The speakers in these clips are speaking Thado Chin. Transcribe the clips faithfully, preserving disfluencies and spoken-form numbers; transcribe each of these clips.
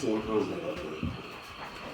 Amen. Hallelujah. Amen. Amen. Amen. Amen.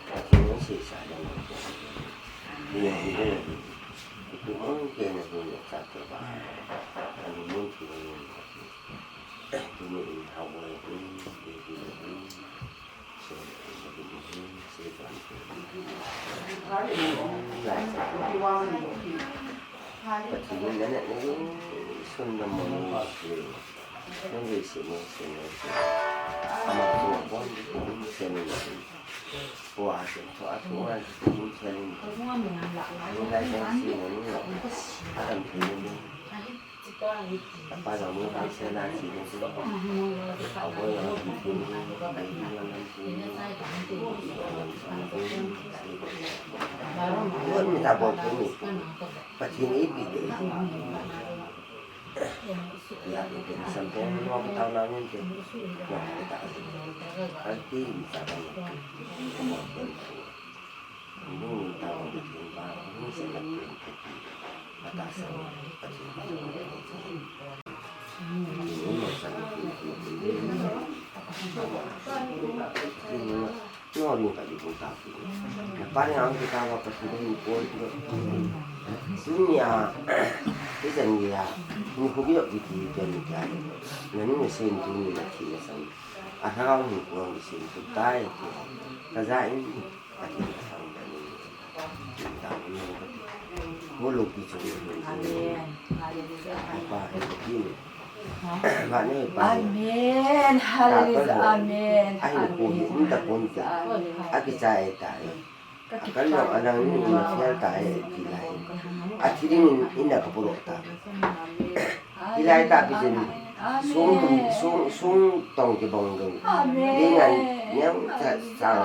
Amen.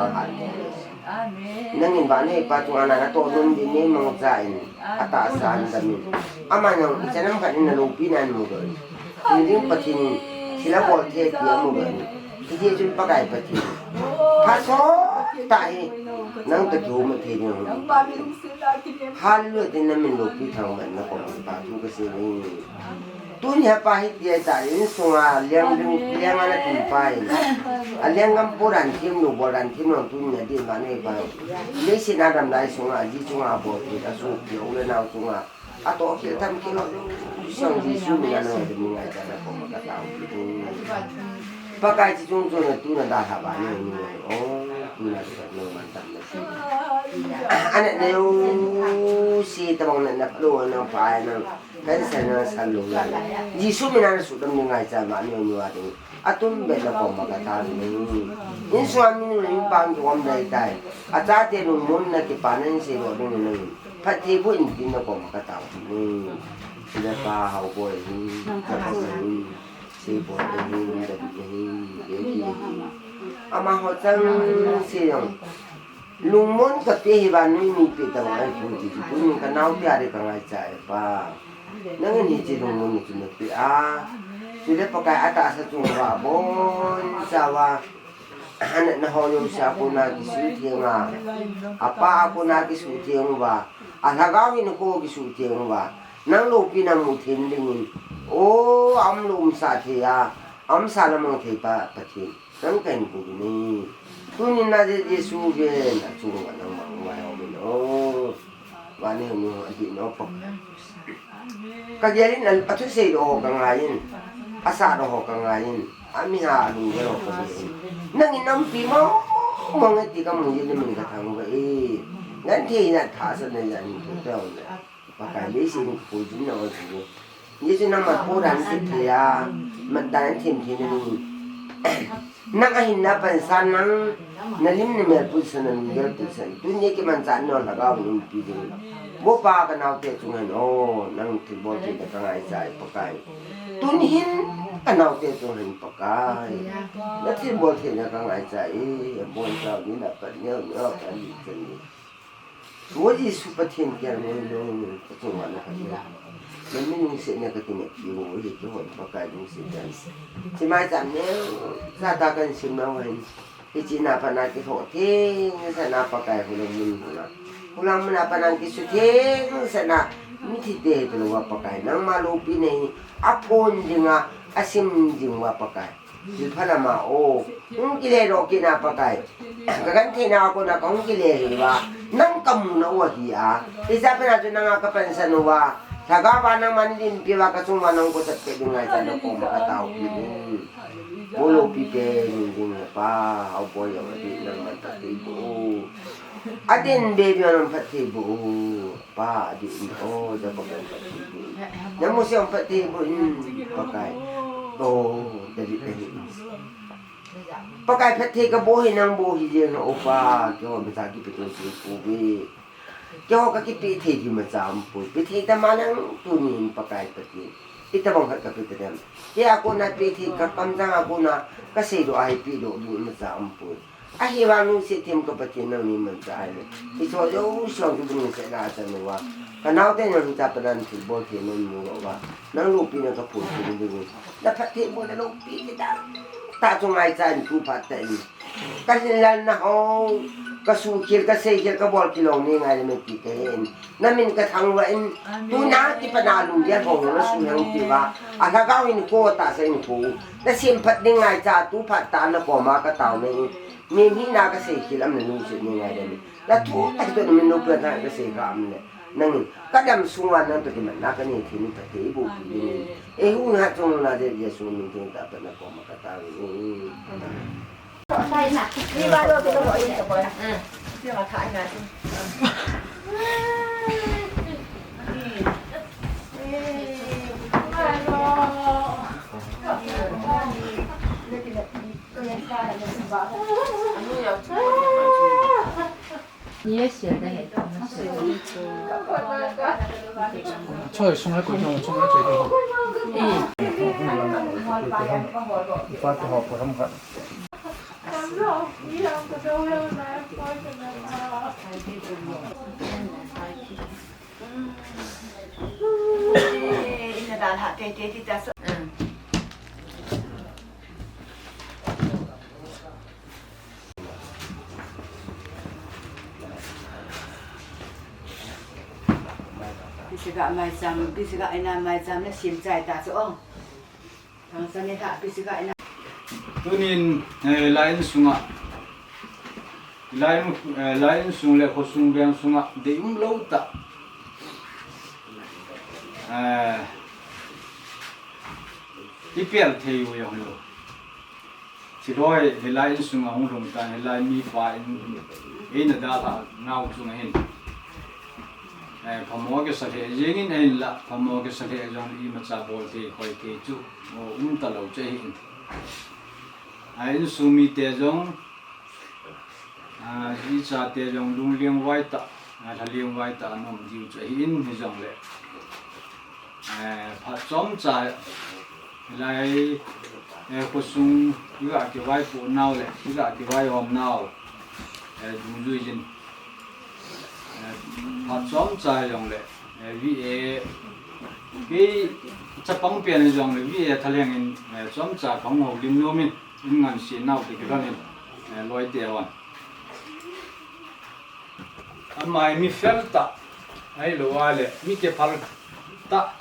Amen. Nangin vannoi pa chunga natoh nom ding neimangcha in, atahsa in damin. Ama nang ichan ham khat in naloupina namu doh in. Hung ding Pathen in thil abol thei ti amu doh in. Hijeh chun Pakai Pathen, phat sot tah hi nang toh kihouma thei ding. Hallelujah tin namin loupi thangvah in nakoma kipa thu kasei e. Tuni hi pa hi tia ta insunga leng, leng ana tun pa in. A lenggam podan thim nu, bodan thim nu tuni a din vannoi pa. Leiset a damlai sunga, ji chunga bol thei, asopi, u le nao chunga. Atoh khel tham khel lou. Sang Jesu min a nang ding ngai ta nakoma katao. Pakai chi chung chun tuna dalha vannoi nu. O, tuna sa no man tam na si. Ana neo si tabang na na palo na pa na. Kan sa na sa lo na. Jesu min a nasudam ding ngaicha vannoi nu a ding. Atum be nakoma katao ni. Insunga min nu in bang ki om dai tai. Achate lungmonna kipanan sei lo ding ni. Phatthei boh in tin nakoma katao ni. Sila pa hao boh hi. Ka pa ni. Sei boh hi, David hi, David hi. Amaho chang sei jong. Lungmon kapeh hi vannoi mi peh tang ahi pon ti chu, tuni kanaote a ding kangaicha e Pa. Nangin hiche lungmon chu napeh a. Chule Pakai atahsa chunga abonchauva. Anatna ho jouse a kona kisuhtheng a. Apa a kona kisuhtheng uva. Alhagao in ako kisuhtheng uva. Nang loupina mu thei dingin. O, aum lou umsah thei a. Aumsa lamang thei pa Pathen. Nang kahin kou uve. Tunin na Jesu ven achunga nangma ngai umin o. Vannoi nu adih no pa. Kagel in athusei doh ho kangaiyin. Asah doh ho kangaiyin. Amiha alunggel ho kangaiyin. Nangin nampi mong mong e ti kamu jin namin kathangvah e. Genthei na thasatna jal in thu teo na. Pakai leiset in kakou jin na o chu. Jesu nangma podan thei a, matdan thim thei na ni. Nang ahinna pansan nang, nalim namel pusan, nalunggel pusan. Tuni kimanchah nau lhagao in umpi ding. Bo Pa kanaote chunga hin, o, nang thilbol theina kangaicha e Pakai. Tuni hin kanaote chunga hin Pakai. Nathilbol theina kangaicha e, abonchauva ni na pat neo neo kan ni kan ni. Lord Jesu Pathen kiang ngai lou, kachunga na khat le. Namin lungsetna kakinep piu hi kihon Pakai lungset dan. Chimai cham neo, jata kan sim nau hin. Hiche na pat na kilhoh thengsahna Pakai hulang mun hula. Hulang mun a pat na kisuh thengsahna. Mithi te hi tilouva Pakai. Nangma loupina hi aphon dinga, asim dinguva Pakai. Thil pha lama o. Hung kile doh kit na Pakai. Ka genthei na a kona kahung kile hi uva. Nang kamu na u ahi a. Hiche a pat na chu nanga kapansan uva. Lhagao va nangman limpi uva kachung uva nang kosah peh ding ngaichat na koma katao kit in. Bol loupi pen ding Pa, hao boi jong adih nangman phatthei boh. Adin baby nang phatthei boh. Pa, adih in, o, ja Pakai phatthei boh. Ja Mose jong phatthei boh in, Pakai. O, David adih in. Pakai phatthei kaboh hi nang boh hi jeng o Pa, keiho imacha kipe to sei pouve. Keiho kakipeh thei ding imacha umpoi. Pe thei tama nang tunin Pakai Pathen. Itobang khat kape tadem. Kei a kona pe thei ka kamjang a kona kasei doh a hi pe doh ding imacha umpoi. Ahivang lungset them ka Pathen nangin manchah in. Hiche jouse jong kibang lungset na achan uva. Kanaote nang hicha pat a thilbol thei nom mu uva. Nang loupina kaphon thei ding u. Na phatthei boh na loupi kit tah. Tah chu ngaichat in tu phat tah in. Ka hinlel na ho. Ka sukhel, ka seikhel, ka bol kilou ni ngai le men ti kahin. Na min kathangvah in, tuna kipat na lunggel ho na sumang pi uva. A lhagao in ko tahsa in ko. Na semphat ding ngaicha tu phat tah na koma katao na in. Mihem hina ka seikhel am na lungset ni ngai le. Na thu tah toh na min lou pia tah ka sei kha am le. Nangin, kadam sunga nang toh kimatna kanei thei ni phatthei boh pi ding. Eiho hatchungnung na Jesu min theng tah a pat na koma katao in. Choi sung le koi jong sung le choi de ho. Ipa te ho ko ham khat. Ina dan ha kei kei ti ta so. Pisiga mai cham, pisiga ina mai cham na sim chai ta so. Thangsa ni kha pisiga ina. Tunin, eh, lai insunga. Lai in, eh, lai insung le khosung veng sunga deium lou tah. Eh, ipel thei u jong lou. Chiloi, hilai insunga hung lhung tan, hilai mipa in, eina dalha nau chunga hin. Eh, phamo kisa lheh jengin ahinla, phamo kisa lheh jong imacha bol thei, khoi thei chu, o, um talou chu ahin. A insung mite jong, a, ichate jong lungleng vai tah, a, lhaleng vai tah ana um diu chu ahin, hijongle. Eh, phat chomcha, hilai, eh, khosung, iga kivaipoh nau le, iga kivaihom nau, eh, dungjui jin. Eh, phat chomcha jongle, eh, V A, kei chapang pen jongle, V A thalheng in, eh, chomcha kahung houlim nom in, in ngansi nau te kilhon in, eh, loi te hon. Amai mi fel tah, ahilou a le, mi kiphal tah,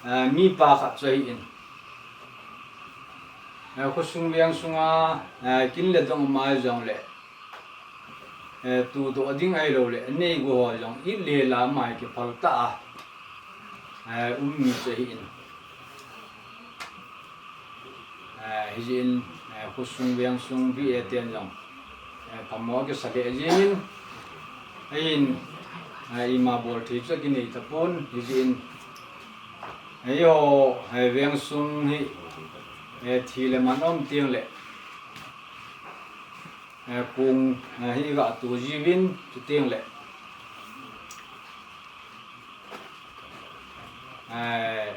eh, mipa khat chu ahin. Eh, khosung veng sunga, eh, kin le dong amai jongle, eh, tudoh ding ahilou le, nei go ho jong, it le la amai kiphal tah a, eh, um mi chu ahin. Eh, hijeh in, eh, khosung veng sung V A ten jong, eh, phamo kisa lheh jengin, ahin, eh, ima bol thei chu kinei tapon, hijeh in, eh, eiho, eh, veng sung hi, eh, thi le man um teng le, eh, kong, eh, hi ga tu jiuvin, chuteng le, eh,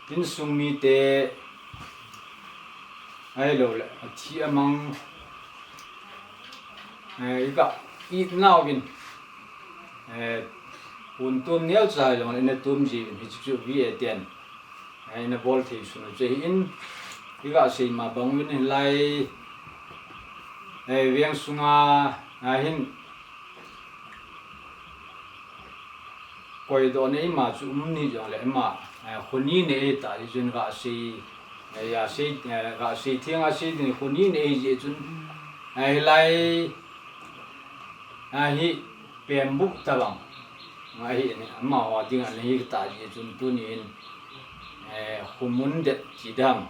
insung mite ahilou le, athi amang, eh, iga it nauvin, eh, pon tum neocha jong le ina tum jiuvin, hichu chu V A ten, eh, ina bol thei sun u chu ahin, iga sei ma bang uvin hilai, eh, veng sunga, ahin, koidoh na ima chu um ni jongle ima, Eh, khoni nei ta jeh chun gasei, eh, gasei, eh, gasei theng a sei ding khoni nei jeh chun, eh, hilai, eh, hi pembu tabang. Ahi ni, amaho ding ahi ta jeh chun tunin, eh, kho mun det chi dam.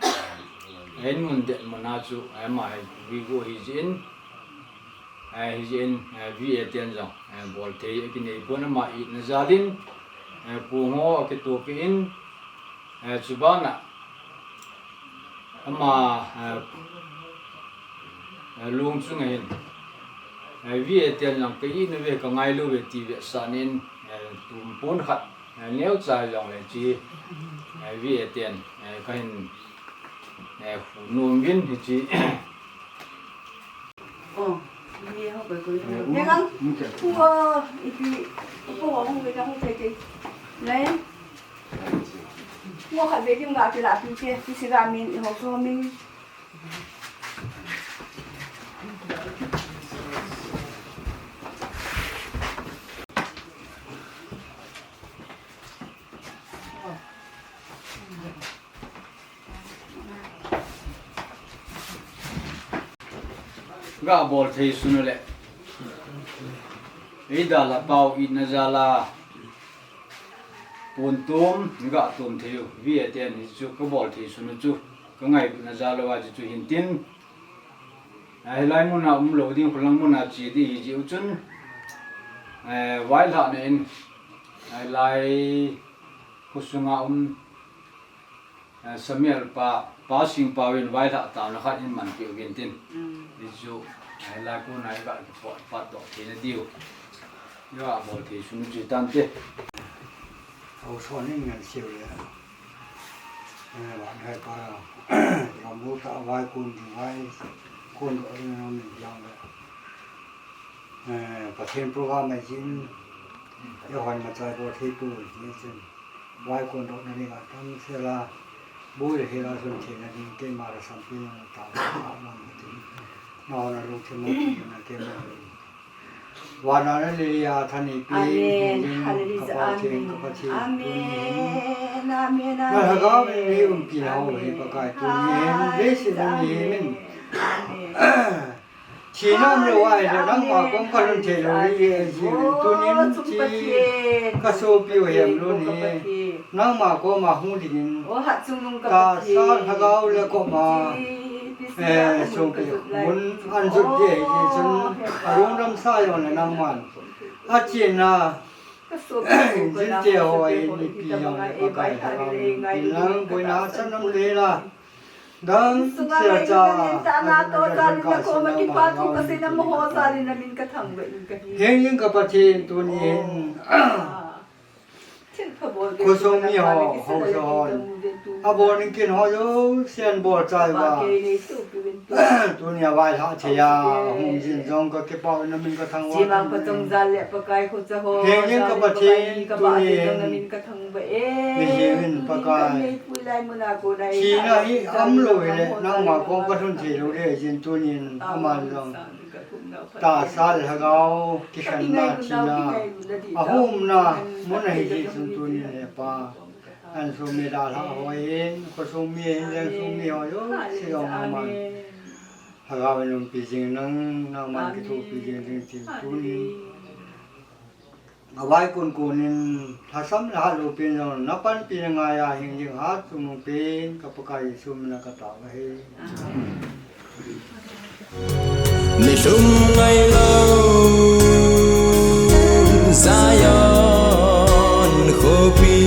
Eh, mun det mun a chu, eh, ama hi vi go hi jin. Eh, hijeh in, eh, V A ten jong, eh, bolthei akinei pon ama itna jalin, eh, pung ho akitoh peh in, eh, chubana ama, eh, eh, lungchung ahin, eh, V A ten jong ka it nauve ka ngai lou ve ti vetsahnan, eh, tumpon khat, eh, neocha jongle chi, eh, V A ten, eh, kahin, eh, kho nom uvin hichi. Oh, ni ho ko ko. Eh, Heng ang. Pu, ipi, pu ho hung ve ka hung thei thei. Nei. Pu khat ve dim ga pi la pi che, pi si ga min, ho so min. Ga bolthei sunu le. Eidalha pau itna jala. Pon tum, ga tum thei u. V A ten hichu ka bolthei sunu chu. Ka ngailutna jal louva chu hintin. Ahilai muna umlou ding, khulang muna che ding hijeh u chun. Eh, vailhahna in. Ahilai khosunga um. Eh, Samuel pa, Pa Singpau in vailhah taona khat in manpeh uvin tin. Mm. Hichu, eh, lai kona iga kipatdoh theina diu. Iga bolthei sunu chu hitante. Haosa in ngan siu le. Eh, vanhai pa, gamlu ta vaikon ding vaikon doh ding nom in jong le. Eh, Pathen program ahin, eihon machai bolthei poi, hichun. Vaikon dohna dinga tamsel a, boi le hel a sun theina ding, keima lhasam pi nung ta, a, a, a, tin. Nahon a lungthim a, tin, na keima lung. Vana na le ya thani pi, Amen. Hallelujah. Ka Pathen, Amen. Ka Pathen. Amen. Amen. Na lhagao le umpi hao hi Pakai tuni hin, le si na ni min. Amen. Amen. Thina umlou ahile nangma kom kalhun thei lou hi, tunin chi kasopiu hem lou hi. Nangma koma hung dingin tahsa lhagao le koma, eh, sungpi mun anjut ding ahi chun, alungdam sa jongle nangman. Achena, jinte ho ahi, mipi jongle Pakai lhagao in, nang boina chan um le la. Damsel cha, Hengjing ka Pathen tuni hin. Khosung mi ho, haosa hon. Abol in kin ho jouse abol chai uva. Tunia vailhah thei a, hung jin jong ka kipah in namin ka thangvah. Hengjing ka Pathen tuni hin. Mihem in Pakai. Thina hi umlou hile, nangma kom kalhun thei lou le, jin tunin aman jong. Tahsa le lhagao, kikhenna thina. Ahumna, mun ahi jeh chun tunin he Pa. Insung mi dalha hoi in, khosung mi hin, lengsung mi ho jouse jong aman. Lhagao in umpi jing nang, nangman kithopi jing ding tin tunin. Avaikon kon in lhasam le hatlou pen jong napanpi na ngai a hing jing hat chung nung pen ka Pakai Jesu mina ka tao ahi. Nilhum ngailou Zion khopi.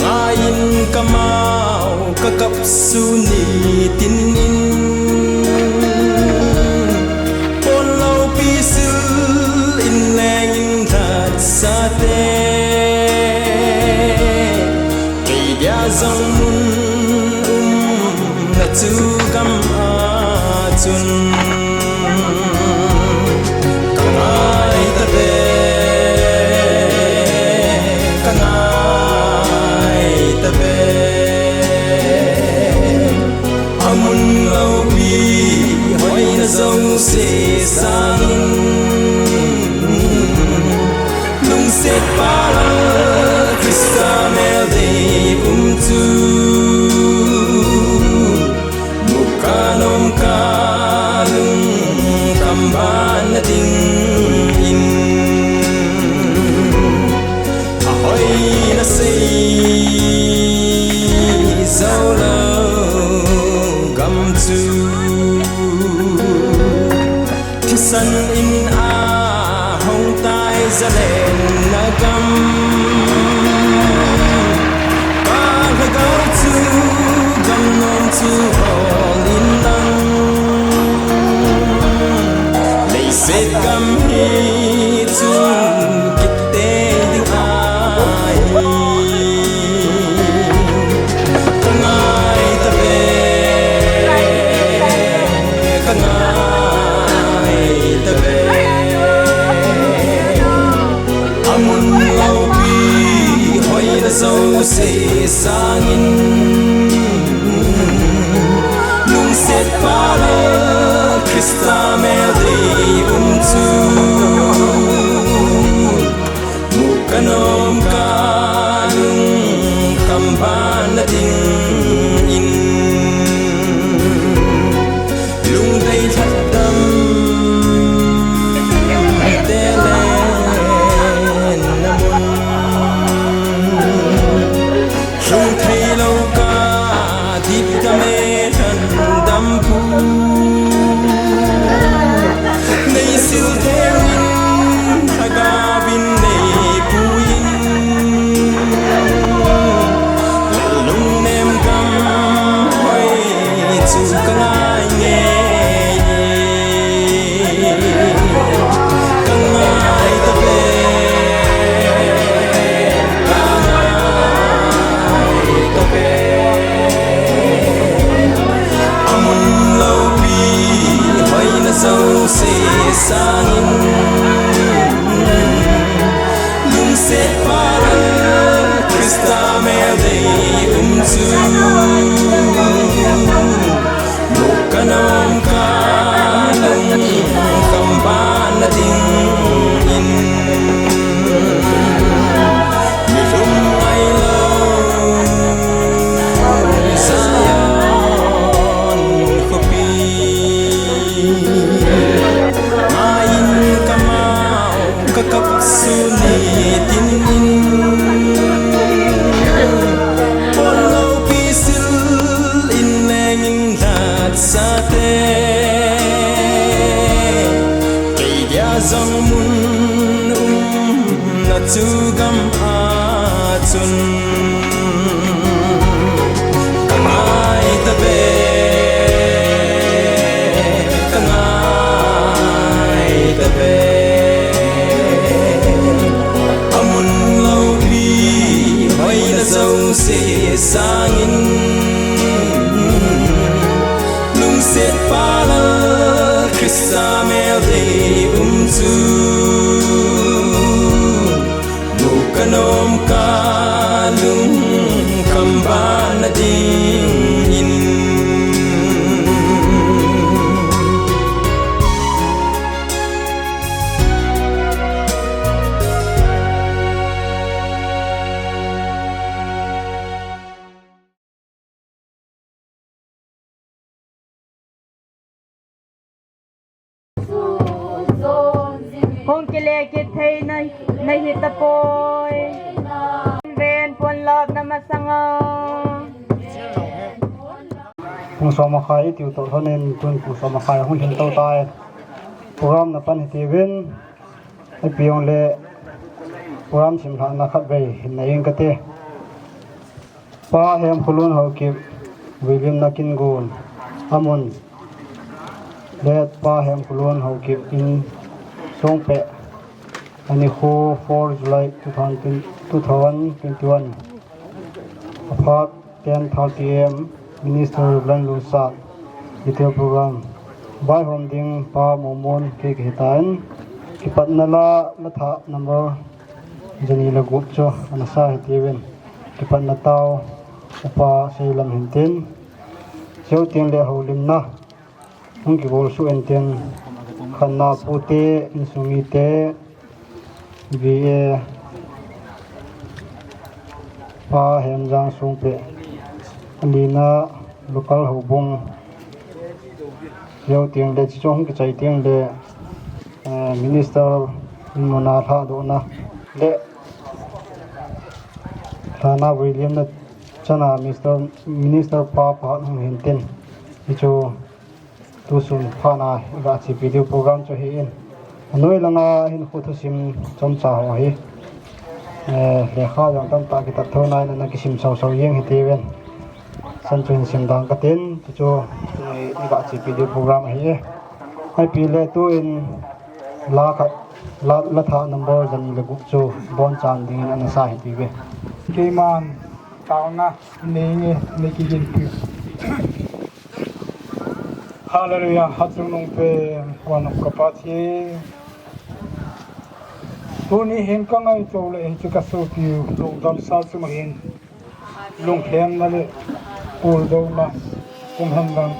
Ngai in kamau kakap suni tin in. Pon loupi sil in leng in lhatsate. Kei dia jong mun umna chu gam a chun. Ka ngai tave, ka ngai tave. Amun loupi hoina jouse sangin. Lungset pa Nasei jou lou gam chu thisan in ahung tai, zalenna gam. Pa Lhagao chu gam nom chu hol in lang, leiset gam hi chun kit tei ding ahi. Ka ngai ta ve, ka ngai ta ve. Amun loupi hoina jouse sangin, lungset pha Lal Christa mel dei um chu mu ka nom, ka lungkham ban na dingin, lungdei lhadam te len na mun. Lhung thei lou ka dip ka me lhan dam pu. Nei sil thei in, Lhagao in nei pu in, lungnem gam hoi chu ka ngai nge. Ka ngai ta ve, ka ngai ta ve. Amun loupi hoina jouse sangin, lungset pha Lal Christa mel dei um chu mu ka nom, ka lungkham ban na dingin, mi lung ngai lou Zion khopi. Ngai in ka mau ka kap sun nitin in, pon loupi sil in leng in lhatsate, kei dia jong mun umna chu gam a chun. Ka ngai ta ve, ka ngai ta ve. Amun loupi hoina jouse sangin, lungset pha Lal Christa mel dei um chu mu ka nom, ka lungkham ban na dingin. Hung kile kit thei na, na hi tapoi. Ven pon lop na masanga. Pung som makhai i tiu toh lhonin tun pung som makhai hung lhin to tai. Program na pan hi tiuvin. Ipi jong le program simlhahna khatvei hin nei ing kate. Pa Hemkholun Haokip, William Nakingun, amun. Late Pa Hemkholun Haokip in Songpeh, anikho four July two thousand twenty-one. Aphat ten thirty A M, Minister Reverend Lunsat, detail program. Vaihom ding Pa Momon kei kahitan, kipatna la, la thah number jani le gup chu ana sa hi tiuvin. Kipatna tao, upa seilam hintin. Cheu teng le houlimna hung kibol suh intin, khanna pute, insung mite, V A, Pa Hemjang Songpeh, alina local houbung, cheu teng le, chuchu hung kichai teng le, eh, Minister in muna lhahdohna le Thana William na chana Mister Minister pa phat hung hin tin. Hichu tusun phana iga chepi diu program chu hi in. Anoi langa hin khu thusim chomcha ho hi. Eh, lekha jong tamtah kitat tho nai na kisim sau sau jeng hi tiven. San chu hin sim dang katin, chu chu, eh, iga chepi diu program hi. Hai pi le tu in la khat, la, la tha number jani le gup chu bon chan dingin ana sa hi tiven. Keiman, taona, nei nge, nei kigin pi. Hallelujah, hachungnung pen, huanung ka Pathen. Tuni hin ka ngaito le hiche ka sopiu, lungdam sa chunga hin. Lungkhenna le, puldouna, kum hen lang.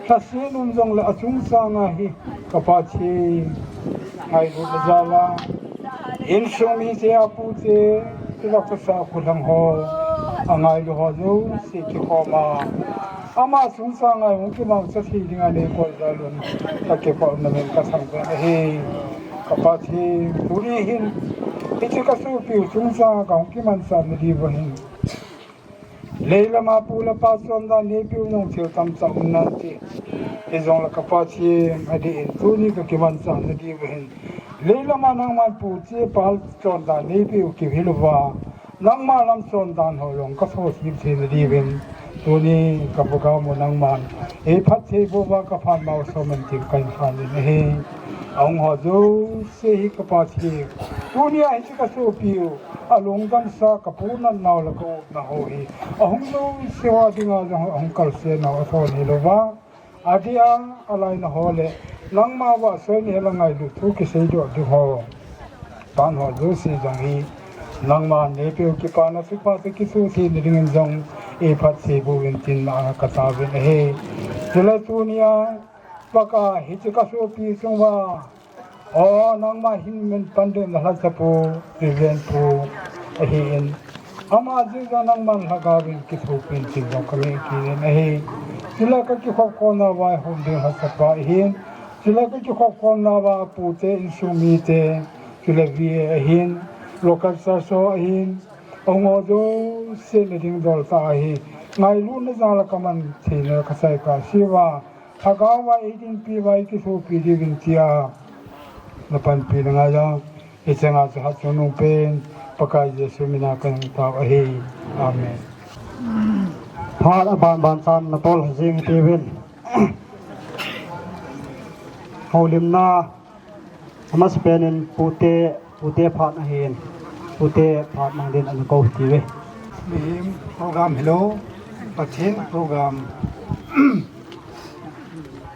Lhasetna um jongle achung changa hi, ka Pathen. Ngailutna jal a. Insung mite, apute, tilok tasa khulhang ho, angailu ho jouse kikhoma. Ama chungchang a hung kimangcha thei dinga neikoi jal un, ka kipah na men ka thangvah ahi. Ka Pathen, tuni hin, hiche ka sopiu chungchang a ka hung kimanchah na diuva hin. Leilama pu le pa chondan neipiu jong thil tamtah um nante. Hijongle ka Pathen adeh in tuni ka kimanchah na diuva hin. Leilama nangman pu che pa chondan neipiu kihil uva. Nangma lam chondan ho jong ka sohsim thei na diuvin. Tuni ka program u nangman eiphatthei boh uva ka phat mau somin tin ka in khan in ahi. Ahung ho jouse hi ka Pathen. Tuni a hiche ka sopiu. Alungdam sa ka pu natnau le ka upna ho hi. Ahung jouse ho dinga jong ahung kalse nau athon hilouva. Adeh a, alaina ho le, nangma vahchoi ni le ngailut thu kiseidoh ding ho. Tan ho jouse jong hi, nangma neipiu kipana thupha te kisuhthei na dingin jong, eiphatthei boh uvin tin na ka taovin ahi. Chule tunia, Pakai hiche ka sopi chunga, O, nangma hin min pandehna lhacha pu, Reverend pu, ahin. Ama jeh a nangman lhagaovin kithopin tin jong ka ngeh kit in ahi. Chule ka kikhop kholna uva hung ding lhacha pa ahin. Chule ka kikhop kholna uva apute, insung mite, chule V A ahin. Local church ho ahin. Ahung ho jouse na ding dol tah ahi. Ngailutna jal a ka man theina ka chai ka siuva. Lhagao a eidinpi uva eikithopi diuvin tia na panpina ngai a, hiche nga chu hatchungnung pen Pakai Jesu mina ka hung tao ahi. Amen. Phat aban ban chan na tol jing tiuvin. Houlimna Amasapen in pute, pute phat ahin, pute phat mang din ana kou tiuve. Mihem program hilou, Pathen program.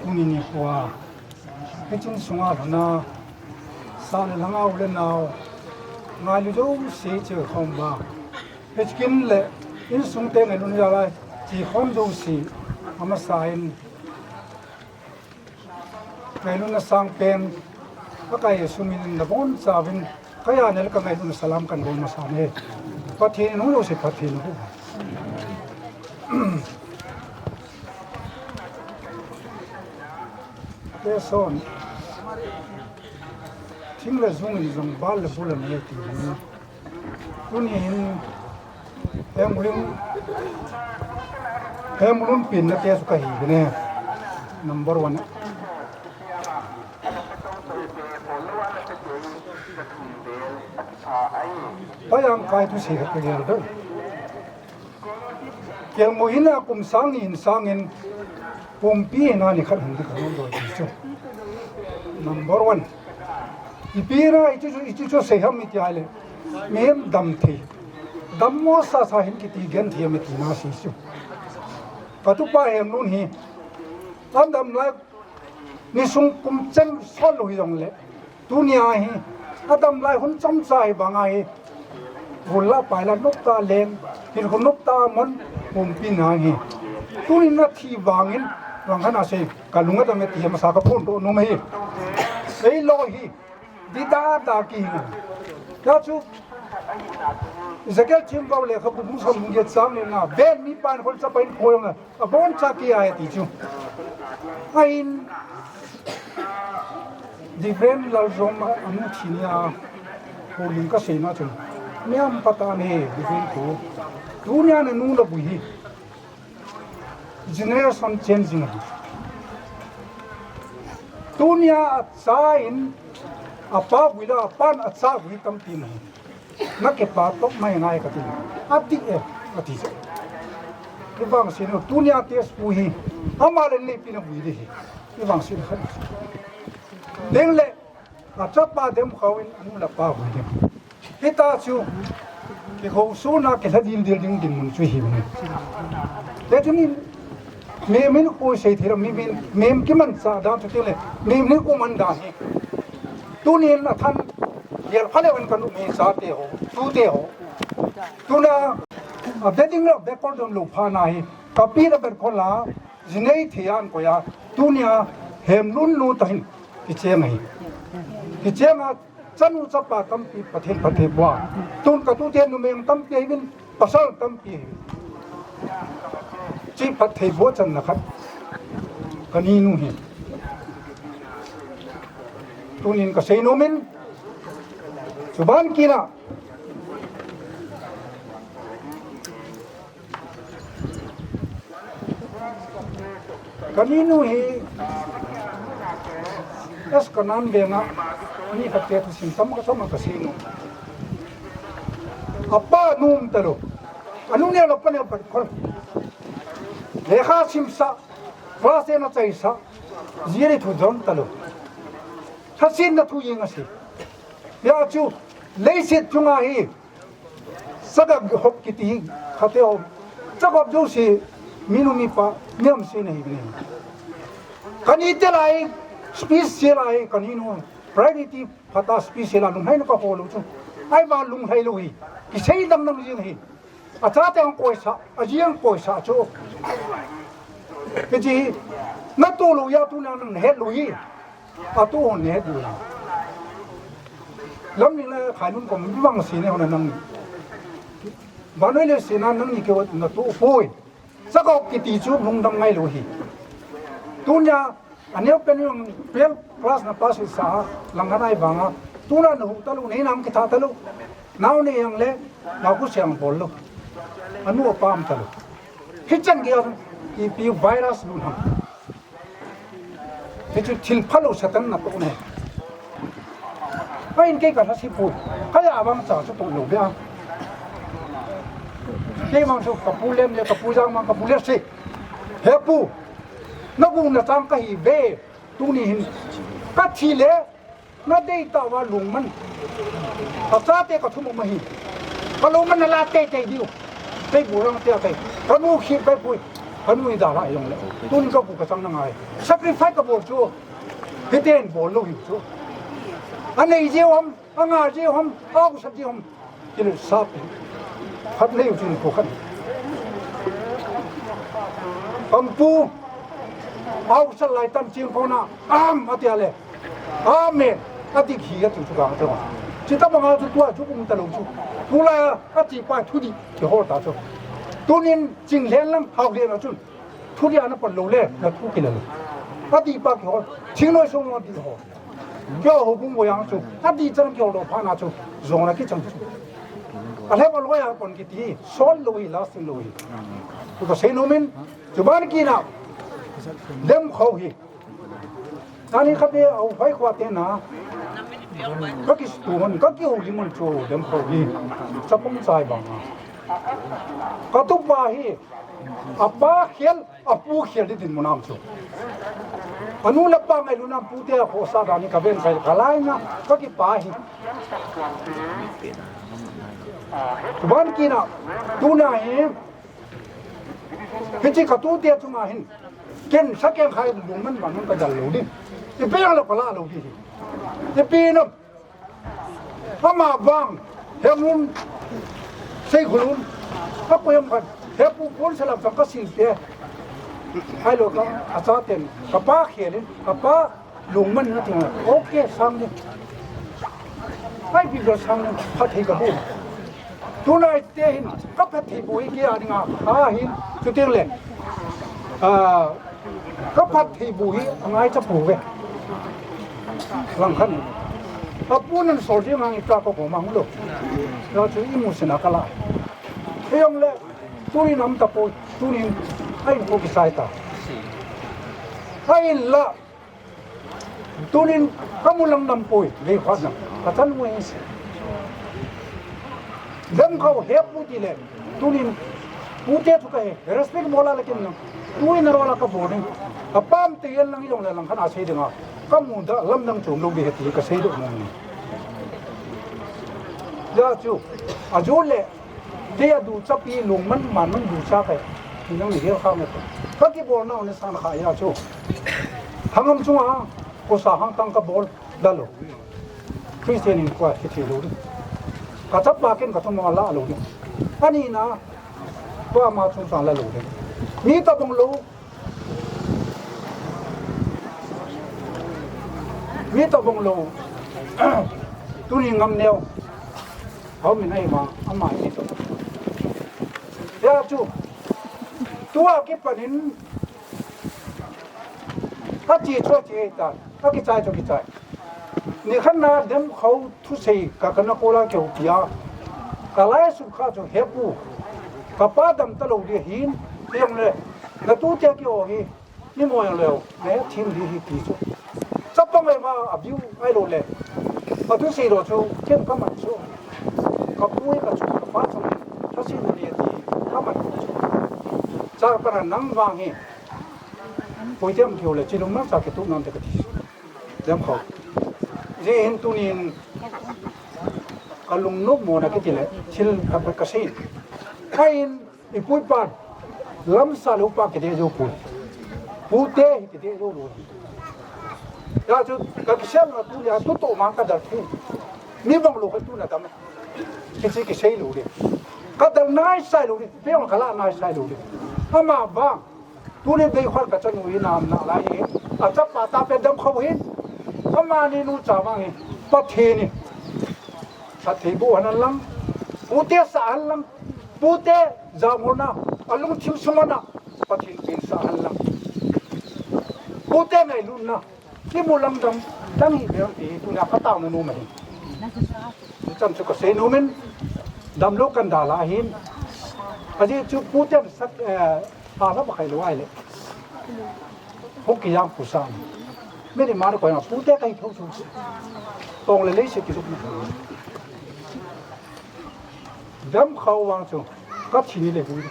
Tuni nikhoa, hiche sunga lhunna, sah le lhanga u le nao, ngailu jouse che khom uva. Hiche kin le, insung te ngailutna jal a, che khom jouse, amasa in, Ngailutna sangpen, Pakai Jesu min in nabonchauvin, kei a nel ka ngailutna salam kan bol masa e. Pathen in hung jouse phatthei boh uhen. Te son, thing le jung in jong bal le bul anei ti hi. Tuni hin, hemulun, hemulun penna te chu kahi uve. Number one. Payang kai thusei khat kagel doh. Kelngoi hina kum sang ni hin sangin pumpi hina ni khat hung ding kanom doh ti chu. Number one. Ipi na hiche chu, hiche chu sei ham iti ahile. Mihem dam thei. Dammo sasa hin kiti genthei ham iti na sei chu. Katupa Hemlun hi. Adam lai Ni sung kum cheng sot lou hijongle, tunia hi, adam lai hun chomcha hi banga hi, bul la pai la noptah leng, hin hun noptah mon, pumpi na hi. Tuni nathi vangin, vang khat nasei, kalung adang e ti masa kaphondoh nom ahi. Eilou hi, dida da ki hi. Hijeh chun, Ezekiel themgao lekhabu bung som bung get chang li na, ven mipan khol chapa in khol na, Aboncha kia e ti chu. Ahin, Reverend Lalzom anu thi nia, houlim kaseina chu. Miam patan hi, bibin tu. Tunia nanu nabui hi. Generation changing ahi. Tunia acha in, apa bui le, apan acha bui tampi nahi. Nakipa toh mai ngai kati. Ati e, ati. Hivang sinu, tunia test pu hi. Ama le nipi nabui di hi. Hivang sinu khat. Ding le, achapa dem khau in, anu le apa bui di. Hita chu, kihou suna kilha dildil ding dinmun chu hi. Te chu ni, mi min khu sei thei lo, mi min, mi kimanchah dan chu tile, mi min khu man dan hi. Tunin athan, yer phale wan kanu mi sa te ho, tu te ho. Tuna, a ve ding lo, ve kol dom lo pha na hi. Kapi la ber kol la, jinei thei an ko ya. Tunia, hem lun lu ta hin, kicheng hi. Kicheng a, Chanu chapa tampi Pathen phatthei boh a. Tun katute numei tampi ahiuvin, pasal tampi ahiuvin. Chi phatthei boh channa khat. Kaninu hi. Tunin kasei nomin. Chuban kina. Kaninu hi S Kanan venga, ni khat te thusim tam ka tam ka sinu. Apa num talo. Anu ne lo pa ne pa kol. Lekha simsa, class e na chaisa, jiri thu jom talo. Thasin na thu ying asi. Ya chu, leiset chunga hi, Sagap hop kiti hi, khate hop. Sagap jouse, minu mipa, miam se nahi bine. Kani te lai, speech se lai, kaninu, priority, phata speech se la, lunghai na ka holo chu. Ai ba lunghai lo hi. Kisei dang dang jing hi. Achate ang koisa, aji ang koisa chu. Kiji, na to lo ya tu na nang het lo hi. Atu hon ne du la. Lam ni la khai nun kom bang si ne hon nang. Banoi le si na nang ni ke wat na tu poi. Sagap kiti chu lungdam ngai lo hi. Tunia, aneo pen yung twelve class na pass sa, lang hanai banga. Tuna na hu talu, nei nam kita talu. Nau ne yang le, nau ku siang bol lo. Anu apam talu. Hichan kia, ipi virus nun ham. Hichu thil phalo Satan na to ne. Ahin kei ka lhasi poi. Kaya abang cha chu to lo bia. Kei mang chu ka pu lem le ka pu jang mang ka pu le se. He pu. Na gu na chang ka hi ve. Tuni hin. Ka thi le. Na dei ta va lungman. Ka chate ka thum ma hi. Ka lungman na la te te diu. Te bu rang te te. Ka nu khi ka pui. Ka nu i da la yong le. Tun ka bu ka chang na ngai. Sacrifice ka bol chu. He ten bol lo hi chu. Anei je hom, anga je hom, au sa je hom. Kile sap. Khat nei u chin ko khat. Kampu. Au sa lai tan chin ko na. Am atia le. Amen. Adik hi atu chu ka ta. Chi ta banga chu tua chu um ta lo chu. Tula a chi pa thu di ki hol ta chu. Tunin ching len lang hau len a chun. Thu di ana pan lo le na thu ki le lo. Ati pa ki hol. Ching noi song di hol. Kyo ho bung bo yang chu. Ati chang kyo lo pha na chu. Zong na ki chang chu. A le ba lo ya pon ki ti. Sol lo hi lasting lo hi. Ku ka sei no min. Chuban kina. Dem khau hi. Ani kha be au fai khwa te na. Ka ki stu hon, ka ki holi mon chu dem khau hi. Chapang chai bang. Ka tu pa hi. A pa khel, a pu khel di din munam chu. Anu la pa ngai lu nam pu te a kho sa da ni ka ben kai ka lai na. Ka ki pa hi. Ban kina. Tuna hi. Hichi ka tu te chunga hin. Ken sa ken khai lungman bang ka dal lo di. Ipi ang lo ka la lo di. Ipi no. Ama bang. He mun. Sei khulun. Ka poem khat. He pu pon salam sa ka sil te. Hai lo ka acha ten. Ka pa khelin. Ka pa Lungman na tinga, okay, sang ni. Ai bi sang ni, phat thei ka bu. Tunai te hin, ka phat thei bu hi kia dinga, a hin, chu ting le. A, ka phat thei bu hi, ngai cha bu ve. Lang khan. Apu nan sol ding ang ita ko ko mang lo. Lo chu imu sina kala. Eyong le, tunin am tapoi, tunin a in ko kisai ta. A in la, tunin kamu lang nam poi, le khat na. Katan mo isi. Dem kau hepu ti le, tunin pute chu ka he, respect bola le kin na. Tuin a rola ka bol ni. Apam te yen lang iyong le lang khan a sei dinga. Kamu da lam dang chom lo di he ti ka sei do mo ni. Ya chu, a ju le, Te a ducha pi lungman man man ducha kai. Ti nang ni hel kha me. Ka kibol na ne san kha ya chu. Hangam chunga ko sa hang tang ka bol da lo. Christian in kwa ki thi lo. Ka chapa ken ka thum la lo. Ani na kwa ma chu sa la lo. Mi ta bong lo. Mi ta bong lo. Tuni ngam neo. Hau min ai ma, ama ni to. Ya chu. Tua kipanin. Ka chi chu chi ta. Ka kichai chu kichai. Ni khan na dem khau thusei ka kana kola keu pia. Ka lai su kha chu hepu. Ka pa dam ta lo di hin. Tiang le. Na tu te ki o hi. Ni mo yang leo, ne thim di hi ti chu. Chapang e ma a view ai lo le. Ka thusei lo chu, ken ka man chu. Ka pui ka chu, ka pa chu. Ka sin ni ti, ka man chu. Cha pa na nang vang hi. Pui tem thiu le, chi lung na cha ke tu nam te ka ti. Dem khau. Ji hin tunin ka lung nok mo na ke ti le, chil ka ka sei. Ka in I pu i pa, lamsa lou pa kidei jou poi. Pute hi kidei jou lou. Ya chu, ka kisel na tu nia, tu to ma ka dal thu. Mi bang lou ka tu na dam. Kichi kisei lou le. Ka dal nai sai lou le, pe ong ka la nai sai lou le. Ama bang, tuni dei khol ka chanu hi nam na lai hi. A chapa ta pe dam khou hi. Amani nu cha mang hi. Pathen hi. Sa thei bu han lang. Pute sa han lang. Pute jamona, alungthim sungona, Pathen pen sa han lang. Pute ngailutna, kimu lang dam, dang hi bel ti, tunia ka tauna nom ahi. Cham chu ka sei nom in, damlou kan dal ahin. Ajeh chu pute sak, eh, pa la ba khai lou ai le. Hung kiyang pu sa. Meri mari ko na pute kai thou thou. Tong le lei se ki suk na. Dam khau vang chu, ka thi ni le hui.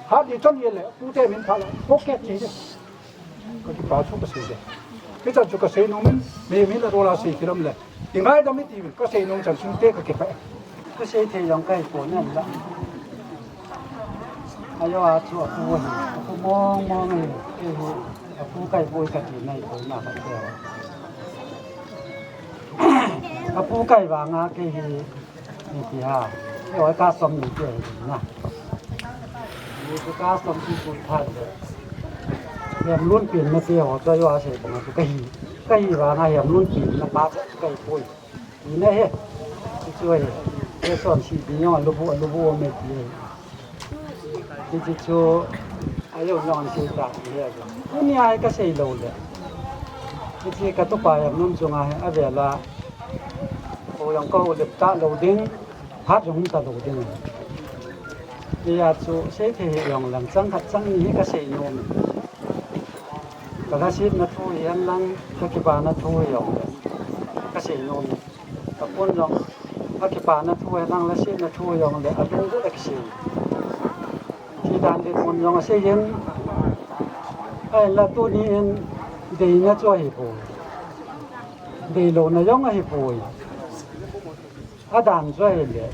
Ha di chon ye le, pute min pha la, pocket thi de. Ka kipa chu ka sei de. Kicha chu ka sei nom in, mi min la rola sei kilam le. I ngaidam i ti min, ka sei nom chan sung te ka kipa. Ka sei thei jong ka hi pon la. Ajo a chu a pu hi, a pu mong mong hi, kei hi, a pu kai boi ka ti nai ko na ka te. A pu kai vang a kei hi, Ni ti ha, oi custom ni ti na. Ni ti custom ti pu tha de. Hiam lun pin na ti ho cho yo a se ko na ka hi. Ka hi va na hiam lun pin na pa ka hi poi. Ni na he. Ti chu he. Ke son si ti yo lu bu lu bu me ti he. Ti ti chu a yo no an se ta ti he. Ni ai ka sei lo le. Ti ti ka tu pa hiam lun chu nga he a ve la. Ko jong ka u lep ta lo ding, phat jong um ta lo ding. Tia chu sei thei hi jong lang chang khat chang ni hi ka sei nom. Ka lhasetna thu hi hen lang, ka kipana thu hi jong le ka sei nom. Ka pon jong, ka kipana thu hi hen lang, lhasetna thu hi jong le, a lung le ka sei. Thi dan le pon jong a sei hin. Ai la tu ni in deina chu ahi poi. Dei louna jong ahi poi. A dan chu ahi le.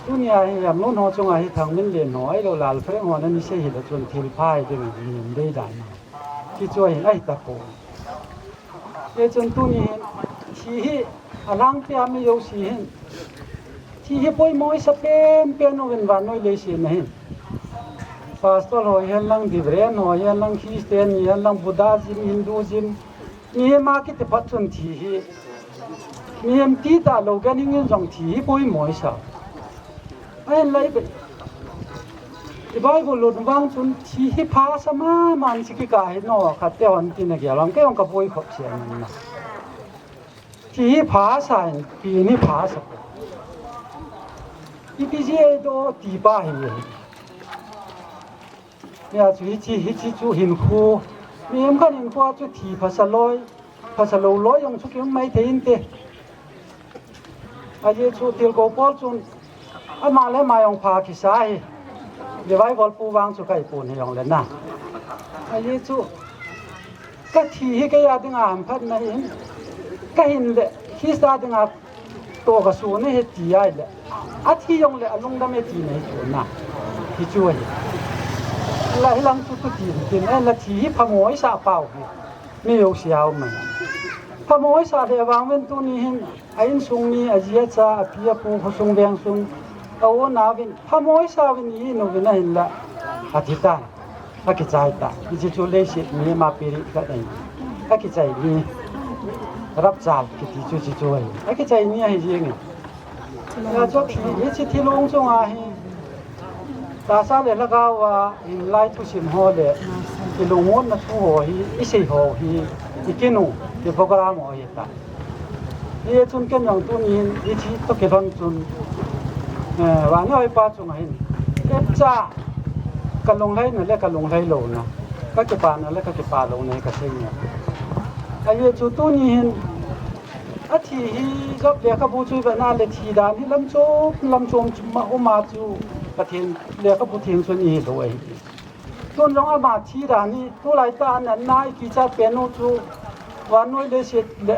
Tunia hi Yamlun ho chunga hi Thangminlen ho, ahilou Lalphreng ho, na ni sei hi le chun thil pha hi ding in dei dan. Ti chu ahi, ahi ta poi. Hichun tuni hin, thi hi, a lang pia mi jouse hin. Thi hi poimo isa penpen uvin vannoi leiset na hin. Pastor ho hihen lang, Reverend ho hihen lang, Christian hihen lang, Buddhism, Hinduism. Mihem a kiti phat chun thi hi. Mihem ti ta lo ka ning in jong thi hi poimo isa. Ahin lai be. I Bible lut vang chun thi hi pha sa mama in chi kikah hi no khat te hon tin a gel ang kei hong ka boycott sia na. Thi hi phasa in, pi ni phasa. Ipi jeh a do ti pa hi. Nia chu hichi, hichi chu hinkho. Mihem khat hinkho chu thi phasa loi, phasa lou loi jong chu kium mai thei inte. Ajeh chu tilkou Paul chun ama le ama jong pha kisa hi. Revival pu vang chu kai pun hi jong le na. Ajeh chu ka thi hi kei a dinga hamphatna hin, ka hin le Christa dinga toh ka sun ahi ti ai le, a thi jong le a lungdam e ti nei tu na. Hichu ahi. La hilang chu tu ti tin, eh, la thi hi phamoi sa pau hi. Mi yo siau mai. Phamoi sa le vang ven tuni hin, a insung mi, a ji a cha, a pi a pu, khosung veng sung, a u na vin, phamoi sa vin i nu vin a hin la, a thi ta. A kichai ta. Hichi chu leiset mi ma piri ka nei. A kichai ni. Rapture kiti chu chi chu ahi. A kichai ni ahi jing e. Ya chu thi, hichi thilung chunga hi. Tahsa le lhagao a hin lai thusim ho le. Kilungmonna thu ho hi, i sei ho hi, i kinu, i program ho hi ta. Hichun ken jong tunin, hichi toh kilhon chun, eh, vannoi pa chunga hin, epcha, ka lunglhaina le ka lunglhai louna, ka kipana le ka kipa louna hi ka sei nge. Ajeh chu tuni hin, a thi hi Job lekhabu chu i vet na le thi dan hi lamchom, lamchom chu ma, um a chu Pathen lekhabu theng chun i hi lou ahi. Tun jong ama thi dan hi, tulai tah a natna i kichat pen u chu, vannoi leiset le,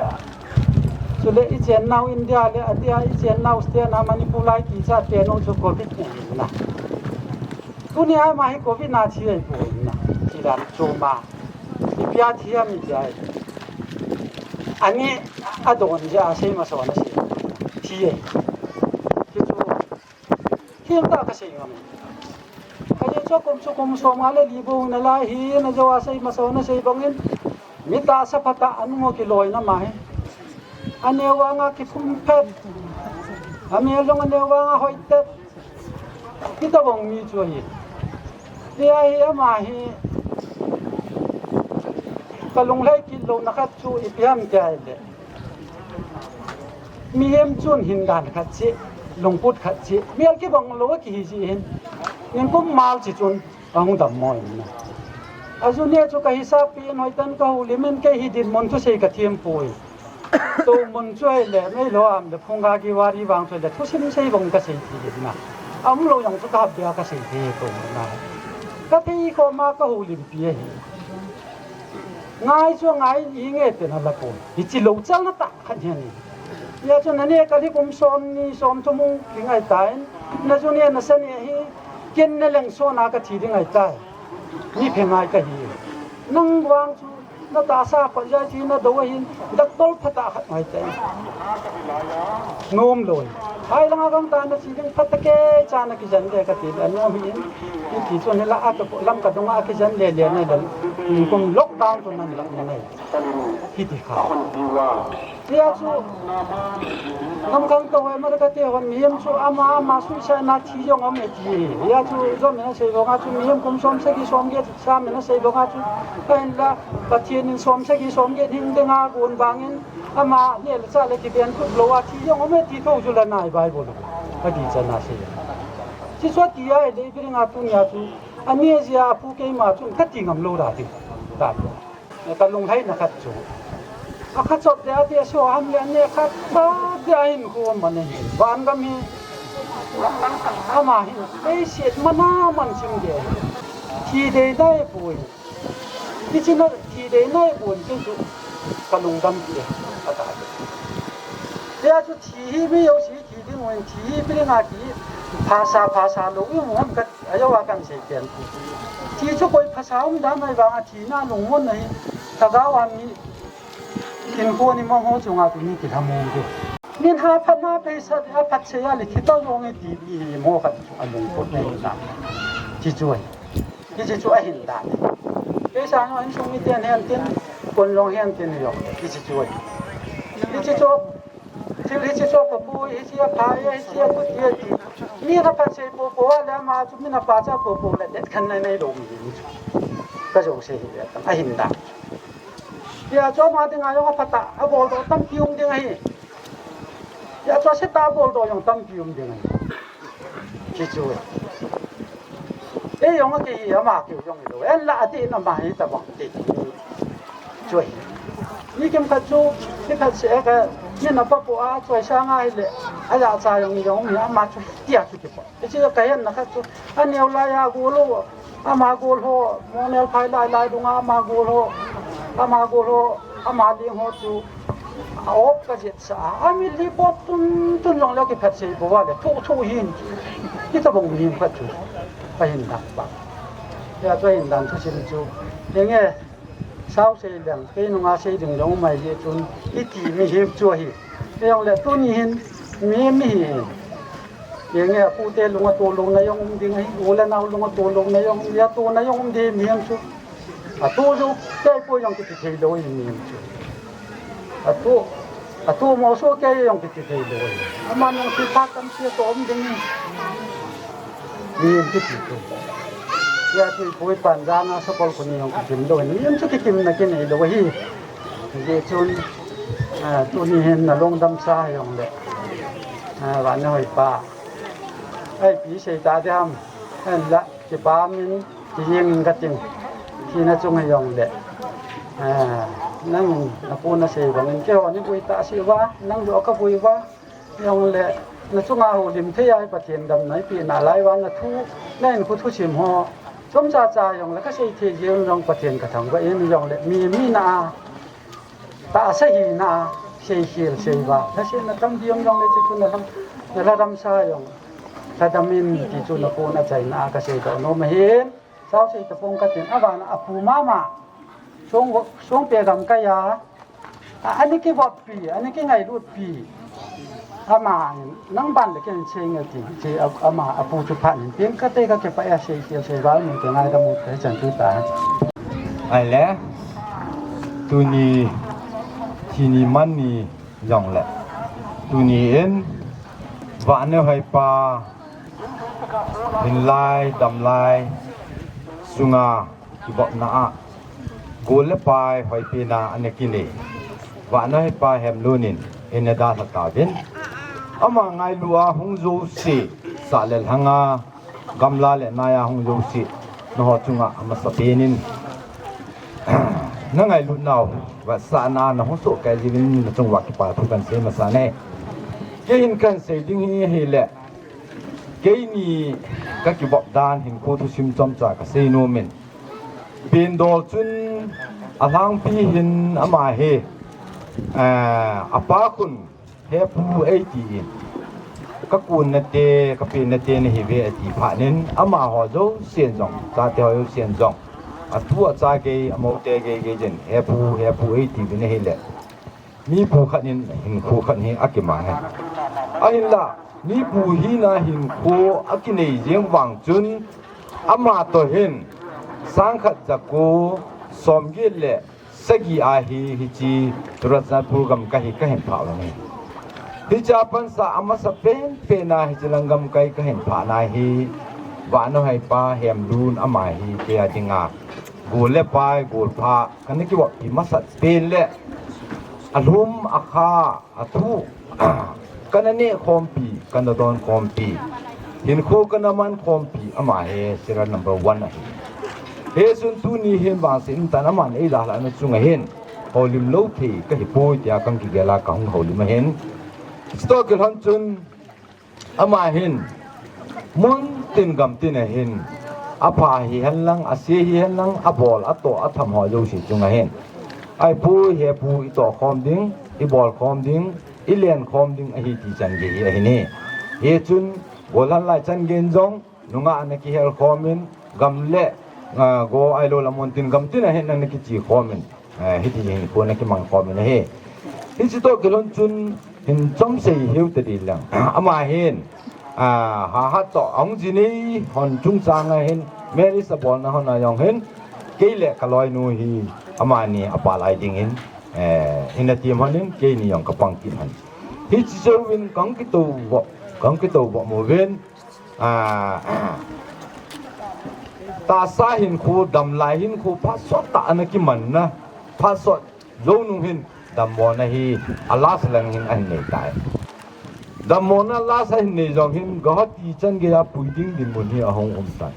chule i chennau India le, adia i chennau state a Manipur lai kichat pen u chu covid ni na. Tuni a ama hi covid na thi ahi poi na. Thi dan chu ma. Ipi a thi ham ipi a. Ani a don jeh a sei masa na sei. Thi ahi. Thi chu Thim tah ka sei ngam. Ka je chu kum chu kum som nga le li bou na lai hi, na jo a sei masa na sei bangin. Mi tahsa pha tah a nung ho kiloina ma hi. A neo vanga kiphum phet. A mel jong a neo vanga hoi tet. Hitabang mi chu ahi. Tia hi ama hi. Ka lunglhai kit louna khat chu ipi ham tia hi le. Mihem chun hin dan khat cheh, lungput khat cheh, mial kibang lou a kihi jeh hin, nikum mal cheh chun ahung dammo in na. Ajeh chu ka hisap pi in hoitah in ka houlim in kei hi dinmun thusei ka them poi. Toumun chu ahile, meilhou am le phung ga ki wari vang chu le, thusim sei bang ka sei ti na. Aum lou jong chu ka hap dia ka sei ti toumun na. Ka thei khom a ka houlimpi ahi. Ngai chu ngai i nge pen a la pon. Hichi lou chalna tah khat hi ani. Hia chu na ne ka li kum som ni som thum u ki ngai tan. Na chu ne na sa ne hi ken na leng so na ka thi ding ngai tai. Mi phe ngai ka hi. Nang vang chu na tahsa pha jai thi na do hin dak tol pha tah khat ngai tai. Nom lou. Hai langa gam ta na chi ding phat ta kei cha na kijen le ka ti le nom hi in. Hiti chun hi la a ka lam ka dunga kijen le le na le. Kum lockdown chu nan la na nai. Hiti kha. Hia chu nam kang to hoi ma ka te hon mihem chu ama ama suicide na thi jong um e ti. Hia chu jo me na sei lo nga chu mihem kum som sagi som get sa me na sei lo nga chu. Ka hin la Pathen in som sagi som get hing ding a gun bangin Ama ne le cha le kiben kut lou a thi jong um e ti tho chu la nai Bible. Ka di cha na sei. Chi chu ti a le bi ringa tu nia chu. Ani jia pu keima chun ka ti ngam lou ra ti. Ta. Ka lunglhaina khat chu. A khat chot de a ti a so ham le ne khat chot de a hin khu ma ne. Van gam hi. Ama hi. Ei siet mana man chim de. Thi dei dai pui. Hichi na thi dei nai bon kei chu ka lungdam ti a ta. Tia chu thi hi mi jouse thi ding un thi hi pi nga ti phasa phasa lou i mu ham ka a jo a kan sei pen. Thi chu koi phasa um dan nai vang a thi na lungmon na hi ka ga wa mi kin ko ni mong ho chunga tu ni ki thamu ki. Min ha phat na pe sa a phat se ya le thi ta jong e ti bi mo khat a lungput nei na. Thi chu ai. Hichi chu ahin dan. Kei sang jong insung miten hen tin, kon jong hen tin jong. Hichi chu ahi. Hichi chu, thil hichi chu apha poi, hichi apha e, hichi akut e ti. Mi na phat sei popo a le ama chu mi na pachat popo le det khan nai nai lou mi ni chu. Ka jong sei hi le tam ahin dan. Tia chu ama dinga jong aphatah a boldoh tampi um ding ahi. Tia chu asetah a boldoh jong tampi um ding ahi. Hichu. Ei jong akihi, ama keu jong hilou. Ahinla adih in ama hi tabang ti. Chu ahi. Mi kimkhat chu, mi khat seh a ka, mi na pa pu a, chu ahi sanga hile, aja cha jong jong mi ama chu tia chu kipa. Hichu kahetna khat chu, aneo laiya gol ho, ama gol ho, monel phai lai lai dunga ama gol ho, ama gol ho, ama ling ho chu, a-op kajet sah a, ami li pot tun tun jongle kiphat sei bou vale, thu thu hin, hitabang mi khat chu, kahin dak pa. Tia chu ahin dan thusim chu, henge, sao sei leng, kei nunga sei ding jong um ahijeh chun, iti mihem chu ahi. Hijongle tuni hin, mihem mihem. Henge, apute lung atoh louna jong um ding ahi, u le nao lung atoh louna jong um, atohna jong um ding mihem chu. Atoh jou, kei poi jong kiti theilou ahi mihem chu. Atoh, atoh mo so kei jong kiti theilou ahi. Aman jong thilpha tampi atoh um ding ahi. Mihem kiti chu. Tia chu ipui pan janga sakol kuni jong kikim lou ahi. Mihem chu kikimna kinei lou ahi. Hijeh chun, a, tuni hin nalungdam sa hijongle. A, vannoi pa. Ipi sei ta ding ham. Hinla, kipa min, kijing in kating. Thina chung hijongle. A, nangin, napu nasei bangin, keiho ni vui ta seh uva, nang joh kavui uva. Hijongle, nachunga houlim thei a hi Pathen damna ipeh nalai uva, nathu, nahinkho thusim ho. Chomcha cha jongle, kasei thei jeh un jong Pathen kathangvah in jongle, mi, mi na a. Tahsa hina, seikhel, seiva. Lhasetna tampi um jongle chu chu nalam, nalhadam sa jong. Lhadam in ti chu nakon achaina a kasei doh nom ahin. Sao sei tapong katin, avan a apu mama. Song, Songpe gamkai a. A, ani kivoppi, ani kingailutpi. Ama in, nang ban le ken sei nge ti, sei a, ama apu chu phat in. Tin kate kakipah e, seikhel, seiva, mun kingaidam u, kachan tu ta. Ahile, tuni, thini manni jongle. Tuni in, vannoi pa, hinlai, damlai, sunga, kivopna a, gol le pai, hoipina, ana kinei. Vannoi pa Hemlun in, eina dalha tauvin. Ama ngailu a hung jouse, sah le lhanga, gamla le nai a hung jouse, nangho chunga amasapen in. Nangailut nau, vetsahna nahung soh kei jiuvin nachung uva kipa thu kahin sei masa e. Kei hin kahin sei ding hi ahile, keini kakivop dan hinkho thusim chomcha kasei nom in. Pendol chun alhangpi hin ama hi, eh, apa khun Hepu eiti in, kakonna te, kapenna te nahiuve ati phat in, amaho jousen jong, chate ho jousen jong, atu acha gei, amou te gei gei jin, Hepu, Hepu eitiuvin ahile, mipu khat in hinkho khat hi akiman ahi. Ahinla, mipu hina hinkho akinei jeng vang chun, ama toh hin, sangkhat jako, somget le, sagi a hi, hiche Churachandpur gamkai hi kahin phah u ahi. Hiche a pansa amasapen pen a hiche lang gamkai kahin phahna hi, vannoi pa Hemlun ama hi kei a dinga, gol le pai, golpha, kana kivoppi masat pen le, alhum, akha, athu, kana neh khompi, kana don khompi, hinkho kana man khompi, ama hi serial number one ahi. Hichun tuni hin vangset umtah in aman eidalhahna chunga hin, houlim lou thei kahipoi tia kana kigel a kahung houlim ahin. Chutoh kilhon chun, ama hin, mun tin gam tin a hin, apha hihen lang, ase hihen lang, abol, atoh, atham ho jouse chunga hin, Ai pu, Hepu, itoh khom ding, ibol khom ding, ilen khom ding ahi ti chan gei hi ahi ne. Hichun, golhang lai chan gei in jong, nungah ana kihel khom in, gam le, ah, go ahilou le mun tin gam tin a hin ana kiche khom in, eh, hiti hinkho ana kimang khom in ahi. Hiche toh kilhon chun hin chomsei hiu tadin lang. Ama hin, ah, Hahat toh ahung jinei hon chungchang a hin, marriage abolna hon a jong hin, kei le kaloinu hi amani apalai ding in, eh, ina tim hon in, keini jong kapang kit hon. Hiche jouvin kahung kitou vop, kahung kitou vop uvin, Ah, tahsa hinkho, damlai hinkho, phat sot tah ana kimanna, phat sot jou nung hin, dammona hi, a last lang hin ahin nei tai. Dammona last ahin nei jong hin, Guwahati chan geiya pui ding dinmun hi ahung um tan.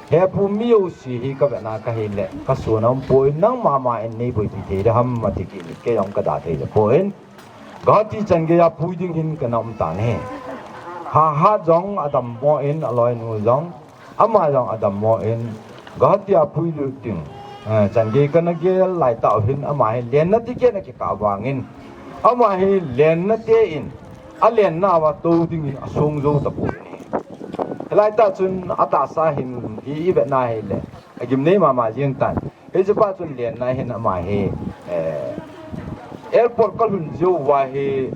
Hepu mi jouse hi ka vetna ka hile, ka suna um poi, nangma ma in nei boipi thei ding ham ati kit in, kei jong ka da thei le poi. Guwahati chan geiya pui ding hin kana um tan ahi. Hahat jong adammo in, aloinu jong, ama jong adammo in, Guwahati a pui lut ding, eh, chan gei kana gel lai tah u hin ama hi lenna ticket ana kikah vangin, ama hi lenna te in, alenna uva tou dingin asong jou tapon ahi. Hilai tah chun atahsa hin hi i vetna hile, agimnei mama jeng tan. Hiche pa chun lenna hin ama hi, eh, airport ka lhun jiu va hi,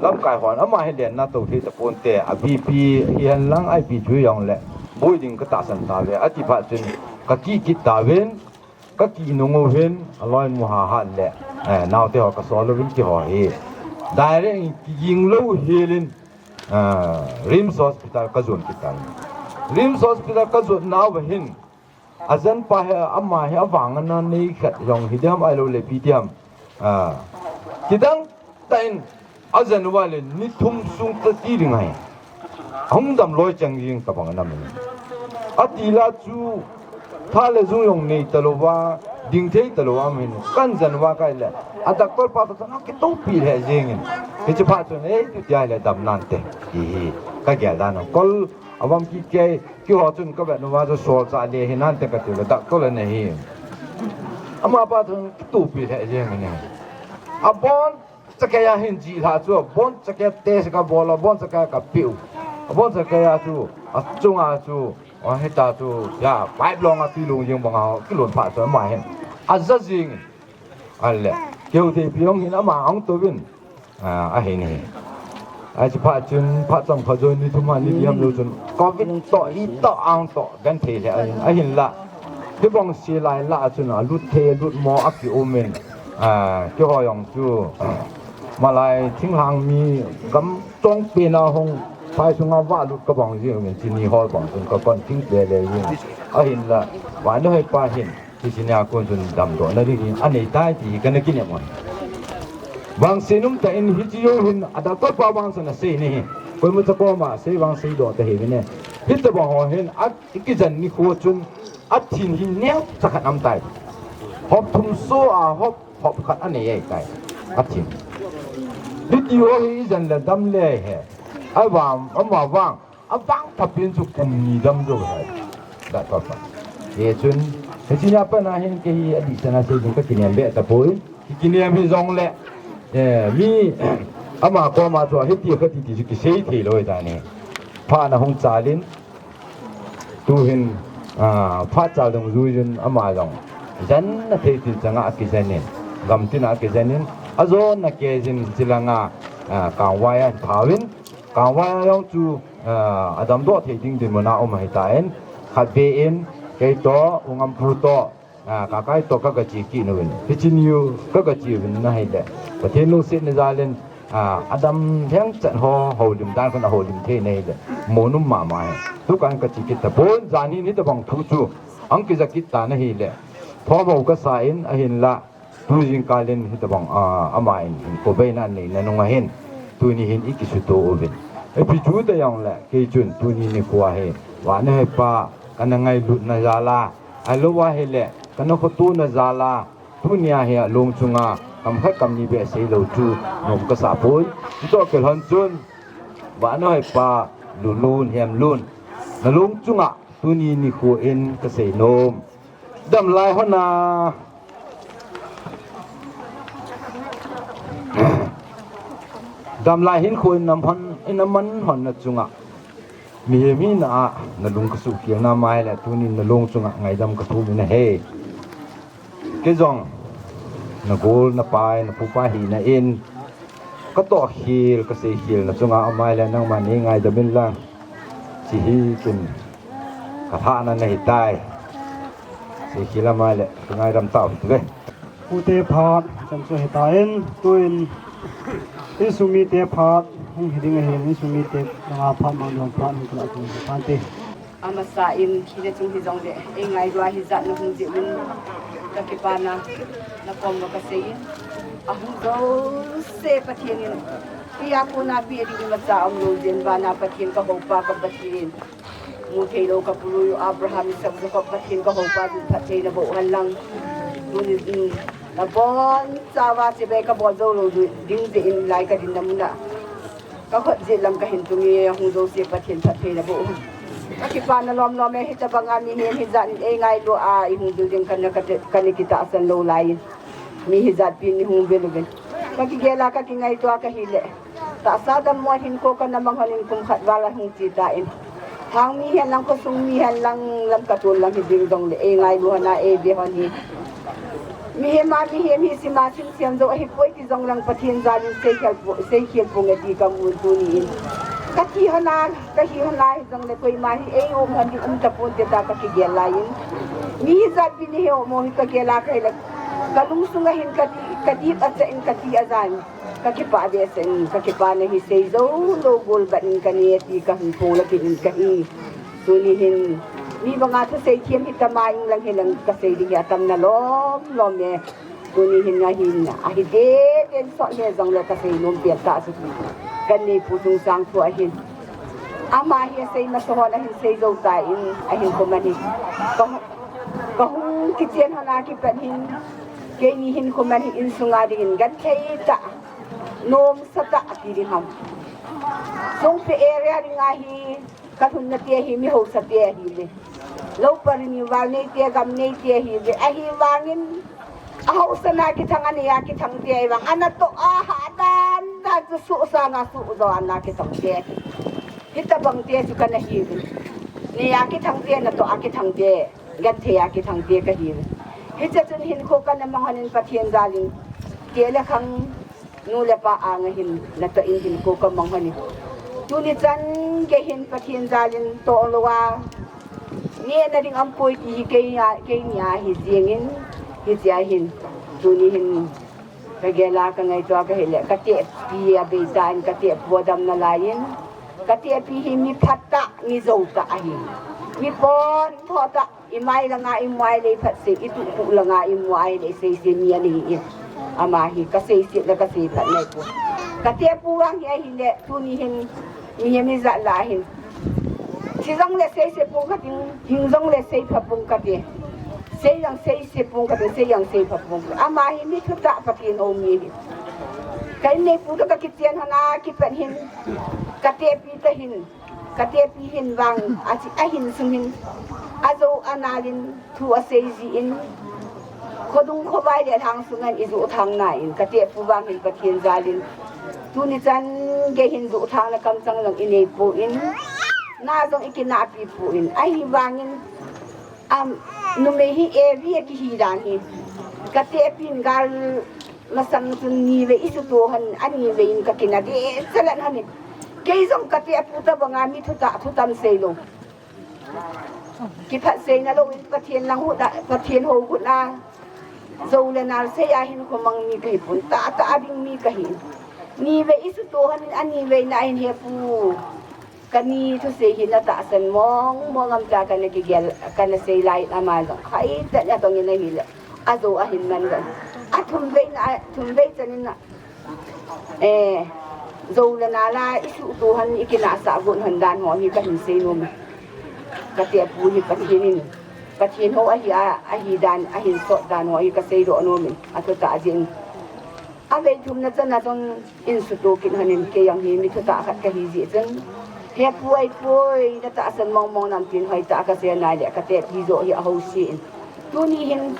lamkai hon ama hi lenna tou thei tapon te, a VP hihen lang a VP chu jong le, boi ding ka tahsan tave, ati phat chun ka kikit tauvin, ka kinung uvin, aloinu Hahat le, eh, naote ho ka sol uvin keiho hi. Direct in kiging lou helin, eh, RIMS Hospital ka jon kit tan. RIMS Hospital ka jon nauva hin, ajen pa hi, ama hi avang ana nei khat jong hi diam ahilou le ipi diam. Ah. Kidang tah in ajen uva le ni thum sung tah ti ding ahi. Ahung dam loi chang jing tabang ana um in. Ati la chu tha le jung jong nei talouva, ding thei talouva um in. Kan jen uva kai le, a doctor pa toh chun akitopi le jing in. Hiche phat chun, "Ei, tu tia le dam nante," ti hi ka gel dan a. Kol avam kikei, keiho chun ka vet uva chu solchah le hi nante ka ti uva, doctor le na hi. Ama pa chun kitopi le jing in. Abon chakei a hin jih lha chu, abon chakei test ka bol, abon chakei ka piu. Abon chakei a chu, achunga chu, a hita chu, ya, pipe long a tui lung jing banga, kilun phat chu, ama hin aja jing. Ale, keu te piong hin ama ang to vin. Ah, ahin hi. Hiche phat chun, phat chang pha joi ni thum a ni li ham lou chun, Covid toh, hi toh, ang toh, gan thei le ahin, ahin la. Hibang si lai la chun, alut thei, alut mo, akium in. Ah, keiho jong chu, malai, thinglhang mi, gam chong pen a hung, phai sunga valut ka bang jing in, chini hol bang chun, ka kon thing le le jing. Ahin la, vannoi pa hin. Hiche nia kon chun damdohna ding hi anei tai ti hi kana kinem u ahi. Vangset um tah in hiche jou hin a doctor pa vang chun asei na hi. Koima cha koma sei vang seidoh ta hi vin e. Hitabang ho hin a, i kijen nikho chun athin hi neocha khat aum tai. Hop thum so a hop, hop khat anei ahitai. Athin. Hiti ho hi ijen le dam le he. Ahivang, ama vang. Avang thapin chu kum ni dam jou ahi. Doctor pa. Hichun, hiche nia pat a hin kei hi adih chan a sei ding ka kinem be tapoi. Ki, kinem hi jong le, eh, mi, ama koma chu hiti kati ti chu kisei thei lou ahitai. Phat ana hung chal in, tu hin, ah, phat chal dungjui jun ama jong. Jen na thei tin chang a kijen in, gam tin a kijen in, ajona kei jin chilanga, ah, kangvai a thao in, kangvai a jong chu, ah, adamdoh thei ding dinmun a um ahitan, khatvei in, kei toh, U Ngampu toh, ah, Kakai toh ka, ka che kit uvin. Hiche ni u ka, ka che uvin ahile. Pathen lungsetna jal in, ah, adam lheng chan ho, houlim dan khun ahoulim thei na ahile. Mo nom mama ahi. Tukan ka che kit tapon, jan hin hitabang thu chu, ahung kija kit tan ahile. Thom ho ka sa in, ahinla. Tu jingkal in hitabang, ah, ama in hinkho beina aneina nung ahin, tuni hin i kisuto uvin. Ipi chu ta jong le, kei chun tuni nikho hi, vannoi pa, kana ngailutna jal a, ahilou ahile, kana khotona jal a, tunia hi along chunga, kam khat kam ni beh sei lou chu, nom ka sa poi. Chutoh kilhon chun, vannoi pa, Lulun, Hemlun, nalong chunga, tuni nikho in ka sei nom. Damlai hon a. Damlai hinkho in na man, in na man hon na chunga. Mihem hina a, nalung ka suhkhel na mai le, tunin nalong chunga ngaidam ka thum in ahi. Kei jong, nagol, napai, napupa hina in, ka tohkhel, ka seikhel na chunga amai le nangman nei ngaidam in lang. Hiche hi chun, ka thahna nahi tai. Seikhel amai le, ka ngaidam tau hite. Pute phat, chan chu hitan, tuin, insung mite phat, hung hi ding ahin, insung mite, langa phat, mangdong phat, hung kila tung hi phat te. Amasa in, khi le chung hi jong le, ei ngailua hi jat na hung jeh un. Ka kipana, na kom lo ka sei in. Ahung jouse Pathen in, tia kona pi adi imacha um lou jeh in, vana Pathen ka houpa ka Pathen. Mu thei lou ka pulu Abraham, Isaac, Jacob Pathen ka houpa, tu phatthei na boh hen lang. Tuni, mm, na bon chauva chibai ka bol jou lou ding jeh in lai ka dinna muna. Ka khut jeh lam ka hin tung e, ahung jouse Pathen phatthei na boh hen. Ka kipana lom lom e, hitabanga mihem hijat in ei ngailu a, i hung ding ding kana ka te-, kana kitahsan lou lai in. Mi hijat pin i hung vel uvin. Ka kigel a ka kingaito a ka hile. Tahsa dammo hinkho kana mang hon in kum khat val a hung che tan. Hang mi hen lang, khosung mi hen lang, Lamka tol lang hi ding jongle, ei ngailu hon a, ei ve hon hi. Mihem a mihem hi sima sim siam jou ahipoi ti jong lang Pathen jal in seikhel po, seikhel ponge ti ka mu tuni in. Ka thi hon a, ka hi hon a hi jongle koima hi ei um hon ding um tapon te tia ka kigel lai in. Mi hijat pin hi he mo hi ka gel a ka hile. Ka lungsung a hin ka ti, ka dip a cha in ka ti a jan. Ka kipah behseh in, ka kipana hi sei jou lou gol ban in ka nei ti ka hin phong la kit in ka hi. Tuni hin, mi banga thusei thiam hi tama in lang hi lang ka sei ding hi atam na lom lom e. Tuni hin nga hin, ahi deden sot le jong le ka sei nom pet ta su. Ka neipu Lungsang thu ahin. Ama hi asei masa hon ahin sei jou tan, ahin koman hi. Ka, ka hung kichen hon a kipat hin. Keini hin koman hi insunga dingin genthei tah. Nomsa tah ati ding ham. Songpi area dinga hi, ka lhunna te hi, mi hausa te ahi le. Lou parival nei te, gam nei te ahi le. Ahivangin, a hausa na kithang, a nei a kithang te ahivang. Ana toh a ha dan dan chu suh sanga suh jo ana kithang te ahi. Hitabang te chu kana hi le. Nei a kithang te, na toh a kithang te. Genthei a kithang te ka hi le. Hiche chun hinkho kana mang hon in Pathen jal in. Te le khang. Nu le pa anga hin, na toh in hinkho ka mang hon in. Tuni chan gei hin Pathen jal in toh lou a. Neh na ding um poi ti hi kei a, keini a hi jing in, hiche a hin. Tuni hin, ka gel a ka ngaito a ka hile, ka tehpi abei tan, ka tehpu adam nalai in. Ka tehpi hi mi phatah, mi joutah ahi. Mi ponthoh tah. I mai langa i mu a ahile i phatsei, i tuhkhuh langa i mu a ahile i seise mi ana hi in. Ama hi ka seiset le ka seiphat nai poi. Ka tehpu vang hi ahile, tuni hin, mihem hijat lah a hin. Thi jong le seise pong kate, hing jong le seipha pong kate. Sei jong seise pong kate, sei jong seipha pong kate. Ama hi mi thutah Pathen hou mi hi. Ka inneipu toh ka kichen hon a kipat hin, ka tehpi toh hin. Ka tehpi hin vang, achi, ahin sung hin, ajou anal in, thu asei ji in, khodung khovai le lhang sung in, i juh thang na in, ka tehpu vang hin Pathen jal in, tuni chan gei hin juh thang na kamchang jong i nei poi, na jong i kinahpi poi, ahivangin, am, numei hi evi a kihi dan hi, ka tehpi in gal Masang chun nivei i suto hon, anivei in ka kina deh chalet hon in. Kei jong ka tehpu tabanga mi thutah, thutam sei lou. Kiphat seina lou in Pathen lang hut a, Pathen hou hut a. Jou le nal sei a hinkho mang mi ka hi pon, tahtah a ding mi ka hi. Nivei i suto hon in, anivei na hin hepu. Ka ni thusei hi na tahsan mong mong am tia kana kigel, kana sei lai in ama jong. Hai, tah nia tong in ahile. Ajou ahin man jong. Athum vei na, athum vei chan in na. Eh, jou le nal a, i suto hon, i kinahsah got hon dan ho hi ka hin sei nom. Ka tehpu hi Pathen in. Pathen hou ahi a, ahi dan, ahin sot dan ho hi ka seidoh nom in. Athutah jeh in. Avei thumna chan a jong in suto kit hon in kei jong hi mi thutah khat ka hi jeh chun. Hepu ahipoi, na tahsan mong mong nam tin hoitah a ka sei nai le ka tehpi joh hi ahou si in. Tuni hin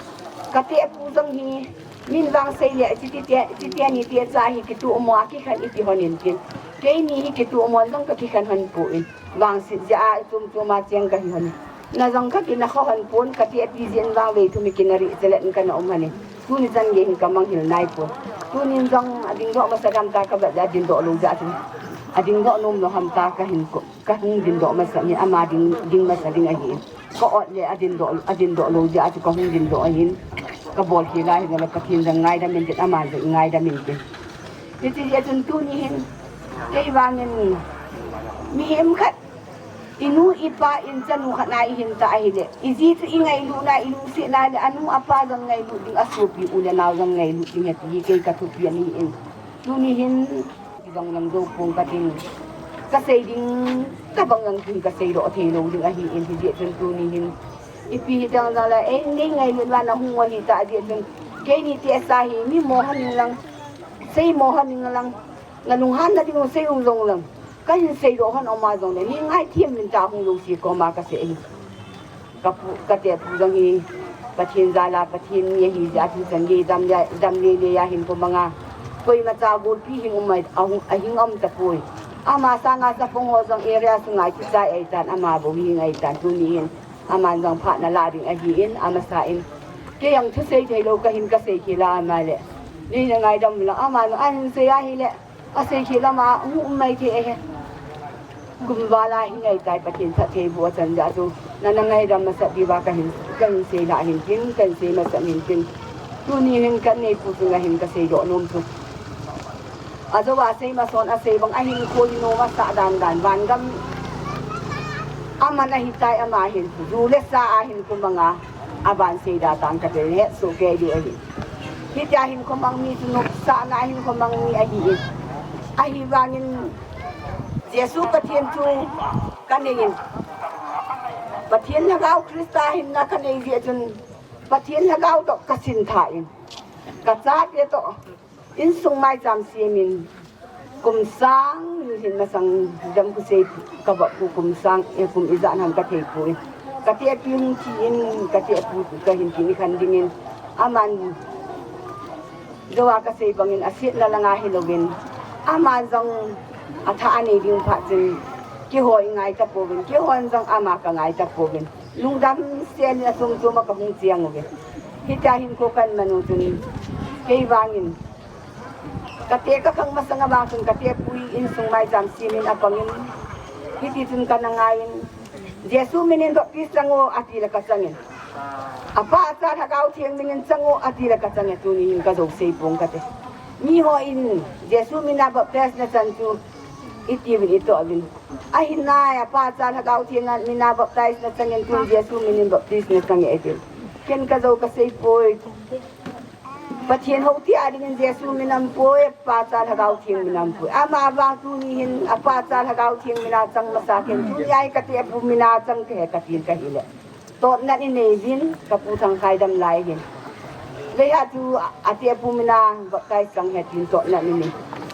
ka tehpu jong hi min vang sei le chi ti te, chi te ni te cha hi kituh mo a kikhen i ti hon in tin. Keini hi kituh mo jong ka kikhen hon poi. Vangset jeh a chom chom a cheng ka hi hon. Na jong ka kina kha hon pon ka tehpi jeh in vang vei thum i kina rih chalet in kana um hon in. Tuni chan gei hin ka manghil nai pon. Tunin jong ading doh masa ham ta ka vet le ading doh lou jeh a chun. Ading doh nom lou ham ta ka hin ko, ka hung ding doh masa in ama ding, ding masa ding ahi. Ka ot le ading doh, ading doh lou jeh a chu ka hung ding doh ahin. Ka bol khel a hin le Pathen jong ngaidam in tin ama jong ngaidam in tin. Hiche jeh a chun tuni hin. Kei vangin mihem khat Inu ipa in chanu khat na ihin ta ahile, iji chu ingailutna, ilungsetna le anu apa jong ngailut ding, asopi u le nao jong ngailut ding ahi ti hi kei kathupi ahin. Tuni hin, kijong lang jou pong kating. Kasei ding, kabang lang ding kasei doh thei lou ding ahin, hijeh chun tuni hin. Ipi hi teng jong le, ei, nei ngailut uva nahung u ahi ta jeh chun. Keini tesa hi, mi mo hon ning lang, sei mo hon ning lang, nalunghanna ding u sei u jong lang. Kahin sei doh hon um a jong le, nei ngaithem in ta hung lou si koma kasei ahi. Kapu, katepu jong hi, Pathen jal a, Pathen mi ahi jeh a, tun chan gei dam le, dam le le a hin ko manga. Koima cha golpi hing um ai, ahung, ahing um tapoi. Ama sanga chapang ho jong area sunga kichai ahitan, ama bou hing ahitan, tuni hin. Aman jong phat nala ding ahin, amasa in. Kei jong thusei thei lou kahin kasei khel a ama le. Nei na ngaidam la, aman ahin sei ahile. Asei khel a ama, um, um mai thei ahi. Kum val a hi ngai tai Pathen phattheiboh achan jeh a chu. Nana ngaidam masat diuva kahin, kahin sei lah hin tin, kahin sei masat hin tin. Tuni hin kaneipu chunga hin kasei doh nom chu. Ajou a sei mason asei bang ahin koi nom asah dan dan van gam aman ahitai ama hin. Ju le sa a hin kum anga aban sei da tang kati le het soh kei diu ahi. Hitia hin khomang mi chu nopsahna a hin khomang mi ahin. Ahivangin Jesu Pathen chu kanei in. Pathen Lhagao Christa hinna kanei jeh chun Pathen Lhagao toh kasin tha in. Kachate toh insung maicham semin. Kum sang, hin masang dam khu sei kavah khu kum sang, e kum ijat ham kathei poi. Katepi hung thi in, katepu kahin tin ikhan dingin. Aman, jou a kasei bangin, asetna langa hilouvin. Aman jong, atha anei ding phat chun, keiho ingai tapouvin, keihon jong ama kangai tapouvin. Lungdam sel in achom chom a kahung cheng uve. Hitia hin ko kaman u chun, kei vangin, kate kakhang masang a vang chun katepu hi insung maicham semin apangin, hiti chun kana ngai in, Jesu minin baptize chang o ati le kachang in. Apa, Cha, Lhagao Theng minin chang o ati le kachang e, tuni hin kajou sei pong kate. Miho in Jesu mina baptize nachan chu itiuvin itoh uvin. Ahinai, Apa, Cha, Lhagao Theng mina baptize nachang in tun Jesu minin baptize nachang e ati. Ken kajou kasei poi. Pathen hou tia dingin Jesu min aum poi, Pa, Cha, Lhagao Theng min aum poi. Ama vang tuni hin, Apa, Cha, Lhagao Theng mina chang masa ken, tunia hi katepu mina chang kahi katin kahile. Totna inei uvin, kapu Thangkhai dam lai hin. Leiha chu atepu mina baptize chang ahi tin totna inei.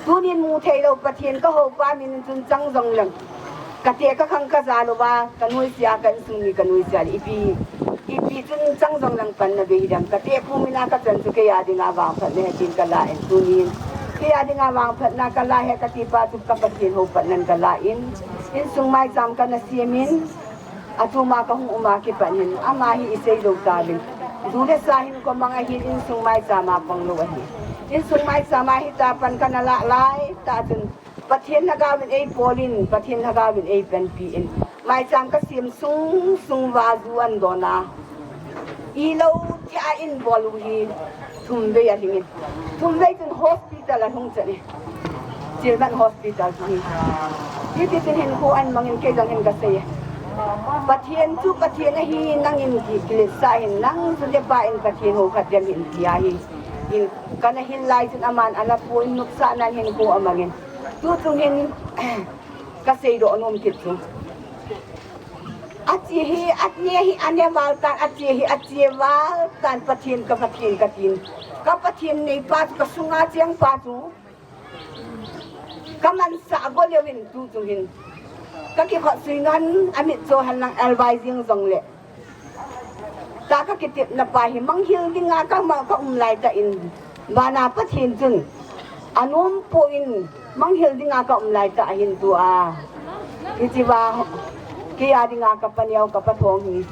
Tunin mu thei lou Pathen kahoupa min chun chang jong leng. Kate kakhang kaja louva, kanoise a, ka insung mi kanoise a, ipi, ipi chun chang jong leng panna bei hidem. Katepu mina kachan chu keia dinga vangphatna ahi tin kala in tunin. Keia dinga vangphatna kala ahi kati pa chu ka Pathen houpatnan kala in. Insung maicham kana semin. Achom a kahung um a kipat hin, ama hi isei jou tauvin. Ju le sa hin khomang ahin insung maicham a pang lou ahi. Insung maicham a hita pan kana lah lai tah chun, Pathen Lhagao in eipol in, Pathen Lhagao in eipanpi in. Maicham kasem sung sung uva ju ahin don a. Ilou tia ahin bol u hi thum vei ahing in. Thum vei chun hospital ahung chan e. Chilman Hospital chu hi. Hiti chun hinkho ahin mang in kei jong hin kasei e. Pathen chu Pathen ahi, nangin ki, kiletsah in, nang chu nepa in Pathen hou khat dem hin tia hi. Hin kana hin lai chun aman ana pui nopsahnan hinkho amang in. Tuchung hin kasei doh nom kit chu. Ache hi, ane hi, ane val tan, ache hi, ache val tan, Pathen ka Pathen katin. Ka Pathen neipa chu, ka sunga chengpa chu. Ka mansah go leu in tuchung hin. Ka kikhot sui non, amit cho hen lang elbai jing jong le. Ta ka kitepna pa hi manghil dinga ka ma, ka um lai tah in. Bana Pathen chun. Anom poi in manghil dinga ka um lai tah ahin tua. Hitia keia dinga ka paneo ka pathong hi.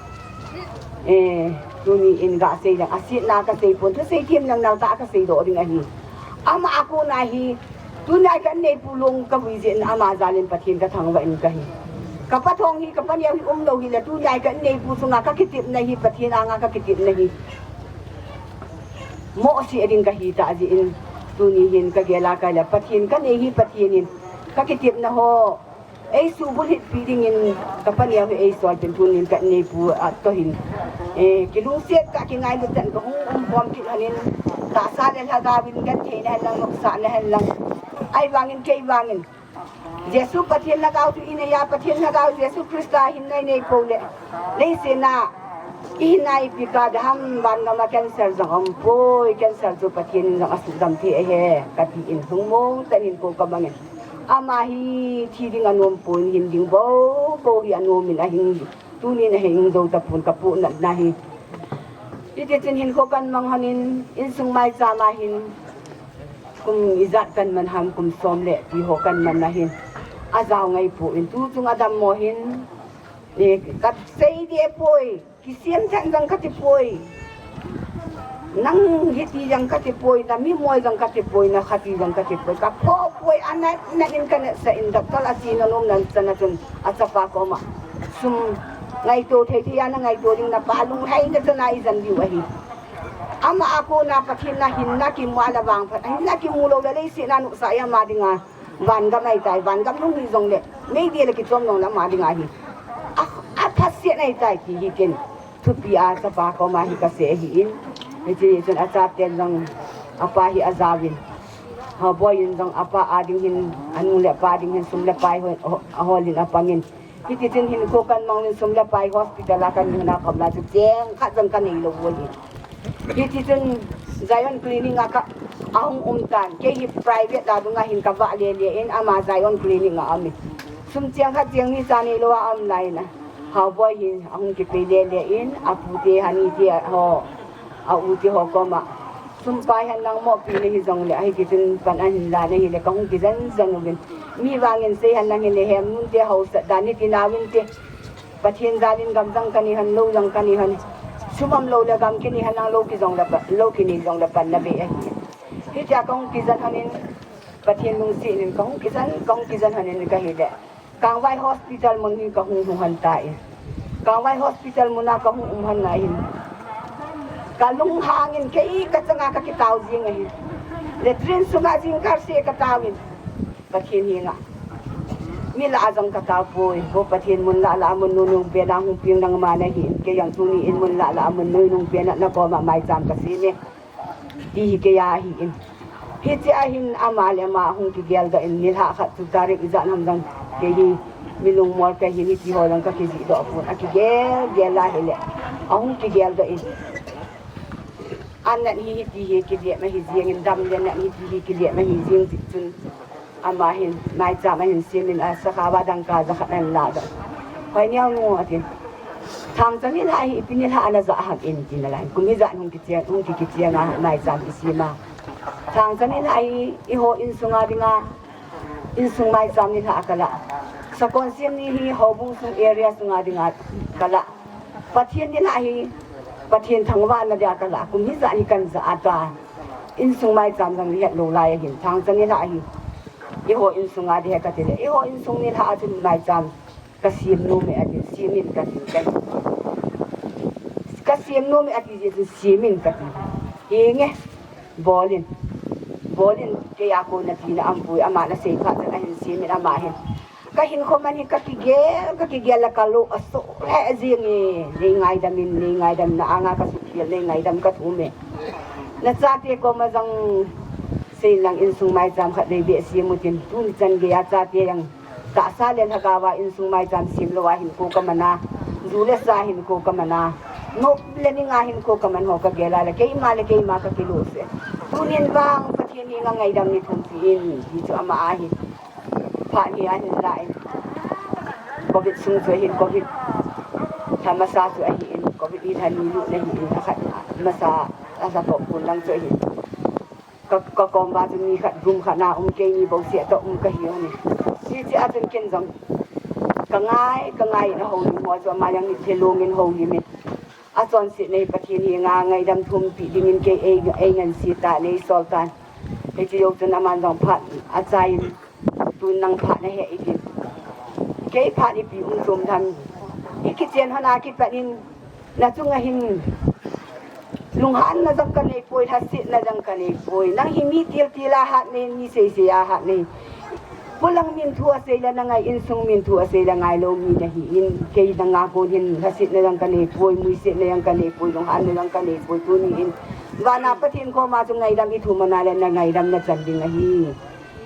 Eh, tuni in gasei lang, asetna kasei pon, thusei thim lang nal tah kasei doh ding ahi. Ama a kona hi, tunia ka neipu long ka vui jeh in ama jal in Pathen ka thangvah in kahi. Ka pathong hi, ka paneo hi umlou hile, tunia ka neipu chunga ka kitepna hi, Pathen anga ka kitepna hi. Mohseh ding kahi tah jeh in, tuni hin ka gel a ka le, Pathen ka nei hi, Pathen in ka kitepna ho. Ei subulhit pi dingin ka paneo hi ei solpin tunin ka neipu a tohin. Eh, kilungset ka kingailut tan ka hung um khom kit hanin, tahsa le lhagaovin gentheina hen lang, nopsahna hen lang. Ahivangin kei vangin Jesu Pathen lhagao chu inei a, Pathen lhagao Jesu Christa hin nei nei po le, leiset a ihin a ipi ka daham, van gam a cancer jong um poi, cancer chu Pathen in jong asuhdam thei ahi, kati in lungmong tah in ko ka mangin. Ama hi thi ding anom pon, hin ding bou bou hi anom in ahing, tunin ahing jou tapon ka pu natna hi. Hiti chun hinkho kan mang hanin, insung maicham a hin kum ijat kan man ham, kum som le ti ho kan man ahin, ajao ngai pon, tu chung adammo hin, eh, ka sei deh poi, kisem than jong kati poi. Nang hiti jong kati poi, na mi moi jong kati poi, na khati jong kati poi. Ka pho poi, anat nat in ka nat sah in, doctor a chena nom nan chana chun achapa koma sum ngaito thei thei a na ngaito ding na pa lunglhaina chana ijan diu ahi. Ama a kona Pathen na hinna kimu a la vangphat, hinna kimu lou le leiset a nopsah a ama dinga van gam ahitai, van gam lung hi jongle, meidil a kichom jongle ama dinga hi a, aphaset ahitai ti hi ken thupi a chapa koma hi ka sei ahin. Hiche chun achaten jong apa hi ajaovin, Haoboi in jong apa a ding hin, anu le apa ding hin sum le pai ho, ho, aholin apangin. Hiti chun hinkho kan mang in sum le pai hospital a kan nina khom la chu cheng khat jong ka nei lou u ahi. Hiti chun Zion Clinic a ka ahung um tan. Kei hi private a dunga hin ka vah le le in, ama Zion Clinic a um in. Sum cheng khat cheng ni cha nei lou a um lai na. Haoboi hin ahung kipe le le in, apu te, hani te ho, a u te ho koma sum pai hen lang mo pi na hi jongle, ahi ti chun pan ahin la na hile, ka hung kijen jen uvin. Mi vangin sei hen lang hile, hem nun te hausat dan ni ti na vin te. Pathen jal in gam jang ka ni hen, lou jang ka ni hen. Sum um lou le gam ki ni hen lang, lou ki jongle pa, lou ki ni jongle pan na be ahi. Hitia ka hung kijen hen in, Pathen lungset in ka hung kijen, ka hung kijen hen in ka hile. Kangvai Hospital mun hi ka hung hung hen ta in. Kangvai Hospital mun a ka hung um hen na hin, ka lunghang in kei ka changa ka kitao jing ahi. Latrine sunga jingkah se ka tao in. Pathen henga. Mi lah a jong ka tao poi. Ho Pathen, mun lah lah a mun nunung pen a hung peng nangma na hi in. Kei jong tuni in mun lah lah a mun nunung pen a na koma maicham ka sem e. Ti hi kei a ahi in. Hiche a hin ama le ama hung kigel doh in, nilhah khat chu tarik ijat ham jong kei hi mi lungmol ka hi, hiti ho jong ka kijih doh pon, a kigel gel a hile. Ahung kigel doh in. An nat hi hiti hi kidem ahi jing in, dam le nat hiti hi kidem ahi jing chun. Ama hin, maicham ahin sem in, asakha va dangka jakhat ahin la doh. Hoi neo nu atin. Thangcha nilhah hi, ipi nilhah a na ja ham in tin ala hin. Kum ijat hung kicheng, hung ki kicheng a, maicham kisem a. Thangcha nilhah hi, eiho insung a dinga, insung maicham nilhah a ka lah. Sakon sem ni hi, houbung sung area sunga dinga ka lah. Pathen nilhah hi, Pathen thangvahna dia ka lah. Kum hijat hi kan ja a ta. Insung maicham jong het lou lai ahin. Thangcha nilhah hi, eiho insung a ding ahi ka ti le, eiho insung nilhah a chun maicham ka sem nom e atin, sem in ka ti, ka ti. Ka sem nom e ati jeh chun sem in ka ti. Henge, bol in. Bol in, kei a kona tina um poi, ama na sei phat chun ahin sem in ama hin. Ka hinkho man hi ka kigel, ka kigel a ka lou aso le jing e, nei ngaidam in, nei ngaidam na anga ka suhkhel, nei ngaidam ka thum e. Na chate koma jong sei lang, insung maicham khat nei be sem u tin, tuni chan gei a chate jong tahsa le lhagao a insung maicham sem lou a hinkho ka man a, ju le sa hinkho ka man a, nop le ning a hinkho ka man ho ka gel a le, keima le keima ka kilose. Tunin vang Pathen henga ngaidam ni thum pi in, ti chu ama ahi. Phat hi ahin la in. Covid sung chu ahin, Covid lha masa chu ahi in, Covid ni lha ni lut na hi in, akhat masa, alha pon lang chu ahi. Ka, ka kom uva chun mi khat, room khat na um, keini bou seh toh um ka hi u ahi. Hiche a chun ken jong ka ngai, ka ngai in ahoulim ho chu ama jong nit he lom in houlim in. Achonsetna hi Pathen henga ngaidam thum pi dingin kei ei, ei ngansi ta, nei sol tan. Hiche jou chun aman jong phat achai in. Tun nang phat nahe itin. Kei phat ipi um chom tham. I kichen hon a kipat in, na chunga hin lunghanna jong ka nei poi, lhasetna jong ka nei poi. Nang hi mi til til a hat nei, mi sei sei a hat nei. Khulang min thu asei le nangai, insung min thu asei le ngailou mi nahin, kei nanga kon hin lhasetna jong kanei poi, muisetna jong kanei poi, lunghanna jong kanei poi, tuni in vana Pathen koma chu ngaidam ithum a le nangaidam nachan ding ahi.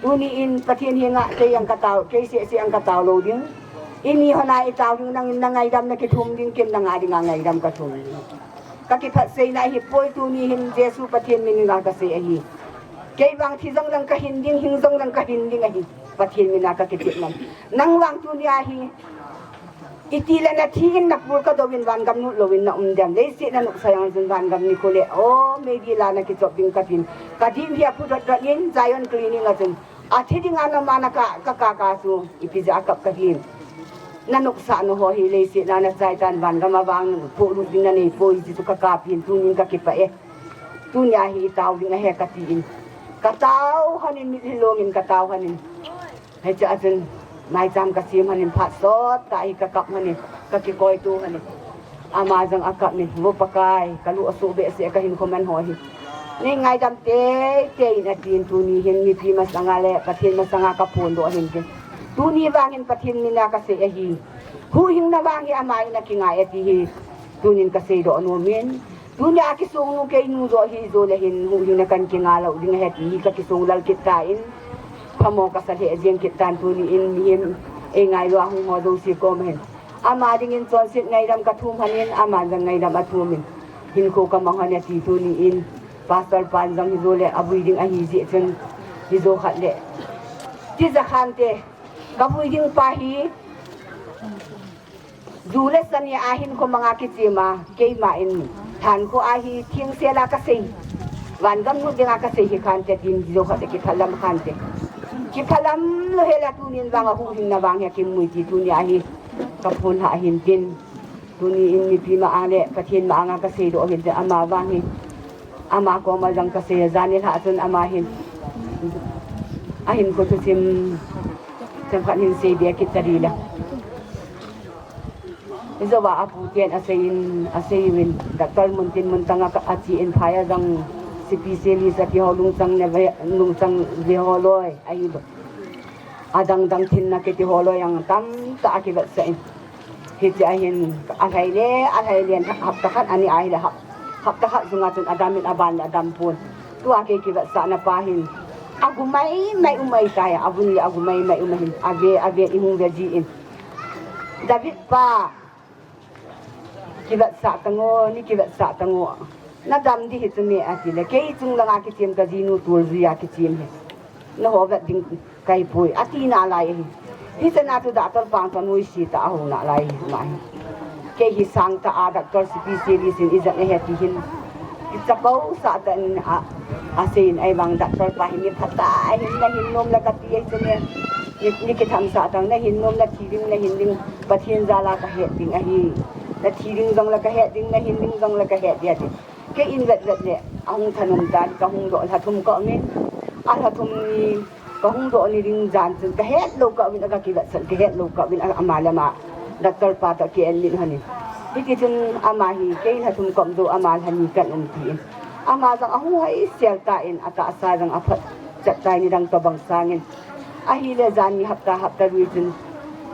Tuni in Pathen henga kei jong katao, kei seh seh jong katao lou ding. Ini hon a itao ding, nangin nangaidam nakithum ding, ken nanga dinga ngaidam kathum ding. Kakiphat seina ahipoi, tuni hin Jesu Pathen min in kasei ahi. Kei vang thi jong jong kahin ding, hing jong jong kahin ding ahi. Pathen mina kakitepna. Nang vang tunia hi, itile nathi in napul kadou in vangam lut louvin naum dem. Leiset nanuksa jong chun vangam nikho le, o, meidil a nakichop ding katin. Kadim hi aphu dot dot in Zion Clinic a chun, athi dinga namana ka, kakap kap chu, ipi jeh a kap kahin. Nanuksa naho hi leiset na nachai tan, vangam a vang polut ding nanei poi, hichu kakap in, tunin kakipah e. Tunia hi itao ding ahi katin. Katao hon in, mitlhi long in katao hon in. Hiche a chun maicham kasem hon in, phat sot tah hi kakap hon in, kakikoitu hon in. Ama jong akap in, Vo Pakai, kalu asuh behseh kahinkho man ho hi. Nei ngaidam teitei in atin, tuni hin mipi masanga le Pathen masanga kaphondoh ahin tin. Tuni vang hin Pathen mina kasei ahi. Huhhingna vang hi ama in akingai ati hi. Tunin kaseidoh nom in. Tunia kisung nu keinu joh hi jou le hin huhhingna kan kinga lou ding ahi ti hi kakisung lal kit tan. Phamo kasa lheh jeng kit tan, tuni in mihem eingailua hung ho jouse koma hin. Ama dingin chonset ngaidam kathum hon in, ama jong ngaidam athum in. Hinkho kamang hon ati tuni in. Pastor pan jong hijou le avui ding ahi jeh chun hijou khat le. Tija Khante, kavui ding pa hi. Ju le sani a hinkho manga kichem a, keima in lhankho a hi thengsel a kasei. Vangam lut dinga kasei hi Khante tin, hijou khat le kiphalam Khante. Kiphalam lou hela tunin vang a huhhingna vang hi akimui ti tunia hi kaphondoh ahin tin. Tuni in mipi ma a le Pathen ma anga kaseidoh ahin tin, ama vang hi. Ama koma jong kasei a, jan nilhah chun ama hin. Ahinkho thusim themkhat hin seibe kit tading le. Hijou a apu ten asei in, asei uvin, Doctor Muntin Muntang a ka, ache in phai a jong specialist akiho lungchang ne ve, lungchang ve ho loi ahi bou. Adang dang thinna kiti ho loi jong tamtah akivetsah in. Hiche a hin alhai le, alhai le, hapta khat ani ahile hap, hapta khat sunga chun adam in aban le adam pon. Tua kei kivetsahna pa hin. Agu mai mai um ahitai, avun le agu mai mai um ahin. Ave, ave, ihung ve ji in. David pa. Kivetsah tango, nei kivetsah tango. Nadam ding hi chu me atile, kei chung langa kichem kajinu tul jui a kichem hi. Naho vet ding kahipoi, ati nalai ahi. Hiche na chu doctor pang chu nuisat a ahung nalai ahi, ama hi. Kei hi sangtah a doctor specialist in ijat nahi ti hin. Kichapou sah tah in a, asei in ahivang doctor pa hi mi phatah a hin nahin nom le kati ahi chu me. Nei, nei kitham sah tang, nahin nom, nathi ding, nahin ding, Pathen jal a kahet ding ahi. Nathi ding jong le kahet ding, nahin ding jong le kahet ding ati. Kei in vet vet le, ahung thanom tan, kahung doh lha thum ka um in. A lha thum ni, kahung doh ni ding jan chun, kahet lou ka um in, a kakivetsah, kahet lou ka um in, a, ama le ama, doctor pa toh ki admit hon in. Hiti chun ama hi, kei lha thum ka um jou, ama lha ni kan um ti in. Ama jong ahung haisel tan, atahsa jong aphat chat tan, nidang tobang sangin. Ahile jan ni hapta, hapta lui chun.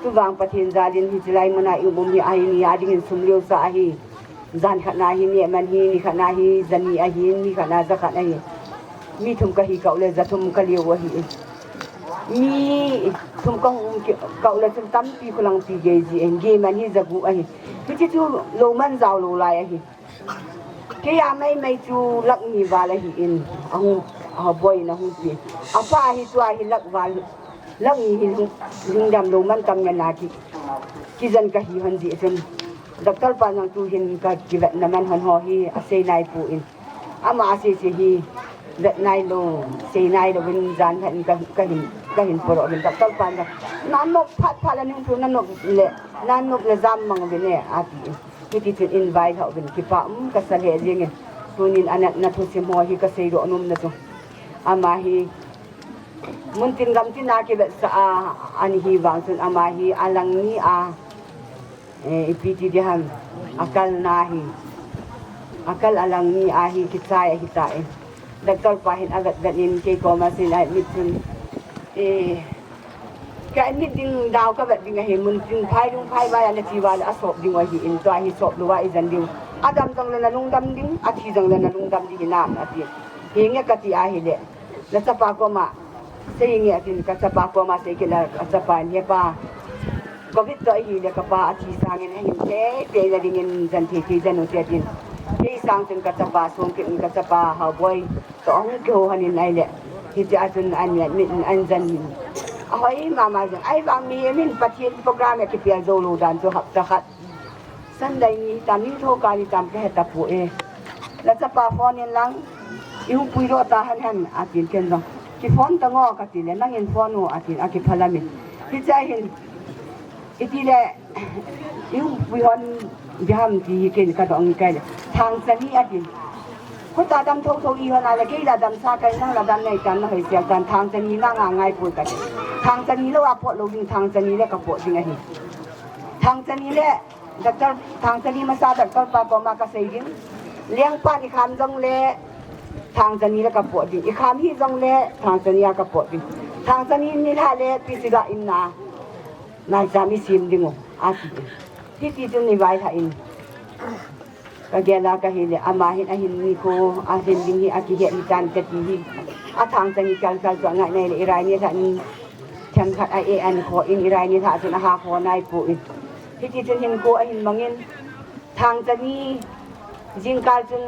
Tuvang Pathen jal in hiche lai muna i um um hi ahi ni a dingin sum lheh sa ahi. Jan khat na hi ni man hi, ni khat na hi, jan ni ahi, ni khat na jan khat ahi. Mi thum kahi kah u le, jan thum kalheh u ahi. Mi thum kahung um kah u le chun tampi khulang pi gei ji ahi, gei man hi jan gup ahi. Hiche chu lou man jao lou lai ahi. Kei a mai mai chu lakh ni val ahi in, ahung, aboi in ahung pi. Apa hi tua hi lakh val, lakh ni hi lhung, lhung dam lou man tam ngen a ki, kijen kahi hon ji chun. Doctor pa nang tu hin kakivetna man hon ho hi asei nai poi. Ama asei sei hi vet nai lou, sei nai lou vin jan hin ka, kahin, kahin poro vin. Doctor pa nang, nanop phat phat la ning tu nanop le, nanop le jam mang vin e, ati. Hiti chun invite ho uvin kipa um kasa lheh jeng in. Tunin anatna thusim ho hi kasei doh nom na chu. Ama hi muntin gamtin a kivetsah a, ani hi vang chun ama hi alang ni a, eh, ipi ti ding ham, akal na hi. Akal alang ni a hi kichai ahi tai. Doctor pa hin avet vet in kei koma sin a mit chun. Eh, Ka nit ding dau ka vet ding ahi, mun tin phai dung phai vai ana chi uva le asop ding ahi in, tua hi sop lou a ijen diu. Adam jong le nalungdam ding, athi jong le nalungdam ding hinam ati. Hinge kati ahile, nachapa koma sei nge atin, kachapa koma sei kit le, kachapa in, He pa, Covid toh ahile kapa athi sangin ahin thei thei na dingin jen thei thei jen u te atin. Kei sang chun kachapa sung kit in, kachapa Haoboi toh ahung kihou lhon in ahile, hitia chun an nit in an jen in. Ahoi mama jeng, ahivang mihem in Pathen program a kipel jou lou dan chu hapta khat Sunday ni hitam, nitho kah ni tam kahe tapoi. Nachapa phone in lang, ihung puidoh ta hen hen atin, ken jong, Kiphone tan o kati le, Nangin phone o atin, akiphalam in. Hichea hin, itile, ihung puihon diham ti hi ken kadong kai le, Thangcha ni atin. Khuta dam thotho ihon a le, Kei la damsa kai, nang la dam nei tan, nahoi sel tan, Thangcha ni nanga ngaipoi kati. Thangcha ni lou a pot lou ding, Thangcha ni le kapot ding ahi. Thangcha ni le, Doctor, Thangcha ni masa Doctor pa koma kasei ding. Lengpan ikham jongle, Thangcha ni le kapot ding. Ikham hih jongle, Thangcha ni a kapot ding. Thangcha ni nilhah le, Pi Siga in a, maicham isim ding u, ati. Hiti chun ivailhah in. Kagel a kahile, ama hin ahin nikho, ahin ding hi akihet hitan kati hi. A Thangcha ni kalkal chu angai nai le, Irai nilhah ni themkhat a e an kho in, Irai nilhah chun aha kho naipoi. Hiti chun hinkho ahin mangin, Thangcha ni jingkal chun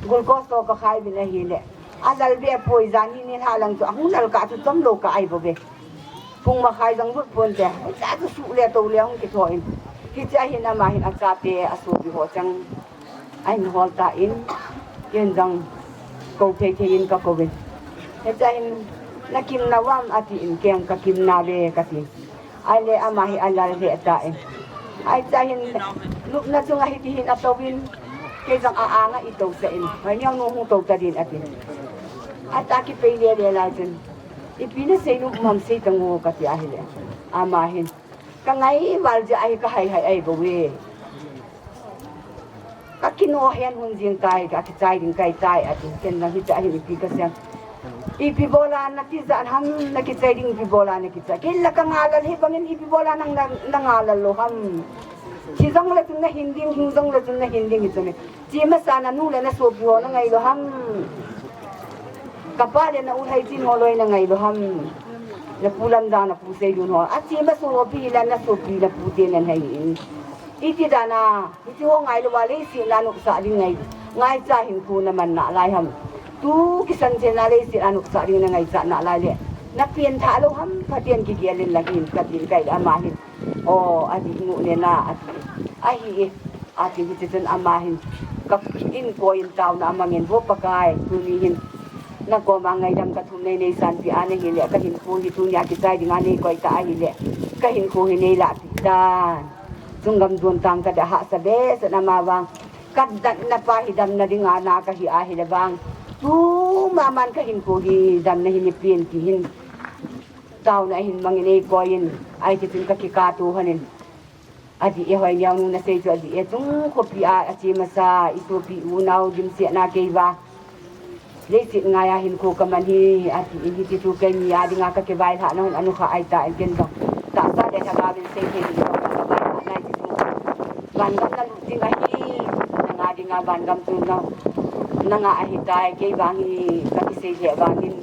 glucose toh kakhai uvin ahile, alal be poi, janhi nilhah lang chu ahung lal kah chu chomlou kah ahi bouve. Pung makhai jong lut ponte, hichea chu suh le tou le ahung kitho in. Hichea hin ama hin achate asopi ho cheng ahin hol tan, ken jong kou thei thei in kakouvin. Hichea hin, Nakim nauvam atin, ken kakim nauve kati. Ahile ama hi alal lheh tan. Hichea hin, lupna chunga hiti hin atouvin, kei jong a-anga itousah in, Hoineonu hung tou tadin atin. Ata kipei lele lai chun, Ipi nasei nom ham, sei tan o kati ahile, ama hin, Kangai val jeh ahi, kahai hai ahi bouve. Kakino hen hun jing tai, akichai ding kahitai, ati. Ken jong hichea hin ipi kasei em. Ipi bola natijat ham, nakichai ding ipi bola nakichai. Kei la kanga lal hibangin ipi bola nang na, nanga lal lou ham. Thi jongle chun nahin ding, hing jongle chun nahin ding hichu me. Che masa nanu le nasopi ho nangai lou ham. Kapa le na u Lhaiching ho loi nangai lou ham. Napu Lamjang, napu Seidun ho. Ache masa ho ipi hile nasopi napu te nangai in. Iti dan a, hiti ho ngai louva leiset a nopsah ding ngai, ngaicha hinkho naman nalai ham. Tu kisan chen a leiset a nopsah ding nangaichat nalai le, napengthah lou ham, Pathen kigel in lang hin, katin kaile ama hin, O, adih nu nena, ati. Ahi e, ati, hiti chun ama hin, ka in koi in taona amangin, Vo Pakai, tuni hin nakoma ngaidam kathum nei neisanpeh a nahile, kahinkho hi tunia kichai dinga neikoi ta ahile, kahinkho hi neilahpeh tan. Chunggam jon tang kadia hahsa behseh in, ama vang kadatna pa hi damna dinga na kahi ahile vang, tumaman kahinkho hi damna hi neipen ti hin, taona ahin mangin eikoi in, ahiti chun kakikah to lhonin. Adih e, Hoineonu nasei chu adih e, chung khopi a ache masa, isopi unau dimset na keiva leiset ngai a hinkho kaman hi, atin, hiti chu keini a dinga kakivailhahna hun anukhah ahitan, ken jong tahsa le lhagao in seithei ding jong kavailhah nai ti chu. Vangam nalut ding ahi, nanga dinga vangam chu na, nanga ahitai, kei vang hi kakisei lheh vangin,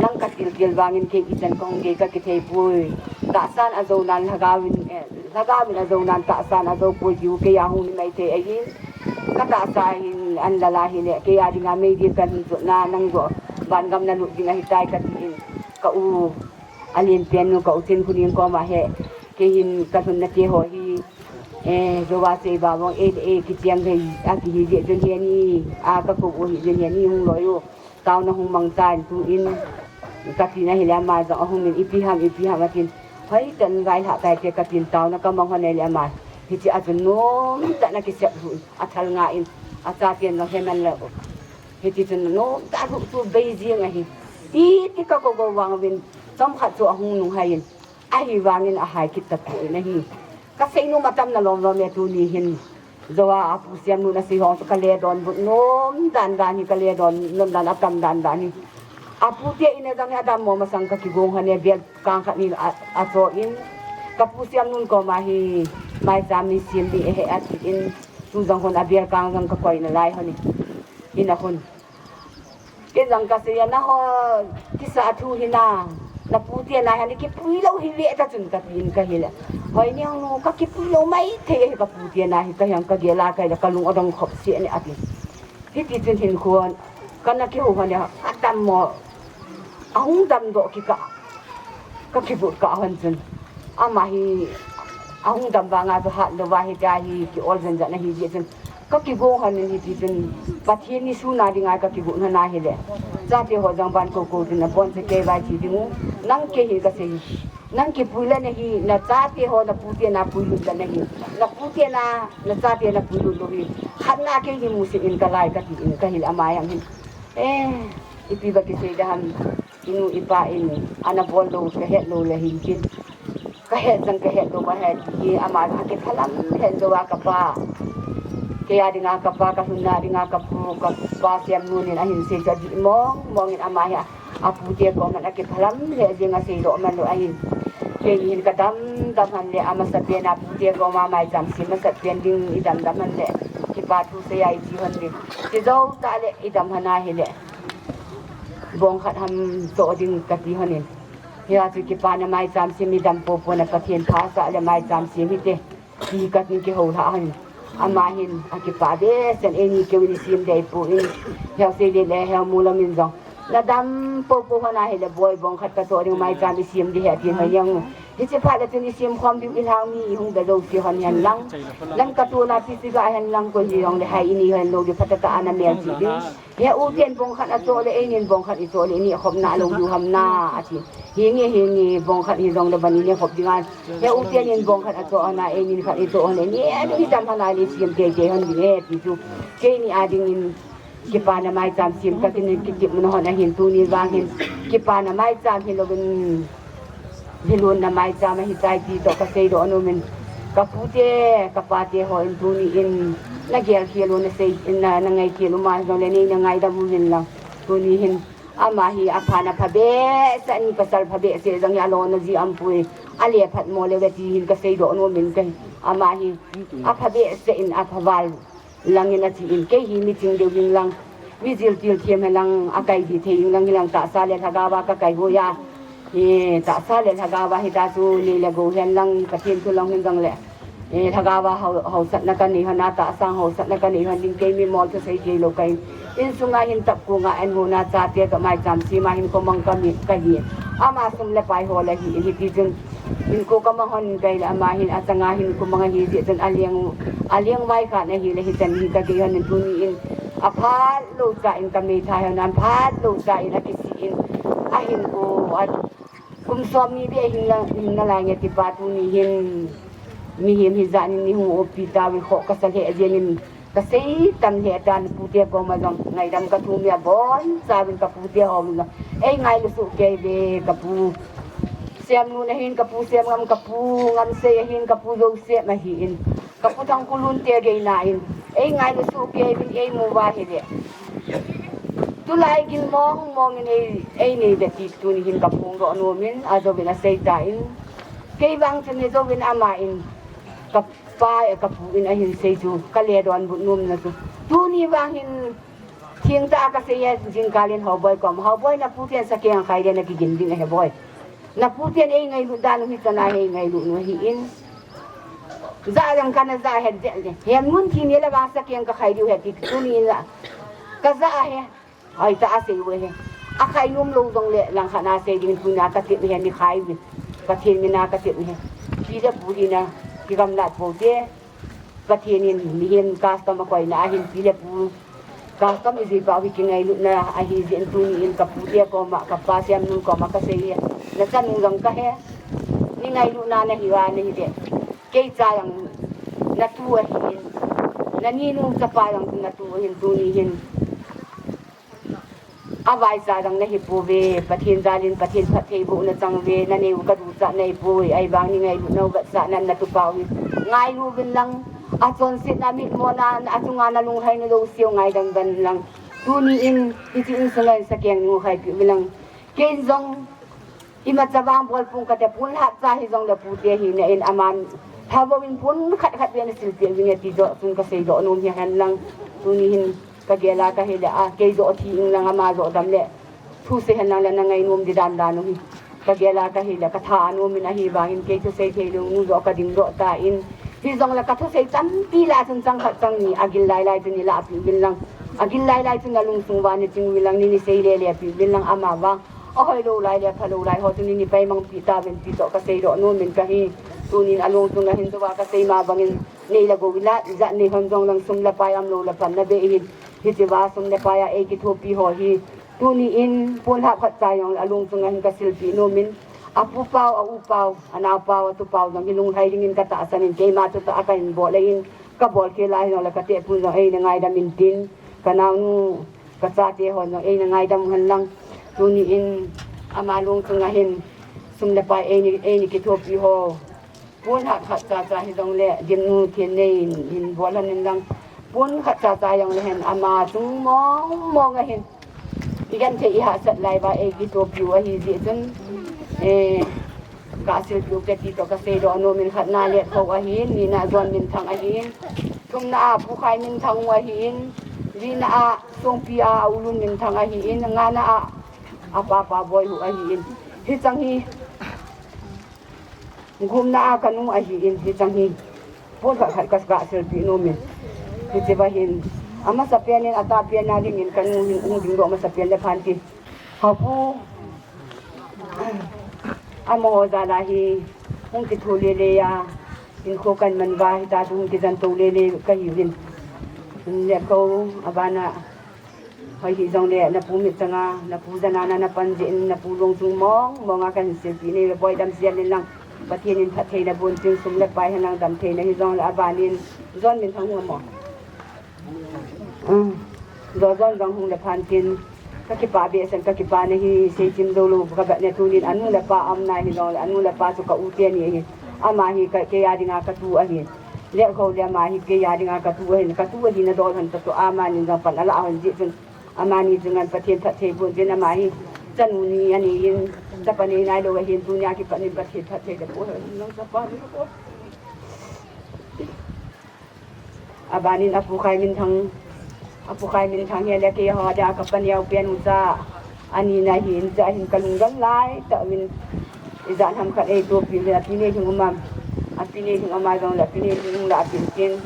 nang katiltil vangin kei ichan kahung gei kakithei poi. Tahsan ajou nan lhagao in, eh, lhagao in ajou nan tahsan ajou poi tiu, kei a hung ni maithei ahin. Katahsa hin anlal ahile, kei a dinga meidil kahin jotna, nang joh vangam nalut ding ahitai katin. Ka u, alen pen nu, ka u Chinkhoning koma he, kei hin kalhunna te ho hi, eh, jouva seiva vang, eh, eh, kicheng thei, akihi jeh chun heni, a kakou u hi chun heni hung loi u. Taona hung mangchan tuin, katin ahile ama jong ahungin ipi ham, ipi ham atin. Hoitah in vailhah tai te katin taona kamang lhon ahile ama, hichea chun nomtah in akisep lhuh in, athal nga in, achaten jong heman lou. Hiti chun nomtah lhuh chu bei jeng ahi. Iti kakou gou vang uvin, chomkhat chu ahung nunghai in, ahivangin ahai kit tapoi ahi. Kasei nom atam nalom lom e tuni hin. Jouva apu Siamnu nasei ho chu kale donbut nom dan dan hi, kale don nom dan atam dan dan hi. Apu te in a jong hi adam mo masang kakigong hon e, bel kang khat ni a, acho in, kapu Siamnun koma hi maicham ni sem ding ahi atin, tu jong hon abel kang jong kakoi nalai hon e. Ina hon. Ken jong kasei a, naho kisa thu hi na, napu te na hi kipui lou hi ve ta chun katin kahile. Hoi neo nu, kakipui lou maithei hi kapu te na hi, kahin kagel a kahile kalung adong khop se ne atin. Hiti chun hin khon, kana kihou hon e, adam mo, ahung damdoh kikah, kakivut kah hon chun. Ama hi, ahung dam vanga chu hat louva hitia hi kiol jen jen ahi jeh chun. Kakigong hon in hiti chun, Pathen ni suna dinga kakigong hon ahile. Chate ho jong ban kou kou chun abon che kei vai chi ding u, nang kei hi kasei. Nang kipui le nahi, nachate ho, napu te na puilut le nahi. Napu te na, nachate na puilut lou hi. Khat na kei hi musit in kalai katin kahile ama jong hin. Eh, ipi ba kisei da ham, inu ipa in, ana bol lou, kahet lou le hin kin. Kahet jong kahet lou va het hi, ama akiphalam het lou a kapa. Kei a dinga kapa, kalhun na dinga kapu, kapa Siamnun in ahin sei chu adih mong mong in ama hi a, apu te koma akiphalam lheh jeng a seidoh man lou ahin. Keini hin kadam dam hon le, amasapen a pu te koma maicham sem masapen ding idam dam hon le, kipa thu sei a ichi hon ding. Chi jou tah le idam hon ahile, bong khat ham cho ding kati hon in. Hia chu kipana maicham sem idam popo na Pathen phasah le maicham sem hite. Ti katin kihou lha hon. Ama hin akipa behseh in, eini keu in isem dei poi. Heu sei le le, heu mu lam in jong, nadam popo hon ahile boi, bong khat kacho ding, maicham isem ding ahi atin hoi jeng u. Hiche phat le chun isem khom diu, ilhang mi ihung be jouse hon hen lang, Lamka tuna Pisiga hen lang, koi hi jong le hai ini hen lou ding, phatah tah a namel cheh ding. He u ten bong khat acho le, einin bong khat icho le, ini khop na lou diu ham na, ati. Hinge, hinge, bong khat hi jong le ban ini khop ding a. He u ten in bong khat acho ana, einin khat icho ana, ini, ani idam hon a le isem teitei hon ding e, ti chu. Keini a ding in, kipana maicham sem katin kitep mun hon ahin, tuni vang hin, kipana maicham hilouvin, lhilunna maicham ahi tai ti toh kaseidoh nom in. Kapu te, kapa te ho in tuni in, nagel khel u, nasei in, na, nangai khel u ma jong le, nei nangaidam uvin lang. Tuni hin, ama hi aphan apha behseh in, pasal pha behseh jong hi alona ji aumpoi. Ale phat mo le ve ti hin kaseidoh nom in kahi. Ama hi apha behseh in, apha val lang in achi in, kei hi mi ching deu hing lang, mi jil til them hen lang, akai di thei hing lang, hilang tahsa le lhagao a kakai hoi a. Hi tahsa le lhagao a hita chu nei le gou hen lang, Pathen thu lang hin jong le. Eh, lhagao a hao, haosatna kanei hon a, tahsa haosatna kanei hon ding, kei mi mol thusei thei lou kahin. Insung a hin tapkong a an hon a, chate toh maicham sem a hinkho mang kami kahi. Ama sum le pai ho le hi, hiti chun hinkho kamang hon kahile, ama hin achang a hinkho mang ahi jeh chun aleng, aleng vai khat nahi le hichan hi kagei hon in tuni in aphat lou cha in kameithai hon a, aphat lou cha in akisih in ahinkho a kum som ni beh hing la, hing nalai nge ti pa tuni hin mihem hijat in eihung opi tauvin khoh kasa lheh jeng in kasei tam lheh tan, pu te koma jong ngaidam kathum e, abon chauvin kapu te ho jong eingailu soh kei ve, kapu Siamnun ahin, kapu Siamngam, kapu Ngamsei ahin, kapu Joseph ahin, kapu Thangkholun te geina in eingailu soh kei uvin, eimu uva hile tulai gin mong mong in ei, einei ve ti tuni hin kaphongdoh nom in, ajouvin asei tan. Kei vang chun hijouvin ama in, kapa, kapu in ahin sei chu kale donbut nomna chu. Tuni vang hin thengtah a kasei e, jingkal in Haoboi kom, Haoboi, napu ten sakeng akhai le nakigin ding ahi boi. Napu ten eingailut dan u hichan a eingailut u ahin. Jah jong kana jah het jeh le. Hemnun thi ni le vang sakeng kakhai diu ahi ti tuni la kajah ahi. Hoitah a sei u ahi. Akhai nom lou jongle langkhat a sei ding, tuna katep ahi, nei khai uvin. Pathen mina katep ahi. Pi le pu hina kigamlat pou te. Pathen in mihem custom akoina ahin pi le pu custom ijui pau hi kingailutna ahi jeh in tuni in kapu te koma, kapa Siamnun koma kasei e. Nachanu jong kahe. Nei ngailutna nahi uva nahi le. Kei cha jong natu ahin. Naninu chapa jong natu ahin tuni hin. Avaicha jong nahi pouve, Pathen jal in Pathen phattheiboh nachang uve, nanei u kaduchat nahi poi, ahivang nei ngailutna u vetsahnan natupa u hi ngailu uvin lang, achonsetna mitmona, achunga nalunglhaina jouse u ngaidam uvin lang, Tuni in, hiche insung a hin sakeng nu khai pi ulang. Kei jong, imacha vang bol pung kate pun hat cha hijongle pute hina in aman. Thabou in pun khat khat vei na silpi vinge ti jo, chun kasei jo nom hi hen lang. Tuni hin, kagel a kahile a, kei jo thi in lang ama jo dam le. Thusei hen lang le na ngai nom di dan dan u hi. Kagel a kahile, katha a nom in ahivangin kei thusei thei lou nu jo kading jo ta in. Hijongle kathusei tampi lah chun chang khat chang ni, agil lai lai chun ni lah pi uvin lang. Agil lai lai chun alungsung uva ni ching uvin lang, ni ni sei le le pi uvin lang ama vang. Ahoi lou lai le pha lou lai ho chun ni ni pai mang pi ta uvin ti jo kasei jo nom in kahi. Tunin alungsung a hin jo va kasei ma bangin nei le gou ila, ijat nei hon jong lang sum le pai um lou le phat na be hin. Hiche va sum le pai a ei kithopi ho hi. Tuni in, pon hap khat cha jong le alungsung a hin kasilpi nom in, apu pau, a u pau, anao pau, atu pau jong hi lunglhai dingin katahsan in, keima thutah a kahin bol le in, kabol khel a hin jong le katepun jong eina ngaidam in tin, kanaonu, kachate hon jong eina ngaidam hen lang. Tuni in, ama lungsung a hin, sum le pai eini, eini kithopi ho. Pon hat khat cha cha hijongle, Dimnu Thennei in, hin bol hen in lang. Pon khat cha cha jongle hen, ama chung mong mong a hin. Igenthei ihahsat lai uva, ei kithopi u ahi jeh chun. Eh, kasilpi u kati toh kasei doh nom in, khatna Letkhou ahin, nina Jonminthang ahin. Thumna a Pu Khaiminthang u ahin. Lina a Songpi a U Lunminthang ahin. Ngana a, a Papa Boi u ahin. Hichang hi. Gumna a kanu ahin, hichang hi. Pon khat khat ka, kasilpi nom in. Hiche va hin. Amasapen in, atahpen na dingin kanu hin hung dingdoh masapen le phan ti. Hapu. Amaho jal a hi. Hung kitho le le a. Hinkho kaman uva hita chu hung kijen to le le kahiuvin. Letkhou, abana. Hoi hijongle, napu mitchang a, napu jana na, napan jeh in, napu lungchung mong mong a kahin silpi nei uve, boi damsel in lang. Pathen in phattheina boh in tin, sum le pai hen lang damtheina hijongle, abanin, Jonminthang u mo. Um, jo Jon jong hung le phan tin, kakipah behseh in, kakipah na hi, seichim jou lou, kavet ne tunin, anu le apa aumna hijongle, anu le apa chu ka u teni ahi. Ama hi ka, kei a dinga katu ahi. Letkhou le ama hi kei a dinga katu ahin, katu ahi na dol hon tatu, amanin jong pan ala hon jeh chun, amani chunga Pathen phatthei boh in tin ama hi, chanu ni ani in, chapa nei nailou ahin, tunia kipat in Pathen phatthei le boh in lang chapa ni ko. Abanin Apu Khaiminthang, Apu Khaiminthang hi le kei ho dia kapa neo pen u cha. Ani na hin cha hin kalungdon lai tah uvin ijat ham khat ei topi le api Neihing um am. Api Neihing um a jongle api Neihing hung lah pin tin.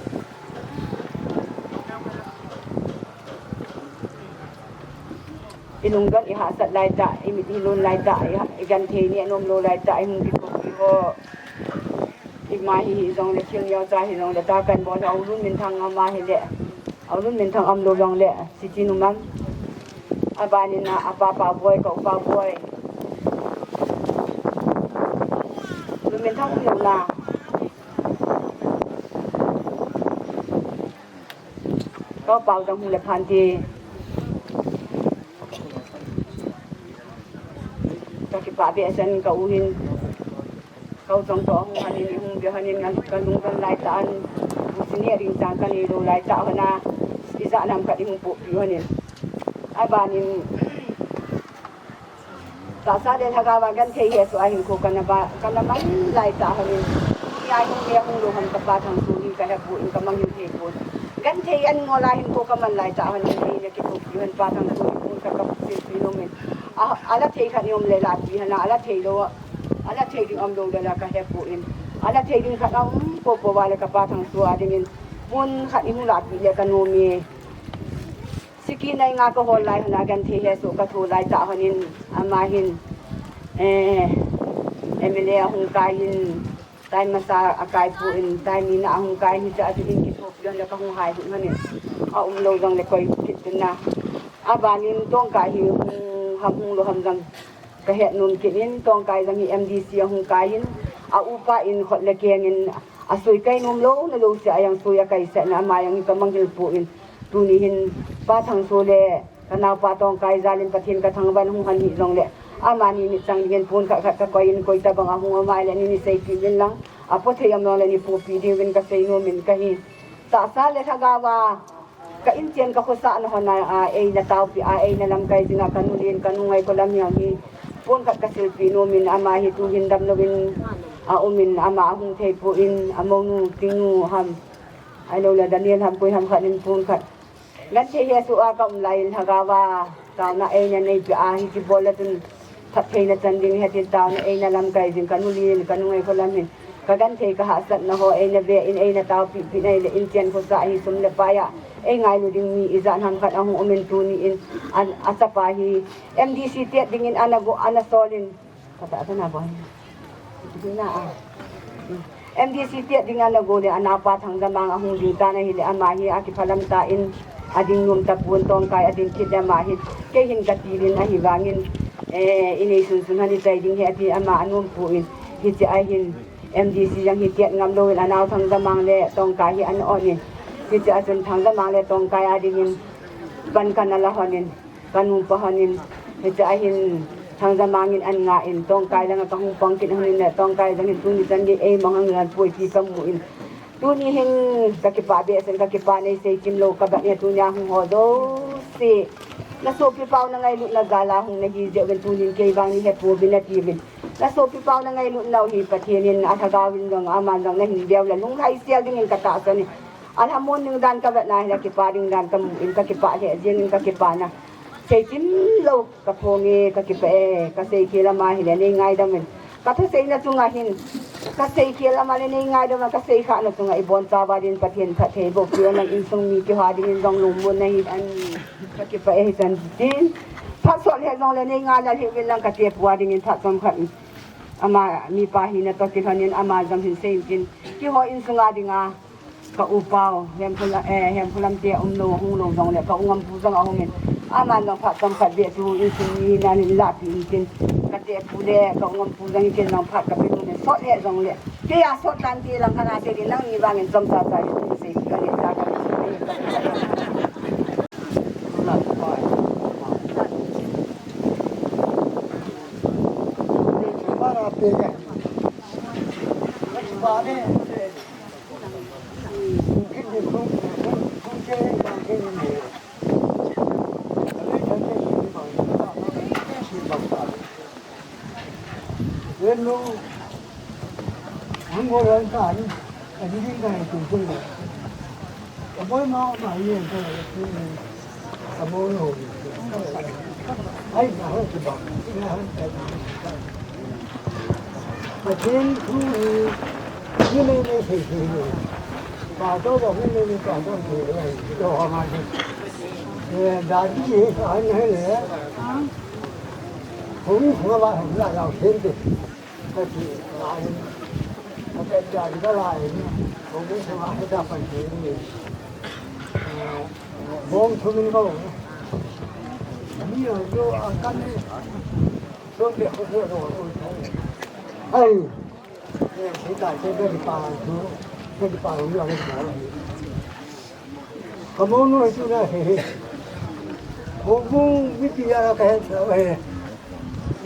Ilungdon ihahsat lai tah, imit hi lon lai tah, iha, igenthei neh nom lou lai tah, ihung kithopi ho. Ima hi hijongle thil neocha hijongle ta kan bol a U Lunminthang ama hile. U Lunminthang umlou jongle, sichin um am. Abanin a, a Papa Boi, ka upa Boi. Lunminthang umlou na. Ka upa u jong hung le phan ti. Kakipah behseh in ka u hin. Ka u jong toh hung hanin, hung be hanin, ngan ka lungdon lai tah in, u sini a ding chang ka neilou lai tah hon a, ijat nam khat in hung pohpi hanin. Abanin, tahsa le lhagao a genthei hesoh a hinkho kana ba, kana man lai tah hanin. Tunia hung le hung lou ham ka Pa Thangsoh hi ka hepon, ka mangin thei pon. Genthei an ngol a hinkho ka man lai tah hanin, eina kithopi hon Pa Thangsoh hi pon ka ka silpi nom in. A, ala thei khat ni um le la pi hana, ala thei lou a. Ala thei ding umlou le la ka hepon. Ala thei ding khat um popo va le ka Pa Thangsoh a dingin. Pon khat ni hung lah pi le ka nom e. Siki nai nga ka hol lai hon a genthei hesoh ka tho lai tah honin ama hin. Eh, M L A a hung kai in. Tai masa a kai pon, tai ni na a hung kai in, hiche a chu in kithopi hon le ka hung hai hon in. A umlou jongle koi kit tin na. Abanin Tongkai hi hung ham hung lou ham jong. Ka het nom kit in, Tongkai jong hi M D C a hung kai in, a upa in khut le keng in, a soi kai nom lou, na lou seh a jong soi a kai sah na, ama jong hi ka mangil pon. Tuni hin, Pa Thangsoh le, ka naopa Tongkai jal in Pathen ka thangvah in hung hon hi jongle, amani mitchang dingin pon khat khat ka koi in, koi tabang a hung um a le, nei ni seipi uvin lang, a po thei um jongle nei pohpi ding uvin ka sei nom in ka hi. Tahsa le lhagao a, Ka inchen ka khosah na hon a, a, eina taopi a, eina lamkai jing a, ka nu len, ka nu ngai ko lam hiam hi. Pon khat ka silpi nom in ama hi tuhin damlou in a um in ama ahung thei poi in a monu Tingnu ham. Ahilou le Daniel ham koi ham khat in pon khat. Genthei hesoh a ka um lai in lhagao a taona eina neipi a hi kibol le chun phattheina chan ding hi tin taona eina lamkai jing ka nu len, ka nu ngai ko lam hin. Ka genthei ka hahsatna ho eina ve in eina taopi pi in ahile inchen khosah hi sum le pai a ei ngailu ding mi ijat ham khat ahung um in tuni in an, a chapa hi M D C tet ding in ana go, ana sol in. Ka ta, ka na bo hi. Ding na a. M D C tet ding ana go le, a naopa Thangjamang ahung ding tan ahile, ama hi akiphalam ta in, ading nom tapon Tongkai ading kit le ama hi. Kei hin ka til in ahivangin, eh, inei sunsun han ichai ding hi ati ama anom pon, hiche a hin M D C jong hi tet ngam lou in, anao Thangjamang le Tongkai hi ana on in. Hiche a chun Thangjamang le Tongkai ading in, pan kana la hon in. Ka nupa hon in, hiche a hin Thangjamang in an nga in, Tongkai langa ka hung pang kit hon in le, Tongkai jong hin tuni chan gei ei mang hang ran poi ti ka mu in. Tuni hin ka kipah behseh in, ka kipah nei sei chim lou, ka bat ne tuni a hung ho jouse. Na sopi pau na ngailutna jal a hung na hi jeh uvin tuni in kei vang nei he pouvin na ti uvin. Na sopi pau na ngailutna u hi Pathen in a lhagao in jong, aman jong na hin veu le lunglhai sel ding in ka tahsan in. A lhamon ding dan ka vet na hi le, kipah ding dan ka mu in ka kipah lheh jeng in ka kipah na. Sei chim lou ka phong e, ka kipah e, ka sei khel ama hi le nei ngaidam in. Ka thusei na chunga hin, ka sei khel ama le nei ngaidam in, ka sei khah na chunga i bon chauva din Pathen phatthei boh pi in insung mi kihou ding in jong lungmon na hi an ka kipah e hi chan tin. Phat sot lheh jong le nei ngai lheh uvin lang ka tepu a ding in phat chomkhat. Ama mipa hina toh kilhon in ama jong hin sei in tin. Kihou insung a ding a. Ka u pau, Hemkhulam, eh, Hemkhulam te um lou, hung lou jong le, ka u Ngampu jong ahung in. Aman jong phat chomkhat beh chu, insung mi hina in lahpi in tin. Ka tepu le, ka u Ngampu jong in ken jong phat ka pe nu le, sot le jong le. Kei a sot tan ti lang kana sei din nangni vang in chomcha cha in sei ka le cha ka le. Pathen thu hi, ni nei nei sei sei ni. Pa to ba ni nei nei pa to sei ni. To ha ma ni. Eh, da di ye sa ni le. Hung hung ba hung la la sen de. Ka ti la ni. Ka ti da di la ni. Hung hung ba he da pa ni. Eh, bong thu min ko. Ni yo yo a ka ni. Ai. Kamonu hichu na he he. Houbung mipi a kahe sa he.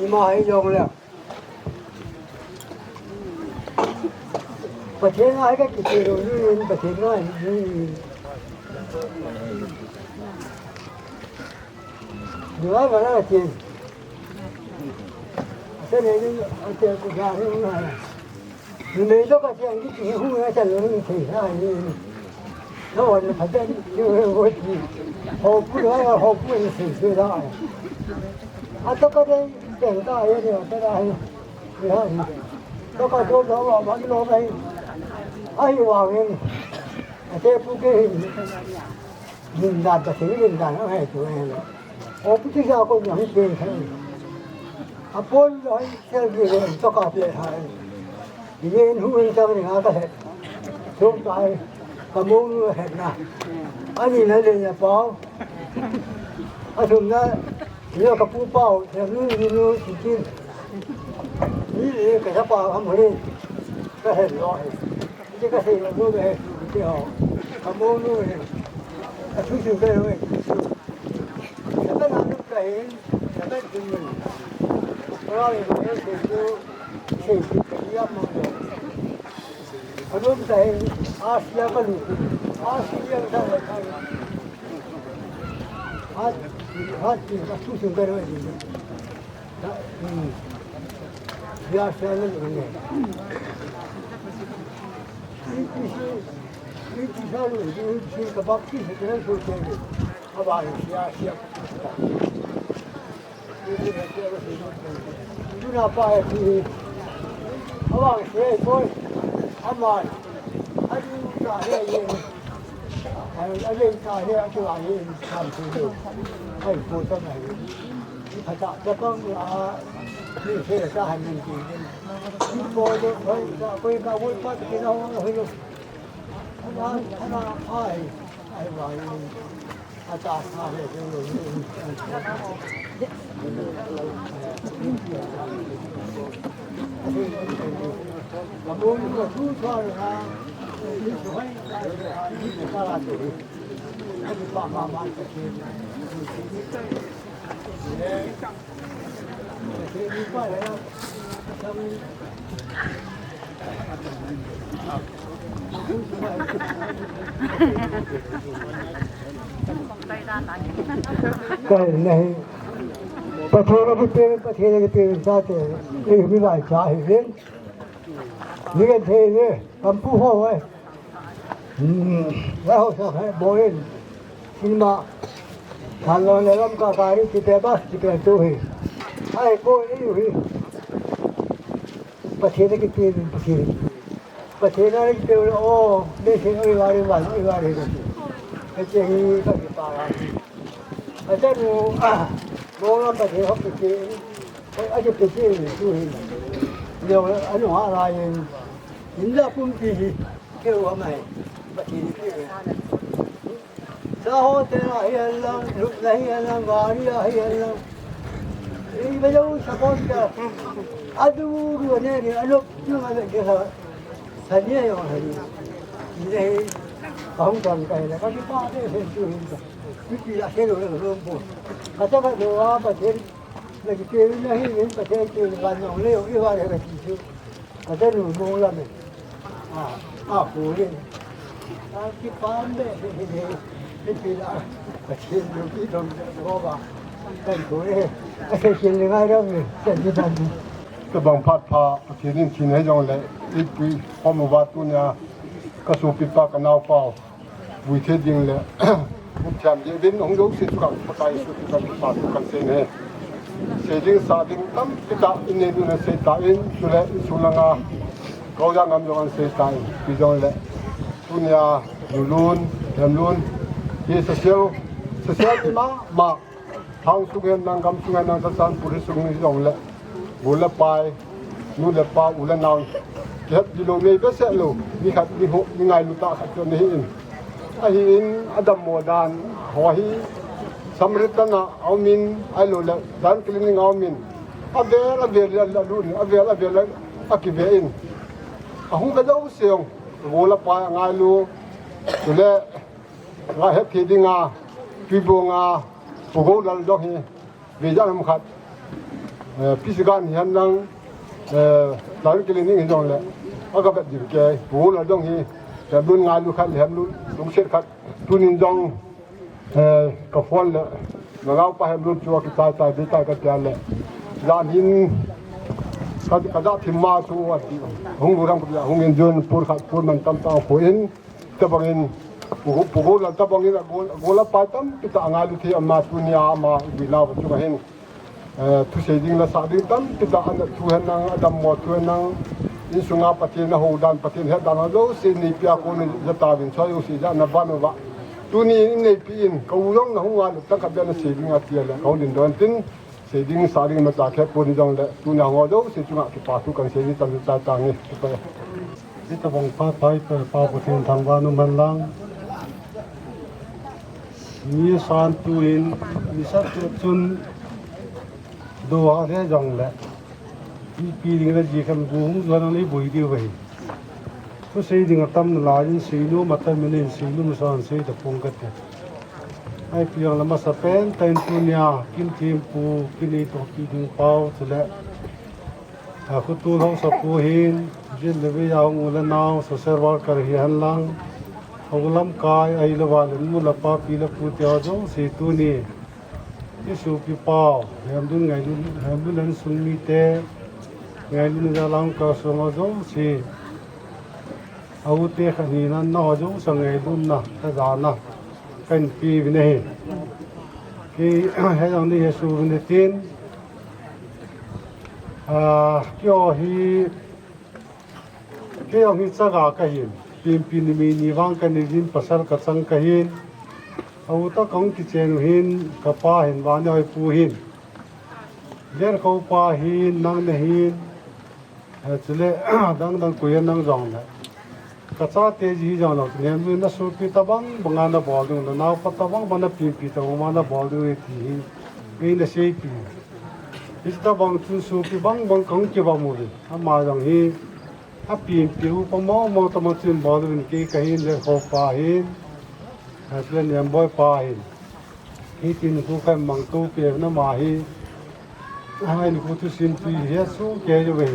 Ima he jong le. Pathen a ka kiti lou ni, Pathen a ni. Dua bana tin. Ate ne ni, ate ku ja ni na. Ni me to ka tiang ki ki hu na cha lo ni thei sa ni. Na wa ni pha ni ni wo ti. Ho pu la ya ho pu ni si si da. A to ka de de da ye ni ta da ni. Ni ha ni. To ka do do wa ma ni lo ba hi. Ai wa ni. Ate pu ke hi. Lim dan, Pathen lim dan a hai tu ahi lo. Opposition a kon jong hi pen kha. A pon jong hi sel gi le to ka pe hai. Yen hu in chang ni nga ka he. Tum tai. Kamonu he na. Ani na le ya pau. A thum na, ni ka pu pau, ya nu ni nu ti ti. Ni le ka ya pau ham he. Ka he lo he. Hiche ka sei lou bou ve, hiche ho. Kamonu ve. Ka thu thu ve ve. Ka ta na nu ka hin, ka ta thu ve. Ka la ve ve, sei thu, sei thu ka ya mo ve. Ka lu ka hin, Asia ka lu. Asia ka la ka. Hat, hat, hat, tu sung karo ni. Hmm. Ya sa na ni. Iti si, iti sa ni, iti si ka baptist ka na so ke. Aba ya, ya. Tuna pa hi, ama se koi, ama, adu ta he ye, adu ta he, adu ta he, kam tu he, ai po ta na he, ata ta pa a, ni se ta han ni ti, ni po le, koi, koi ka, koi pa, ki na ho, ho, ana, ana, ai, ai, ai. Kai nahi. Pathen a kipe, Pathen a kipe, sa te. Ei mi lai cha hi ven. Ni kan the ne, kam pu ho wai. Hmm, la ho sa hai bo in. Sin ma. San lo ne lam ka ka ri kipe ba, kipe tu hi. Ai ko ei hi. Pathen a kipe, Pathen a kipe. Pathen a kipe, o, me se, oi, wa, ri, wa, oi, wa, ri, wa. Pathen hi ka kipa ra. Pathen u, a, mo la Pathen ho kipe. Ai, a kipe, kipe, tu hi. Leo, a nu ha la yin. Inda kum pi hi. Ke wa mai. Pathen kipe. Sa hotel a hi a lang, lupna hi a lang, gari a hi a lang. Ei, ba lo support ka. Adu, du ne ne, alo, nu ma le ke sa. Sa ni yo ha ni. Ni le, ka hung tang kai la, ka ki pa de se tu hin ta. Ni pi la se lo lo lo po. Ka ta ka lo a pa te. Na ki te na hi, ni pa te ke ba no le, i wa le ka ki su. Ka ta nu mo la me. A, a, ko le. A, ki pa me, he, he, he, he, pi la. Ka chen lu ki dong, ko ba. Kan ko le. A, se chen le ngai dong le. Chen le dong le. Tabang phat pha, Pathen in thin hei jong le, i pui, hom uva tunia, ka sopi pa, ka nao pa. Vui thei ding le, u thiam ding din, hung jouse chu ka Pakai Jesu chu ka kipa thu kan sei ne. Sei ding sa ding tampi tah in nei ding na sei ta in, chule insung langa, kau ja ngam jong an sei ta in, pi jong le. Tunia, lulun, hemlun, hi sasel, sasel ti ma, ma, Thang sung hen lang, gam sung hen lang, Churachandpur hi sung hi jong le, bu le pai, nu le pa, u le nao, kihet di lo, nei behseh lo, ni khat, ni ho, ni ngailu tah khat chu ni hi in. Ahi in, a dammo dan, ho hi, Samaritan a, a um in, ahilou le, dan cleaning a um in, a vel, a vel, a lut in, a vel, a vel, a kive in. A hung ve jouse jong, bu le pai, a ngailu, chule, Nga het thei dinga, Tuibonga, Pu Golal jong hi, vei jan ham khat, eh, Pisigan hi hen lang, eh, Tari Clinic hi jong le, a ka vet ding kei, Pu Golal jong hi, eh, lun ngailu khat le hem lun, lungset khat, tunin jong, eh, ka phone le, na nao pa hem lun chu a kichai chai, vei chai ka tia le, jan hin, ka, ka ja thim ma chu a ti, hung lu rang, hung in jun, pur khat, pur man tam ta khu in, Tabangin, Pu Go, Pu Golal tabangin a gol, a gol a pai tampi tah a ngailu thei ama tunia ama i guina va chunga hin. Eh, thusei ding la sa ding tampi tah a na thu hen lang, a dammo thu hen lang, insunga Pathen a hou dan, Pathen het dan a jouse nei pia kon ja tauvin, chua jouse ja na ban uva. Tuni in nei pi in, ka u jong na hung a, tang khat beh na sei ding a tia le, ka hung din don tin, Sei ding sa ding masa khe pon jong le, tuna ngo jouse chunga kipa thu kan sei ni chan cha ta nge. Kipa. Hitabang phat pha i Pakai Pathen thangvah in um hen lang. Mi san tu in, mi sa tu chun do ha le jong le. Ipi ding le ji khan gu hung juan ang le boi diu ve. Thusei ding atam nalai in seinom atam in seinom san sei ta pong kate. Ipi jong le masa pen tah in tunia, kin thempu, kin eitohpi ding pau, chule, a, khutol haosapu hin, jin le vei a hung u le nao, social worker hi hen lang, hou lamkai, ahilou le nu le pa, pi le pu te ho jouse tuni, Isopi pau, Hemlun ngailun, Hemlun insung mite, ngailun jalang ka song a jouse. Aute khat hina nao jouse ngailunna, kajana, kahin pe uvin ahi. Kei, hejong ni hesu uvin tin. Ah, keiho hi, keiho hi chaga kahin. Pienpi numei ni vang kani jin pasal kachang kahin. Aute kahung kichen u hin, kapa hin, Vanhoi pu hin. Lerkhopa hin, nang nahin. Eh, chule, dang dang koi a nang jongle. Kachate ji jong lou, Hemlun nasopi tabang banga nabol diu, nanaopa tabang banga napienpi tabang banga nabol diu ti hi. Kei naseipi. Hiche tabang chun sopi bang bang kahung kivam uve. Ama jong hi. Apienpi upa mong mong tabang chun bol diu kei kahin Lerkhopa hin. Hachule Nemboi pa hin. Hitin khu kahin mangtou pen ama hi. Ahin khu thusim tui hi asu kei uve.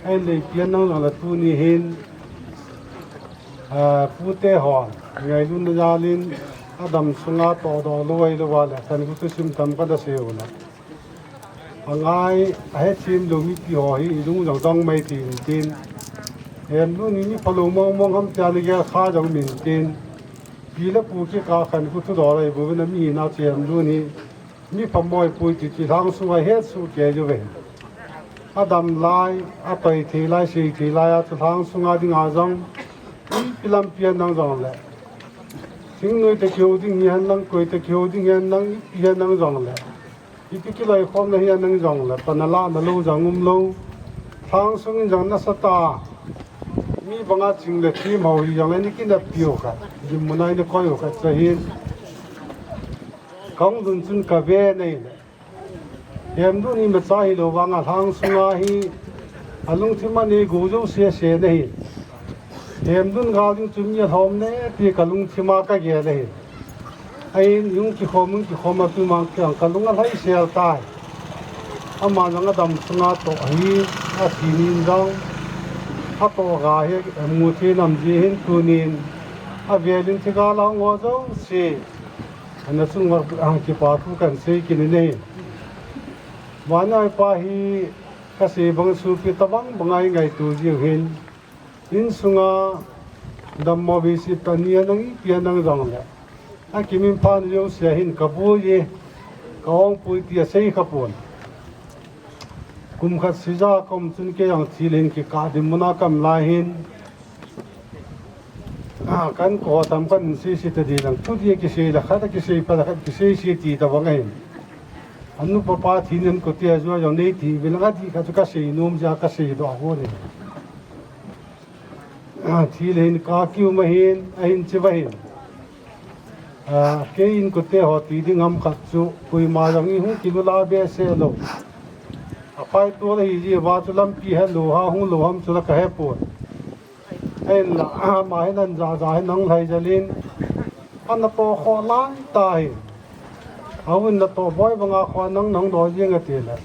Ahin lei pian nang jongle tuni hin. Ah, pute hon. Ngailun na jalin. Adam sunga todoh lou ahilou vale. Kahin khu thusim tam kanasei u na. Angai, ahethem lou mipi ho hi, ilung jong dong mai tin tin. Hemlun hi mi phalou mong mong ham tia nagel kha jong min tin. Pi le pu kikah a kahin khu thudol ahi bouvin ami hina chu Hemlun hi. Mi phamoi pui ti ti lhang sunga hetsoh kei uve. Adam lai, atoi thei lai, sei thei lai a chu lhang sunga dinga jong. Ipi lampi a nang jongle. Thingnoi toh kihou ding hihen lang, koi toh kihou ding hihen lang, ipi hihen nang jongle. Ipi kiloikhomna hihen nang jongle, pan a lahna lou jong umlou. Lhang sungin jong nasatah a. Mi banga ching le thim ho hijongle, nakineppi u kha. Dinmun a nakoi u kha chu ahin. Kahung lhun chun kave nahi le. Hemlun hi imacha hilou vanga lhang sunga hi. Alungthim a nei gou jouse ase nahi. Hemlun gal ding chu mi alhom ne ti kalungthim a kagel ahi. Ahin, hung kikhom, hung kikhom a tumang kiang kalung alhai sel tai. Ama jong Adam sunga toh hi, athi nin jong, atoh ga hi, amu thei nam ji hin tunin, avelin thigala hung ho jouse. Ana sung va, ah, kipa thu kahin sei kit in ahi. Vanhoi pa hi, kasei bang sopi tabang banga ingaito jiu hin. Insunga dammo vei sih tani a nang ipi a nang jongle. Akimin phat jouse a hin kaboi e, kaongpoi ti asei khapon. Kum khat sija kaum chun kei jong thil hin kikah dinmun a kaum lai hin. Ah, kahin kou ho tam kahin sei sei tadi lang. Thuti kisei le khat kisei pa le khat kisei sei ti tabang ahin. Anu papa thina kou tia jong nei ti vin adih khat chu kasei nom jeh a kasei doh a koi le. Ah, thil hin kakiu ma hin, ahin chi va hin. Ah, kei inkote ho ti ding ham khat chu, koima jong ihung kilu la behseh lou. Aphai tol ahi jeh uva chu lampi helou ham, hung lou ham chu la kahe pon. Ahinla, ah, ama hin an ja ja hin nang lhai jal in. Ana toh khoh lai ta hi. Ahung natoh boi banga khoh nang nang doh jeng ati le.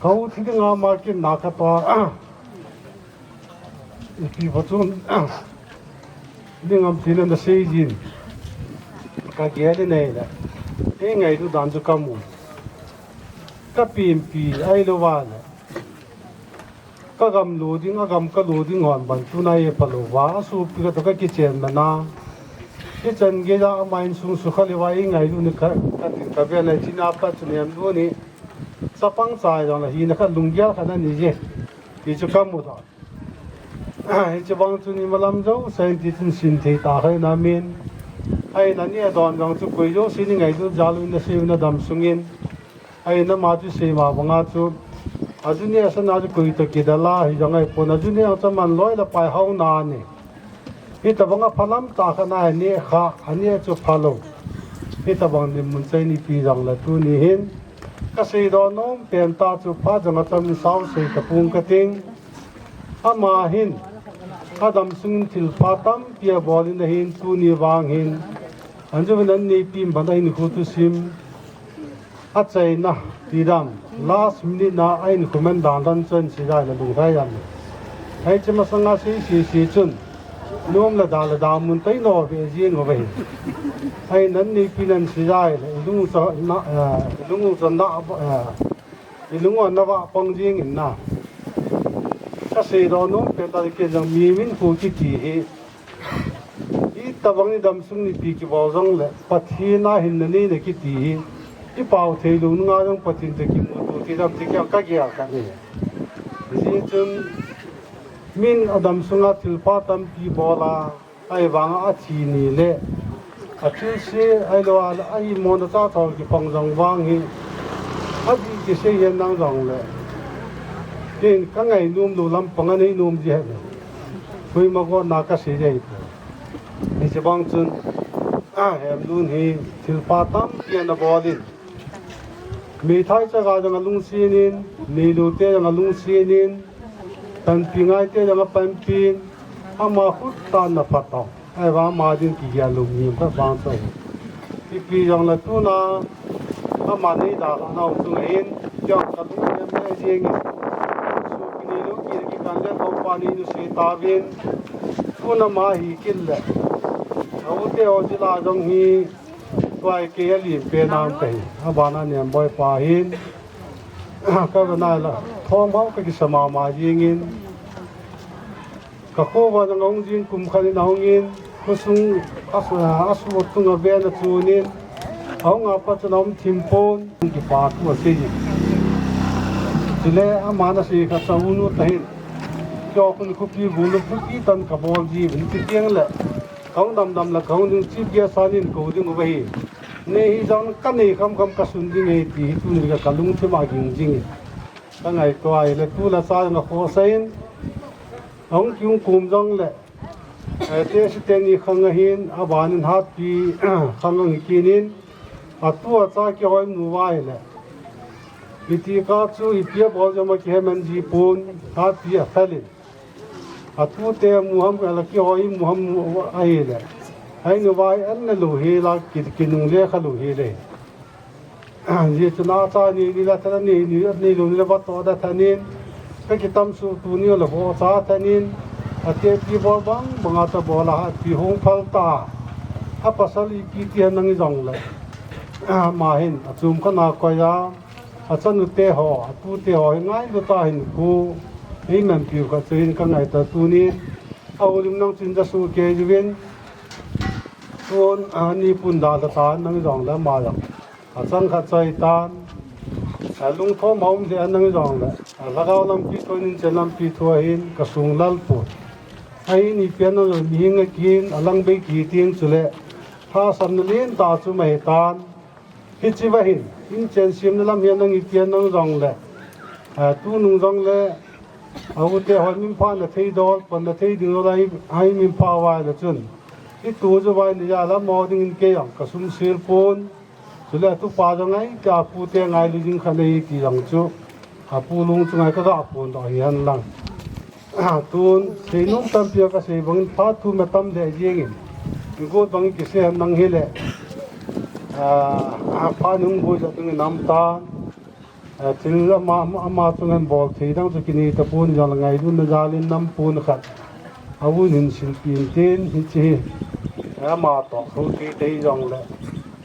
Kau thi dinga ma kin na katoh. Ipi phat chun, ding ham tin ana sei jin. Kagel in ahile. Eingailu dan chu kamu. Kapienpi ahilou vale. Kagam lu ding, agam kalu ding hon ban tuna ephalou va. Asopi katoh kakichen mana. Kichan gei a ama insung sukha le va eingailu ni ka, katin kavel le china pa chu nem lu ni. Chapang chai jong le hina khat lunggel khat ani je. Ti chu kamu doh. Hiche bang chun imalam jousen ti chun sin thei ta kha in amin. Ahin ani adon jong chu koi jousen ingailut jal uvin nasei uvin adam sungin. Ahin ama chu seima banga chu. Ajuni asan a chu koi toh kidal a hijong ahipon ajuni jong chu aman loi le pai haona ani. Hitabang aphalam tah khat ana neh kha, aneh chu phalou. Hitabang dinmun chai nipi jongle tuni hin. Kasei doh nom pen tah chu phat jong atam in sao sei tapong kating. Ama hin, adam sungin thilpha tampi abol in ahin tuni vang hin. Anjum in an neipi in ban ahin khu thusim. Achaina, tidam, last minute na ahin comment dan dan chun sijai na lunglhai jam. Hiche masanga sei sei sei chun, Nom le da le da mun tai no ve jing uve. Ai nan ni pi nan si jai le, ilung sa na, eh, ilung sa na, eh, ilung na va pang jing in na. Ka sei do nom pen ta ke jang mi min pu kiti hi. Itobang ni damsung ni pi kibol jong le, Pathen a hin na ni na kiti hi. I pau thei lou nunga jong Pathen te kimu tu ti dam ti kya ka kya ka ni. Ji chun min a damsunga thil pha tampi bol a, ai vang a thi ni le. A thil se, ai lo a, ai mo na cha thau ki pang jong vang hi. A di ki se yen nang jong le. Ken ka ngai nom lou lam pang a nei nom ji he. Hui ma go na ka se jai. Hiche bang chun, a, hem lun hi thil pha tampi ana bol in. Meithai chaga jong a lungset in, neilu te jong a lungset in, panpi ngai te jong a panpi in, ama khut tah in ana phat tau. Ahivang ama din kigel lou mi khat vang chu ahi. Ipi jong le tuna, ama nei dalhah nau chunga hin, jong ka lungnem le jing in. Sukni lou ki, ki kan le ko pa ni nu se ta vin. Tuna ama hi kit le. Au te o ji la jong hi, tua ke a lim pe nam pe. Abana nem boi pa hin. Ka ba na la. Thom hau ka kisa mama jing in. Ka kho va jong hung jin kum khat in ahung in, khosung a su, a su tung a ven a chun in, ahung a pa chun a um thim pon, kipa thu a sei in. Chule ama na sei kha sa unu ta hin. Kyo kun khopi bu lu khopi tan ka bol ji vin ti tiang le. Ka hung dam dam le ka hung ding chip ge sa nin ko ding uva hi. Nei hi jong ka nei kham kham ka sun ding e ti hi tuni ka, ka lungthim a ging jing e. Ka ngaito a ahile tu le cha jong a khosa in. Ahung kiung kum jong le, eh, te si te ni khang a hin, a ban in hatpi khang a ngi kin in, a tu a cha kihoi mu va ahile. Iti ka chu ipi a bol jong a kihe man ji pon, hatpi a fel in. A tu te mu ham ka la kihoi mu ham mu ahile. Ai nu vai an na lou hi la ki, kinung le kha lou hi le. Ji chu na cha ni, ni la tha ni, ni, ni lou ni la va to da tha ni. Ka kitam su tu ni la vo cha tha ni. A te pi bol bang, bang a ta bol a ha pi hung phal ta. A pasal ipi ti han nang jong le. Ama hin, a chum kha na ko ya. A chanu te ho, a tu te ho, hi ngai lu ta hin ku. Ei man piu ka chu hin ka ngai ta tu ni. A ulim nang chin da su ke ju vin. Tun, a ni pun da ta ta nang jong le ma jong. A chang kha choi tan. A lungthom a um le nang jong le. A lhagao lampi thu in chen lampi thu a hin ka sung lal pu. A hi ni pian nang jong mi hing a kin a lang bei ki ting chu le. Tha sam na lin ta chu ma hi tan. Hichi va hin, in chen sim na lam hian nang i pian nang jong le. A tu nung jong le. A u te hoi min pha na thei dol, pan na thei ding dol a hi, a hi min pha vai le chun. I tu chu vai ni ja la mo ding in kei ang ka sum sil pun. Chu le tu pa jong ai ka pu te ngai lu jing kha nei ti jong chu. A pu lung chu ngai ka ga pun do hi han lang. Tun, sei nom tampi a ka sei bangin phat thu ma tam le jing in. Igot bangin kisei han nang hi le. A, a phat nung boi ja tung in am ta. A, thil ama, ama chung an bol thei dang chu kinei ta pun jong le ngailutna jal in nam pun khat. A vun hin silpi in tin hi chi. A, ama to, thu thei te jong le.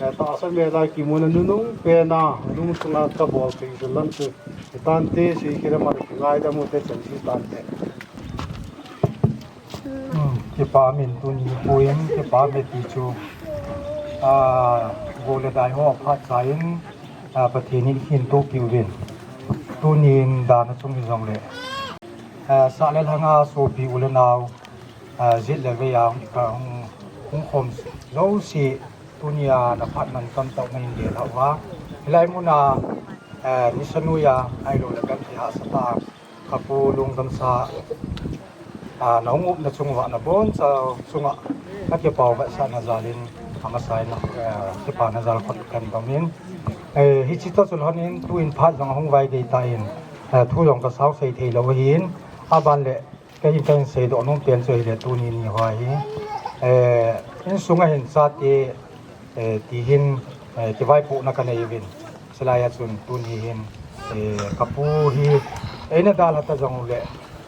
A, tahsa mel a kimu na nunung pen a, lung sunga ka bol thei chu lam chu. Tante, si kira ma ki ngai da mu te chan si tante. Hmm, kipa min tuni puin, kipa me ti chu. A, go le dai ho phat sa in, a, Pathen in hin to piu vin. Tuni in dan a chung hi jong le. A, sa le lhanga sopi u le nau, a, jit le vei a hung ka hung, hung khom zo si tuni a na phat man tam tau na in le lau va. Hilai mun a, a, ni sa nu ya, ai lo le kan ti ha sa ta. Ka pu lungdam sa, a, na hung up na chung va na bon sa chunga. Ka kipau va sa na jal in, a ma sa in, a, kipa na jal khot kan bang in. E, hi chi ta chul hon in, tu in phat jong hung vai dei ta in, a, thu jong ka sau sei thei lo hin. A ban le, Ka hin, ka hin sei doh nom pen chu ahile tuni ni hoa hi, eh, insung a hin chate, eh, ti hin, eh, kivaipohna ka nei uvin. Chulai a chun tuni hin, eh, ka pu hi, eina dalha ta jong le,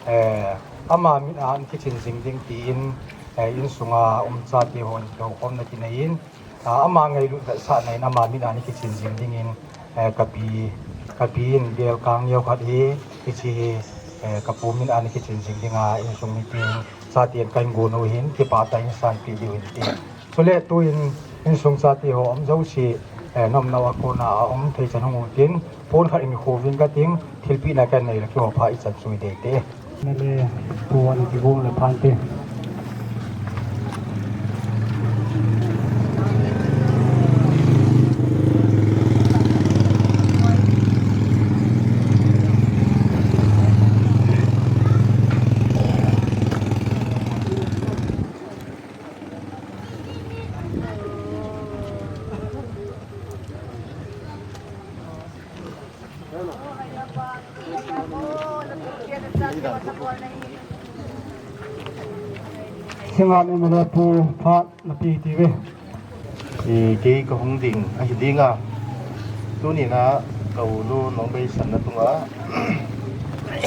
eh, ama min a an kichin jing ding tiin, eh, insunga um chate hon kikhomna kinei in, ah, ama ngailut vetsahna in ama mit a ana kichen jing dingin, eh, kapi, kapi in bel kang neo khat hi, hiche hi, eh, kapu mit a ana kichen jing dinga insung meeting chaten kahin gon u hin, kipah tah in sanpeh diu hin ti. Chule tuin insung chate ho um jouse, eh, nomnau a kona a um thei chan hung u tin, pon khat in khovin kating, thilpehna kanei le kihou pha ichan chu idei te. Nale, pu ana kigong le phan te. Singngat M L A pu phat napeh tive. I, kei kahung ding ahi dinga. Tuni na ka u Lungbei sanna tunga,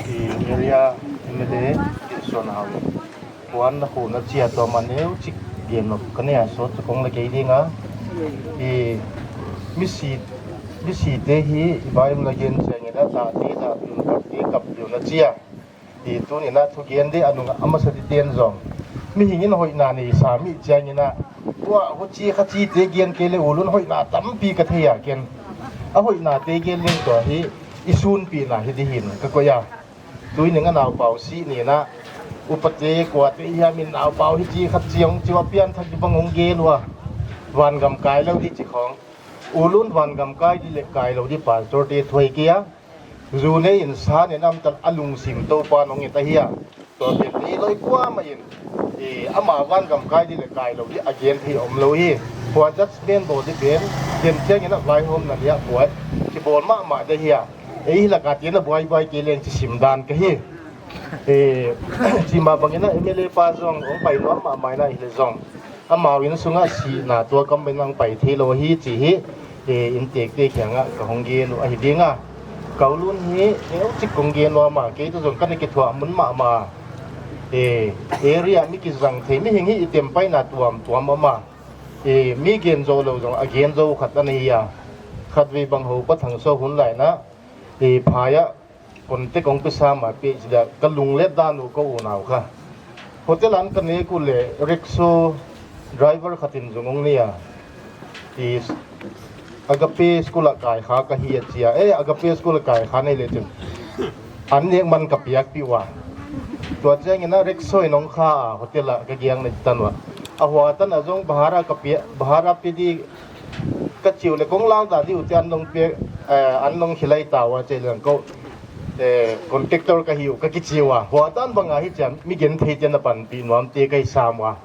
i, area M L A Kitson Hau. Puan na khu na chia to ma neo chik gen nok ka nei a sot chu kong le kei dinga. I, misi, misi te hi i bai um na gen cheng ina ta te ta piu kap te kap piu na chia. I, tuni na thu gen di anung a masa di ten jong. Mihing in hoina nei sa mi chiang ina. Tua ho chi kha chi te gen kei le u Lun hoina tampi ka thei a ken. A hoina te gen le to hi i sunpina hi di hin ka koi a. Tuni nga naupau si ni na, upate kuate hiam in naupau hi chi khat chiang chiu a pian thak di bang hung gel ua. Van gam kai lo di chi khong. U Lun van gam kai di le kai lo di pastor te thoi kia. Ju nei in sa nei nam tal a lungsim to pa nong i ta hia. To ken ni loi kua ma in. E, ama van gam kai di le kai lo di a gen thei om lo hi. Hua judgment bo di pen. Ken chiang in a vaihom na lia buai. Chi bol ma ma de hia. Ei, hi la ka ti na buai buai ke leng chi sim dan ka hi. Eh, chi ma bang ina M L A pa jong, ong pai nuam ma mai na hi le jong. Amau in sunga si na tua kam bai nang pai thei lo hi chi hi. Eh, in tek tek hiang a ka hung gen u ahi dinga. Ka u Lun hi, eh, chik kong gen u ama, kei tu jong ka ni ki thua mun ma ma. Eh, area mi ki jang thei mi hing hi i tem pai na tuam tuam ama. Eh, mi gen jo lo jong, a gen jo khat ani a. Khat vei bang ho pa thang so hun lai na. I phai a, konte kong pisa ma pi chi da, ka lunglet dan u ka u nau kha. Hotel an ka ne ku le, rickshaw driver khat in jong ong nei a. I Agape School a kai kha ka hi a chi a. Eh, Agape School a kai kha nei le chun. An nek man ka piak pi ua. Tua chiang ina rickshaw in ong kha a, hotel a ka giang nei tan ua. A hua tan a jong bahara ka pia, bahara pi di Ka chiu le kong lang ta diu te an long pe, eh, an long hilai ta ua che leng ko, eh, contractor ka hiu ka kichiu a. Hua tan bang a hi chiam mi gen thei te na pan pi nuam te kai sam ua.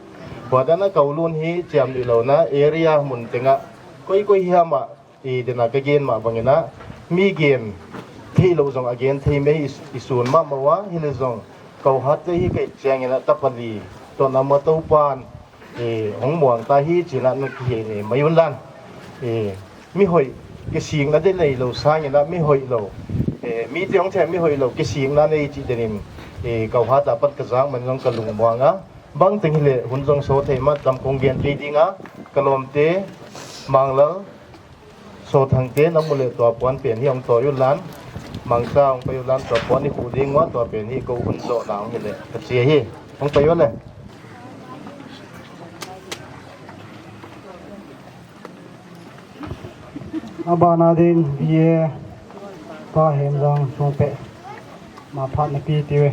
Hua tan a ka u Lun hi chiam ni lo na area mun tenga koi koi hiam a i dena ka gen ma bang ina mi gen thei lo jong a gen thei me i, i sun ma ma ua hi le jong ka u hat te hi kai chiang ina ta pali to na ma to pan. Eh, hong muang ta hi china na kihe nei mai un lan. Eh, mi hoi, kising na de nei lo sang ina mi hoi lo. Eh, mi te hong the mi hoi lo, kising na nei chi denin. Eh, ka u hat a pat ka jang man jong ka lung muang a. Bang teng hi le hun jong so thei ma tam kong gen thei dinga. Ka lom te, Manglal, So Thang te na mu le tua puan pen hi hong toi u lan. Mangsa hong pai u lan tua puan hi khu ding ua tua pen hi ko hun zo na hong hi le. Ka chia hi. Hong pai u le. Abana din B A Pa Hemjang Songpe. Ma phat na pi ti ve.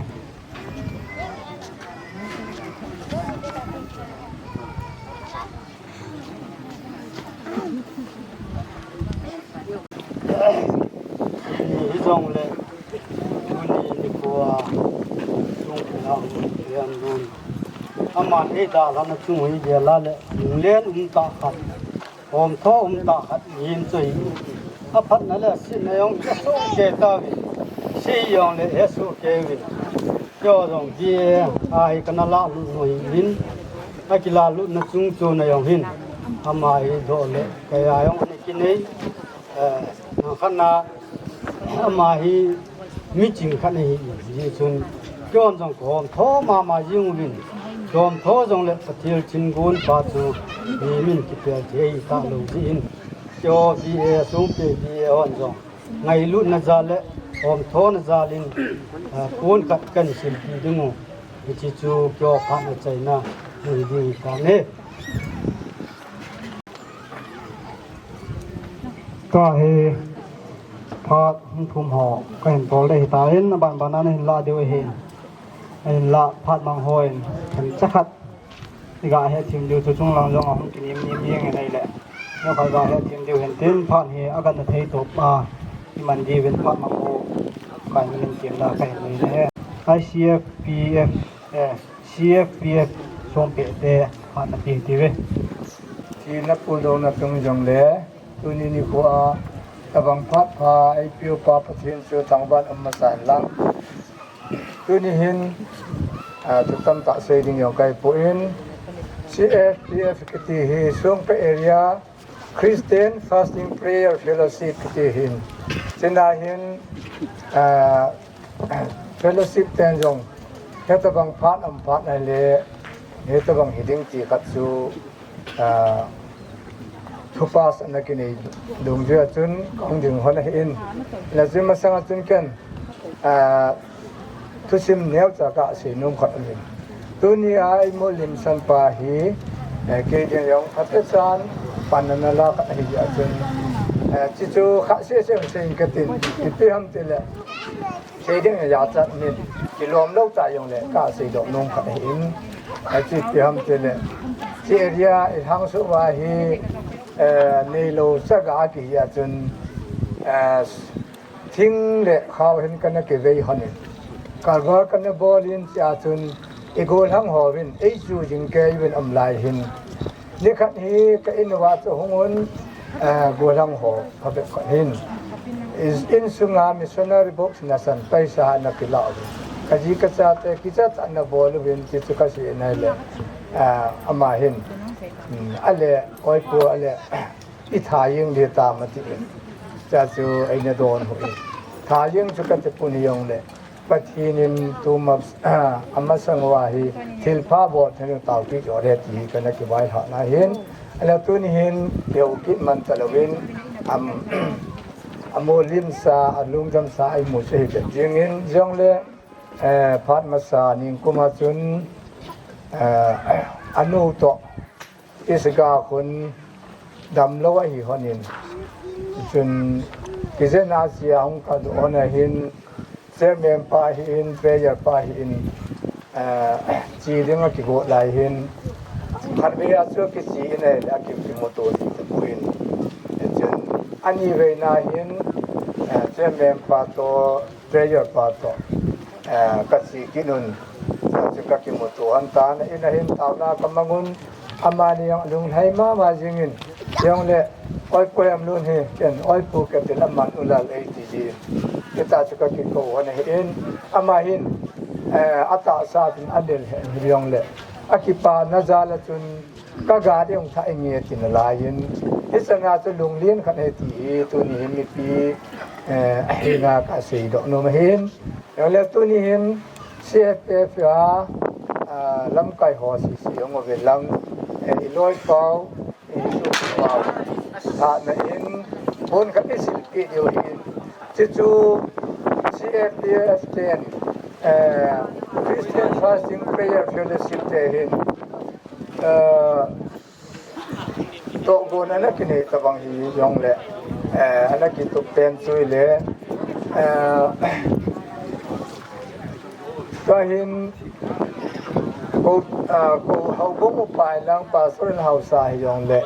Hijongle, tuni nikho a, sung kila mun hian lun. Ama hi dalhana chung hi gel a le, lunglen um tah khat, hom tho um tah khat hin chu hi. A phatna le a sitna jong he soh kei tauvin, sei jong le he soh kei uvin. Kei jong hi, a hi kana la lut nu hi in, a kila lutna chung chu na jong hin, ama hi doh le, kei a jong ana kinei, eh, nang khat na, ama hi mi ching khat na hi in, hi chun, kei jong ka hom tho mama jing uvin, Lawmtho jong le Pathian chingun pa chu mi min kipel thei ta lo jin. Kio B A sung pe B A hon jong ngailutna jal le lawmthona jal in, ah, kun khat kan silpi ding u. Hichi chu kio phat na chaina ni ding ta ne. Ka hi phat hung thum ho ka hin tol dei hi ta in, aban ban a na hin la deu ahi. A hin la phat mang ho in themcha khat i ga hethem diu chu chunglang jong a hung kinim nim jeng in ahile, neo khat ga hethem diu hin tin, phat hi a gan na thei top a i man diu in phat mang ho ka hin min tiam da ka hin nei le he. I C F P F, eh, C F P F song pe te phat na pi ti ve. Thina puldouna tung jong le, tuni nikho a, tabang phat pha, eipeu pa Pathen chu thangvah in um masa hen lang. Tuni hin, ah, thu tamtah sei ding jong kai poi, C F P F kiti hi Songpe Area Christian Fasting Prayer Fellowship kiti hin. China hin, ah, fellowship ten jong, hitabang phat um phat na le, hitabang hi ding ti khat chu, ah, thupas ana kinei dungjui a chun ka hung ding hon ahi in. Hijeh a masang a chun ken, ah, thusim neocha ka sei nom khat ahi. Tuni a i mu limsan pa hi, eh, kei ding jong phatechan pan ana la khat ahi jeh a chun, eh, chi chu kha sese sei in ka tin, ipi ham ti le, sei ding a jachat min, kilom lou ta jong le ka sei doh nom khat ahi in. A chi ipi ham ti le, chi area i hang suh uva hi, eh, neilou chaga kihi a chun, eh, thing le khao hin kana kivei hon in, karba kana bol in, chea chun i gollhang hovin ei chu jing kei uvin um lai hin, nikhat hi ka in uva chu hung un, eh, gollhang ho phabep khat hin, is, insunga missionary box nasan paisa ana kila uvin, ka ji ka chate kichat ana bol uvin, ti chu ka sei in ahile, eh, ama hin, um, ale, oipu ale, i tha jeng ding tam ati in. Chea chu eina don u in. Tha jeng chu ka ti pun jong le, Pathen in tuma, amasang uva hi thilpha bol thei u taopi jo le ti hi kana kivailhah na hin. Ahile tuni hin, i hou kit man ta louvin, am, amu limsa, alungdamsa, i mu chu hi bep jing in, jong le, eh, phat masa ningkum a chun, eh, anu toh, Isga khun damlou ahi hon in. Chun, kijena chia hung ka doh hon ahin, chairman pa hi in, prayer pa hi in, eh, chi ding a kigot lai hin, khatvei a chu kichi in ahile, aki, kimuto ding tapoi. Chun, ani veina hin, eh, chairman pa toh, prayer pa toh, eh, ka chi kit un, chua chu ka kimuto hon tan, in a hin taona ka mang un, amani jong lunglhai mama jing in, jong le, oipu em lun hi, ken oipu ka ti le aman u lal ei ti ji. Hitia chu ka kikou hon ahi in, ama hin, eh, atahsa chun alel hen jong le, akipana jal a chun, ka ga ding thah inge ti nalai in, hichana chu lunglen khat ahi ti hi, tuni hin mipi, eh, ahina ka sei doh nom ahin. Jong le tuni hin C F P F a, ah, lamkai ho sese hung uvin lang, eh, i loipau, i sopau, thahna in, pon khat i silpeh diu ahin. Chuchu C F P F ten, eh, Christian Fasting Prayer Fellowship te hin, eh, tohgon ana kinei tabang hi jong le, eh, ana kitup pen chu ile, eh, ka hin ko, ah, ko houbung upa in lang pastor in hausa hi jong le,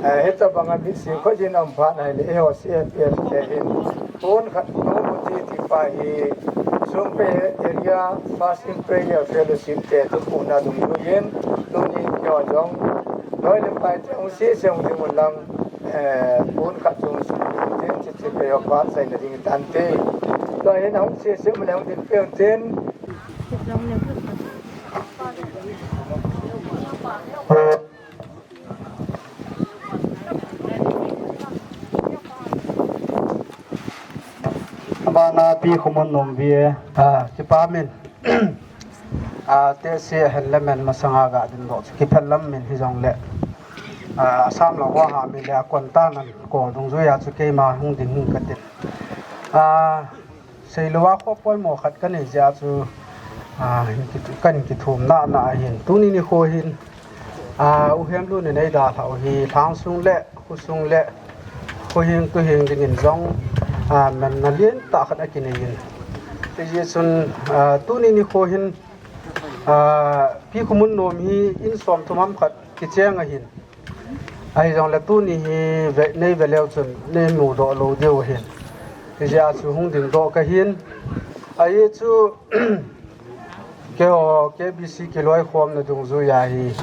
eh, hitabang a mitsi kho jin um phat na hile, eiho C F P F te hin, pon khat nom u ti ti pa hi, Songpe Area Fasting Prayer Fellowship te tup u na dungjuiyin, tuni keiho jong, loi le pai te hung sese hung ding un lang, eh, pon khat chung sung ding tin, chichi keiho phat seina ding tante. Tua hin hung sese um le hung ding peh un tin. Abana pi Khomun Nomvie, ah, kipa min. A, tehse ahin le men masanga ga ding doh chu kiphel lam min hijongle, a, Assam lang ho ha mi le a kon tan an ko dungjuia chu keima hung ding hung katin. A, seilou a kho poimo khat kanei jeh a chu, a, hin ki, kan kithum na na ahin. Tuni nikho hin, a, U Hemlun in eidalhah u hi lhangsung le khosung le khohing tuhing dingin jong, a, manna lentah khat akinei in. Hijeh chun, a, tuni nikho hin, a, Pi Khomunnom hi in somthum ham khat kicheng ahin. Ahijongle tuni hi ve, nei ve leu chun nei mudoh lou diu ahin. Hijeh a chu hung dingdoh kahin. Ahi chu, keiho K B C kiloikhomna dungjuia hi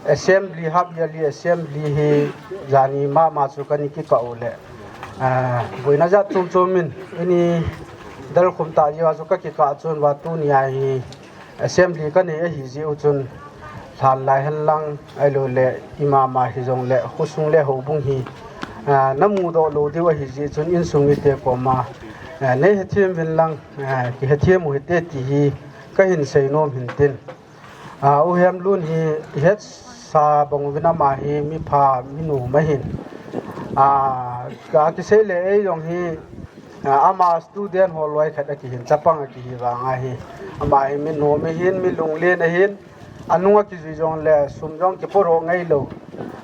assembly, half yearly assembly hi jani mama chu kana kikah u le, a, boina jat chom chom in ini dalkhum tah jeh a chu kakikah chun va tunia hi assembly kanei ahi jeh u chun lhan lai henlang, ahiloule imama hijongle khosung le houbung hi, a, namudoh lou diu ahi jeh chun insung mite koma, a, nei hethem uvin lang, a, kihethem u hite ti hi kahin seinom hin tin. A, U Hemlun hi ihetsa bang uvin ama hi mipha minom ahin. A, ka kisei le eijong hi, a, ama student ho loi khat akihin, chapang akihi vang ahi. Ama hi minom ahin, mi lunglen ahin, anunga kijui jongle sum jong kipodoh ngailou.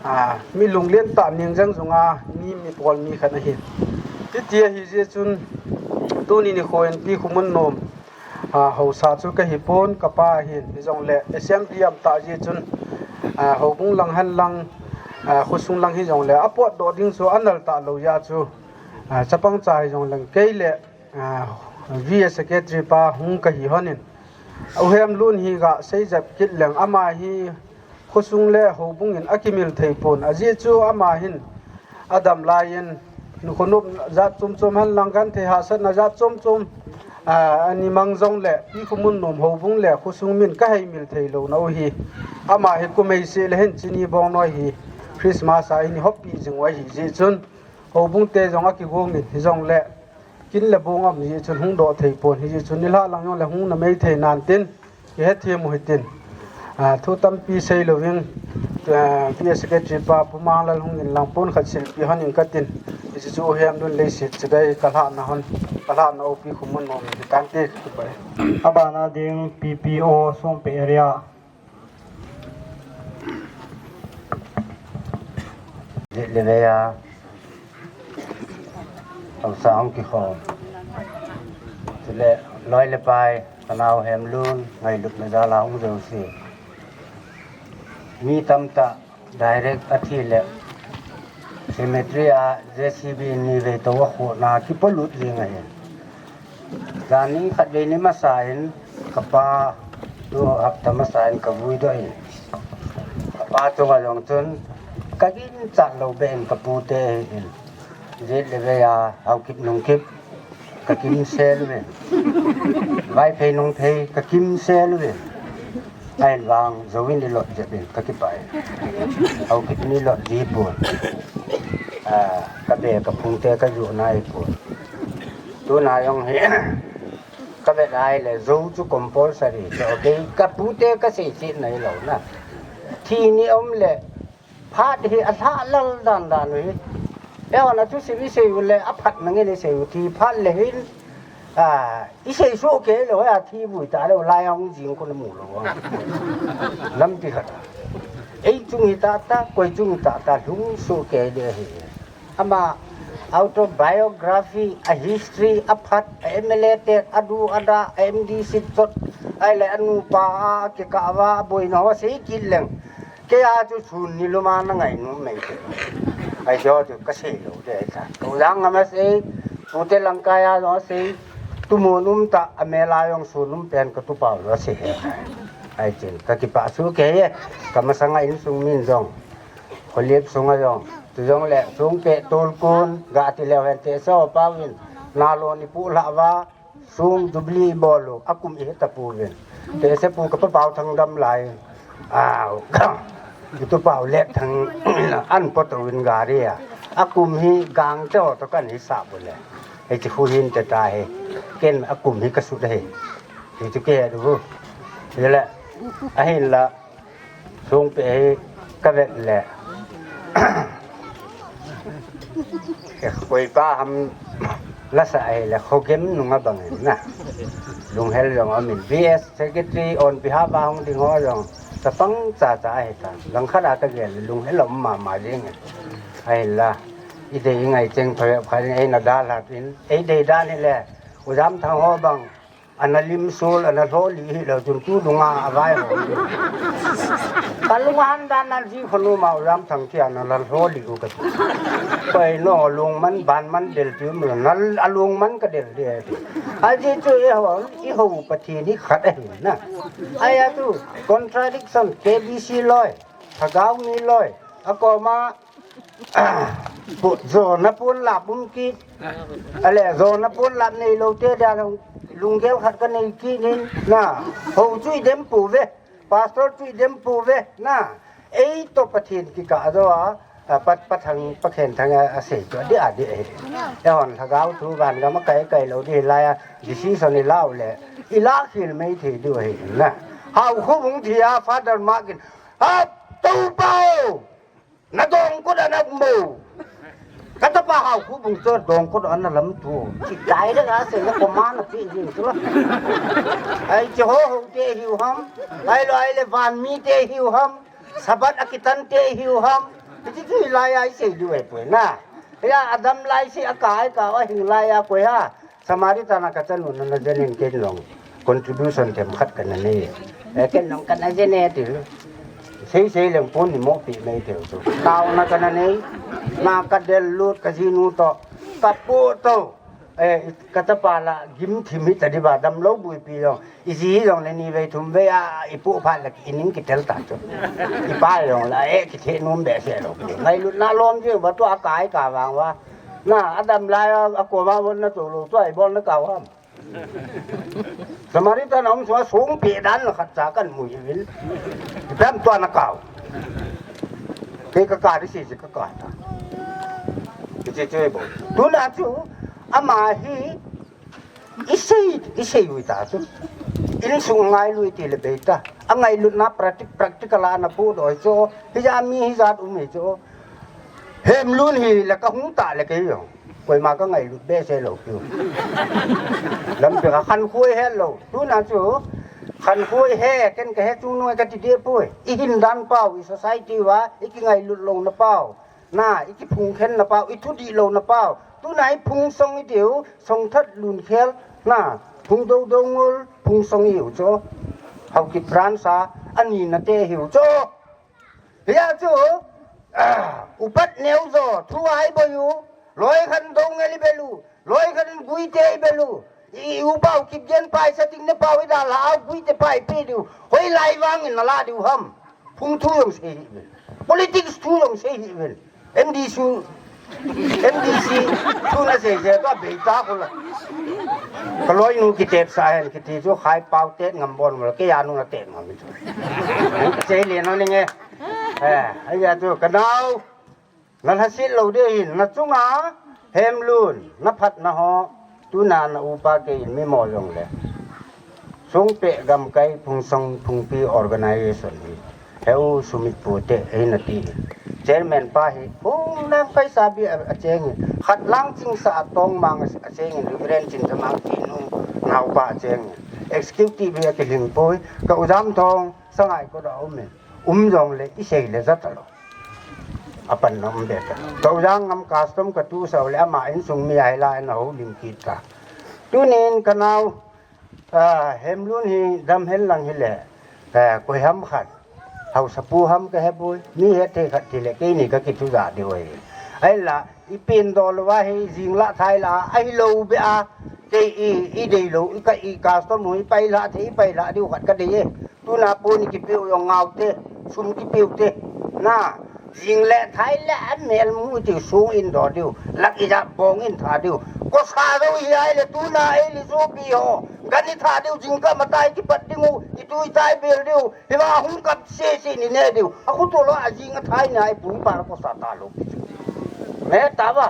A, mi lunglen tah ning jang junga mi, mipol mi khat ahin. Hiti ahi jeh chun tuni nikho in Pi Khomunnom, a, haosa chu kahipon, kapa ahin, hijongle assembly amtah jeh chun, a, houbung lang henlang, a, khosung lang hijongle apotdoh ding chu anal talou jeh a chu, a, chapang cha hijongleng kei le, a, V A secretary pa hung kahi honin. U Hemlun hi gasei jep kit leng ama hi khosung le houbung in akimil thei pon. Ajeh chu ama hin adam laiyin, nukhonop jat chom chom henlang, genthei hahsatna jat chom chom, a, ana mang jongle Pi Khomunnom houbung le khosung min kaheimil theilouna u hi. Ama hi kum eiseh le hin chini bongnoi hi Christmas a eina hoppi jing u ahi jeh chun, houbung te jong akigong in hijongle kin le bong aum jeh chun hungdoh thei pon, hijeh chun nilhah lang jongle hung na mei thei nan tin kihethem u hitin. A, thu tampi seilouvin, a, V A secretary pa Pu Manglal hung in lang pon khat silpeh honin katin. Hijeh chu U Hemlun leiset chibai kalhahna hon, kalhahna u Pi Khomunnom hitante, kipah e. Abana ding P P O Songpeh area. Jet le vei a haosa hung kikhom, chule loi le pai, kanao Hemlun, ngailutna jal a hung jouse. Mi tamtah direct athi le cemetery a J C B in nivei tou akhohna kipolut jeng ahi. Jani khatvei ni masa in kapa, tu hapta masa in kavuidoh in, kapa chunga jong chun kaginchat lou beh in kapute ahin. Jet le vei a Haokip Nungkip kakimsel uvin, Vaiphei Nungphei kakimsel uvin. Ahin vang jouvin ilot jep in kakipah e. Haokip in ilot ji pon. A, kabe kaphungte kajoh nai pon. Tuna jong hi kavet a ahile jou chu compulsory chu, okay, kapute kaseiset nailou na. Thi ni aum le phat hi alhah lal dan dan u hi. Eihon athusim isei u le aphat nangin isei u, thi phat le hin, a, isei soh kei lou a, thi vui talou lai a hung jing khu namu lou a. Lampi khat a, ei chung hi tahtah, koi chung hi tahtah lhung soh kei le hi. Ama autobiography, a history, aphat, a M L A te, adu ada, a M D C chot, ahile anupa a kikah uva aboina ho sei kit leng, kei a chu sun nilum a na ngainom mai te. Ahi chu kasei lou te ahi ta. Kou jang ngam asei, pute Lamkai a jong asei, tumun um tah, amel a jong sun um pen katupa u asei. Ahi chun kakipah soh kei e, kamasanga insung min jong, kholep sunga jong, chujongle Songpeh tolkun gati leu hen, tehse ho pa uvin nalon ipoh lhah uva, song jubilee ibol u, akum ihet tapouvin. Tehse pu kapa Paothang dam lai, a, kitupa u Letthang in an potouvin gari a, akum hi Gangte ho toh kahin hisap u le, hiche khu hinte tahi, ken akum hi kasut ahi. Hichu kihe diu. Hile Ahinla, Songpeh hi kavet le, koi pa ham lasa ahile, khogem nunga bang in na. Lunghel jong amin. V S secretary on behalf a hung ding ho jong, chapang chacha ahi ta. Langkhat a kagel le, lunghel um mama jing in. Ahinla, idei ingai cheng pha pha in, eina dalha tin. Eidei dan hile, U Jamthang ho bang, ana lim sul, ana lholi hilou chun tu lunga avai ho. Kalung ahan dan nan ji khonu ma U Jamthang kia ana lholi u ka. Koi no lungman banman del tu mu na, alungman kadel de. Aji chu eiho, eiho Pathen hi khat ahi na. Aya tu contradiction, K B C loi, Lhagao mi loi, akoma, Ah, pu-, jona ponlap um kit. Ale, jona ponlap neilou te dia lung-, lunggel khat kanei kit in. Na, hou chu idem pouve. Pastor chu idem pouve. Na, eito Pathen kikah jou a, a, Pat-, Pathang, Pakhenthang a, asei chu adih, adih ahi. Eihon Lhagao thu vangam a kai, kai lou ding hilai a, decision ilah u le, ilah khel mei thei diu ahi. Na, Haokhup hung thi a, Father Mark in, "Ha, Toupa o! Nadongkot ana um o. Katapa Haokhup bung chu dongkot ana lam tu." Chi dai le asei le koma napi jing chu la. Ai chi ho ho te hiu ham. Ai lo ai le van mi te hiu ham. Sabbath akitan te hiu ham. Chi chu lai ai sei diu e poi na. Ya adam lai si akai ka a hing lai a koi ha. Samaritan a kachanu na na jenin ken long contribution themkhat kana nei. E ken long kana jene ti. Sei sei leng pon ni mo pi mei teu chu. Taona kana nei. Na kadel lut kajinu to. Kapu to. E, kachapa la gim thim hi tadi ba damlou buipi long. Iji hi long le ni vei thum vei a ipu phat le ining kitel ta chu. Ipa long la e kithe num behseh lou. Ngailutna lom jing ba tu akai ka vang va. Na, adam lai a, akoma von na tolo, tua ibol na kau ham. Samaritan a um sunga Songpeh dan la khat cha kan mu uvin. Ipi ham tua na kau. Kei kaka di si si kaka ta. Ichi chu ibol. Tuna chu, ama hi, isei, isei ui ta chu. Insung ngailu iti le bei ta. Angailutna practic-, practical a ana pu doi chu. Hija mi hijat um hi chu. Hemlun hi la kahung ta le kei jong. Koima kangailut behseh lou piu. Lampi a khankhuai helou. Tuna chu khankhuai he, ken kahe chu noi kati deh poi. Ihin dan pau, i society va, ikingailut louna pau. Na, ikiphungkhenna pau, ithudih louna pau. Tuna iphung song itiu, Songthat Lunkhel. Na, phung dou dou ngol, phung song iu chu. Haokip branch a, ani na te hiu chu. Hia chu, ah, upat neo jo, thu ai boi u, loi khan dong ngeli belu, loi khan gui te belu, i, i upa u kip gen pai sa ting ne pau i da la, au gui te pai pe diu, hoi lai vang in na la diu ham, phung thu jong sei hi ven, politics thu jong sei hi ven, M D C, M D C, thu na sei sei to bei ta ko la. Ka loinu kitet sa hen kiti chu khai pau tet ngam bon mo, kei a nu na tet ngam chu. Ka sei le no ni nge. Eh, ai ya chu ka nau. Na lhasit lou ding hin, na chunga Hemlun, na phatna ho. Tuna na upa kei in mi mo jong le. Songpeh gamkai Phungsong Phungpi organization hi. Heu Sumit pu te, eina ti. Chairman pa hi, hung nang paisa bi a, acheng in. Khat lang chingsa a tong mang a, acheng in, Reverend Chin Thamang ti nu, naupa acheng in. Executive hi akilhing poi, ka U Jamthong, Sangaikot a um in. Um jong le, isei le jat a lo. Apan na um be ta. Ka U Jangngam custom ka tu sau le, ama insung mi ai la, na ho lim kit ta. Tunin ka nau, Ah, Hemlun hi dam hen lang hile, eh, koi ham khat. Haosapu ham ka he poi, mi het thei khat ti le, keini ka kithu ja diu ahi. Ahinla, i pen doh lou a hi, jing lah thai lah, ahilou beh a, kei i, i dei lou, i ka, i custom u, i pai lah thei, i pai lah diu khat ka dei e. Tuna pon i kipe u jong ngau te, sum kipe u te. Na, Jing le thai le a mel mu tiu sung in doh diu, lak ijat bong in tha diu. Kosa jou hi ai le tuna ei le sopi ho. Gan i tha diu jingkah matai kipat ding u, i tu i tai bel diu. Hiva hung kap sese ni ne diu. A khu to lo a jing a thai ni ai pu i pa kosa ta lou pi chu. Me ta va.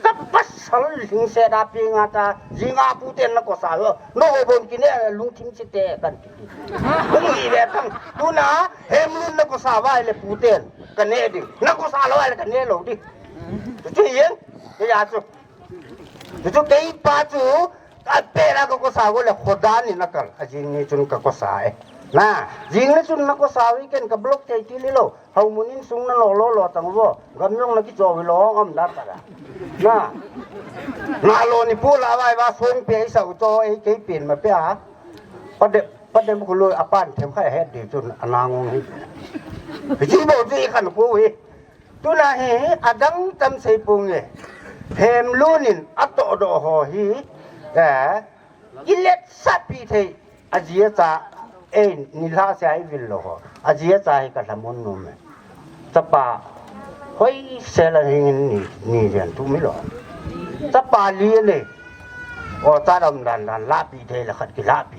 Ka pas Sal lhingset a peng a ta, jinga puten na kosa lo. No ho bon kine lungthim chite kan ti. Hung hi ve tang. Tuna, Hemlun na kosa vai le puten. Ka ne ding. Na kosa lo vai le ka ne lo ding. Chu chu yen. Ke ya chu. Chu chu kei pa chu. Ka pe la ka kosa go le khodan ni na kal. A jing ni chun ka kosa e. Na, jing ni chun na kosa weekend ka block thei ti li lo. Hau munin sung na lo lo lo tang vo. Gam jong na kicho wi lo om da ta da. Na. Na lo ni pu la vai va song pe sa u to ei kei pin ma pe a. Pa de pa de ku lo a pan them khai het de chun a na ngong hi. Hi chi bo chi kan ku wi. Tuna hi a dang tam sei pu nge. Hemlun in a to do ho hi. Eh. Kilet sa pi thei. A jia cha, eh, ni la se ai vil lo ho. A jia cha hi ka la mun nu me. Chapa, hoi se la hing ni, ni jen tu mi lo. Chapa li le. O cha dam dan dan la pi thei la khat ki la pi.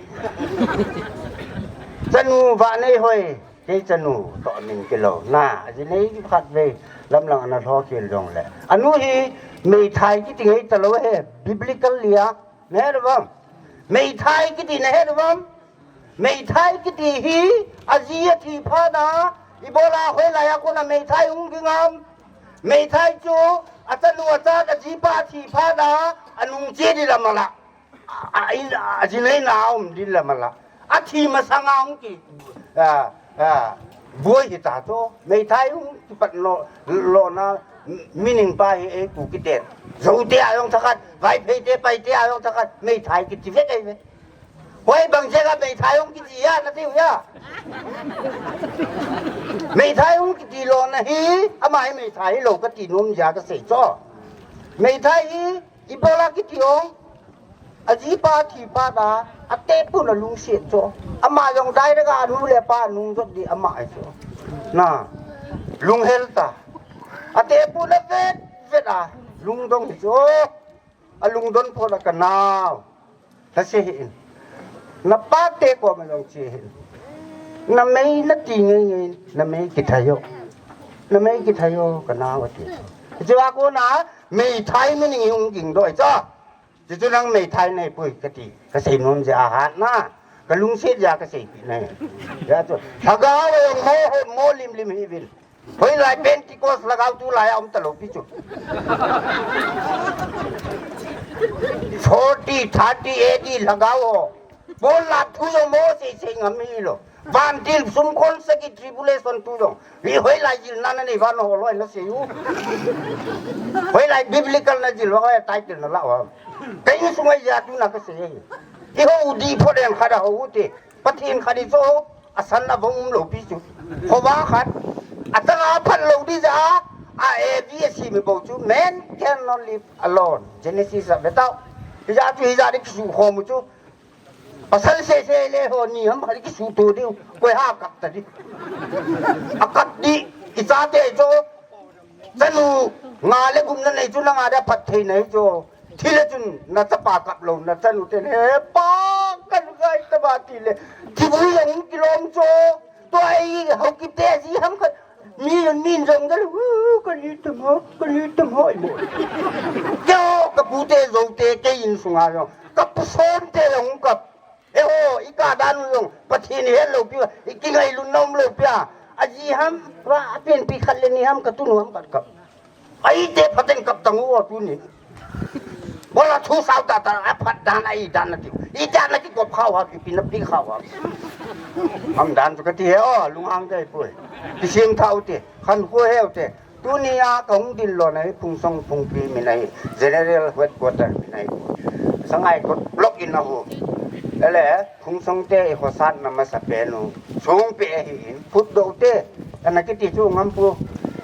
Chanu va nei hoi, kei chanu to min ki lo. Na, a ji nei khat ve, lam lang ana lo ki jong le. Anu hi, mei thai ki ti ngei ta lo he, biblical lia. Na he ro bam. Mei thai ki ti na he ro bam. Mei thai ki ti hi, a ji a thi pha na, i bola hoi la ya ko na mei thai hung ki ngam. Mei thai chu, a chanu a cha a ji pa thi pha na, a nung che di la ma la. A, a, in, a ji nei na um di la ma la. A thi ma sa nga hung ki. A, a, boi hi ta to. Mei thai hung ki pat lo, lo na, meaning pa hi e ku ki ten. Zo te a yong thakat, vai phei te, pai te a yong thakat, mei thai ki ti ve kai ve. Hoi bang jega mei thai hung kiti ya, na tiu ya. Mei thai hung kiti lo na hi, ama hi mei thai lo ka ti nom ja ka sei cho. Mei thai hi, i bola kiti ong. A ji pa thi pa da, a te pu na lung siet cho. Ama jong dai da ka anu le pa nung jot di ama ai cho. Na, lung hel ta. A te pu na vet, vet a, lung dong hi cho. A lungdon pho la ka nau. La se hi in. Na pa te ko ma long che hi. Na mei na ti ngei ngei, na mei ki thayo. Na mei ki thayo ka nau a ti. Che wa ko na mei thai mi ning hung ging doi cha. Che chu nang mei thai nei pui ka ti. Ka sei nom je a hat na. Ka lung se ja ka sei pi nei. Ya chu. Lhagao e mo ho mo lim lim hi vin. Hoilai Pentecost lhagao tulai a um talou pi chu. Forty, thirty A D lhagao ho. Bol la thu jong mo sei sei ngam hi lo. Vantil sum khon saki tribulation thu jong. Hi hoilai jil na na nei van ho loi na sei u. Hoilai biblical na jil wa hoi title na la wa. Kei ni sungai ja tu na ka sei. Hi ho u di pho den kha da ho u te. Pathen kha di cho. A san a vong um lo pi chu. Khovah khat. A tang a phan lo di ja. A A V a si mi bo chu. Man cannot live alone. Genesis a ve tau. Hija chu hija di kisu khom u chu. Pasal se se le ho ni ham ha di kisu to di. Koi ha kap ta di. A kap di. I cha te chu. Chanu nga le gum na nei chu na nga da phat thei nei chu. Thi le chun na chapa kap lo na chanu ten he pa kan gai ta ba ti le. Thi bu yang kilom chu. To ai ho ki te ji ham khat. Mi min jong da lu ka ni tum ho, ka ni tum ho ai mo. Kyo ka pu te zo te ke in sunga jong. Ka pu son te jong kap. E ho, i ka dan u jong, Pathen i het lo pi, i kingai lun nom lo pi a. A ji ham, wa, a pen pi khat le ni ham ka tunu ham khat kap. Ai te phaten kap tang u tu ni. Bola thu sao ta ta, a phat dan a i dan na ti. I dan na ki kop khao ha, i pi na pi khao ha. Ham dan tu ka ti he o, lung ang kai pui. Ti sim thau te, khan ko he te. Tuni a ka hung din lo na hi Phungsong Phungpi min ahi, General Headquarter min ahi. Sangaikot block in ahu. Ele, Phungsong te i khosat na masa pen u. Songpe ahi in, phut do te. Ana kiti chu ngam pu.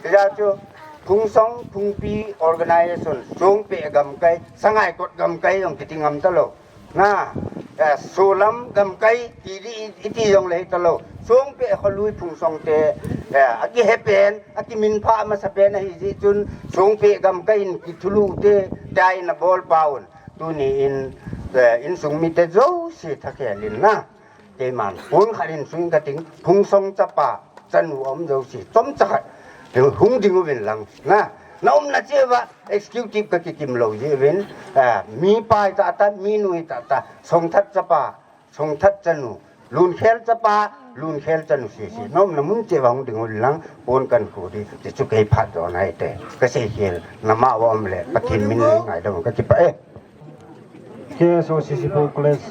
Kila chu, Phungsong Phungpi Organization, Songpe gamkai, Sangaikot gamkai jong kiti ngam ta lo. Na, eh, Solam gamkai, ti di, i ti jong le hi ta lo. Songpe kholui Phungsong te, eh, a kihe pen, a kimin pha masa pen ahi ji chun, Songpe gamkai in kithulu te, tai na bol paun. Tuni in, eh, insung mi te jouse tha khelin na. Keiman, pun khat in sung ka ting, Phungsong chapa, chanu om jouse, chom cha khat, hung ding uvin lang, na. Na umna cheh uva executive ka kikim lou jeh uvin, ah, mi pa hi tah tah, mi nu hi tah tah, Songthat chapa, Songthat chanu, Lunkhel chapa, Lunkhel chanu sese. Na umna mun cheh uva hung ding un lang, pon kan khu ding, ti chu kei phat jo nai te. Ka seikhel, na ma uva um le, Pathen min ngaidam ka kipah e. K S O Sisipur College.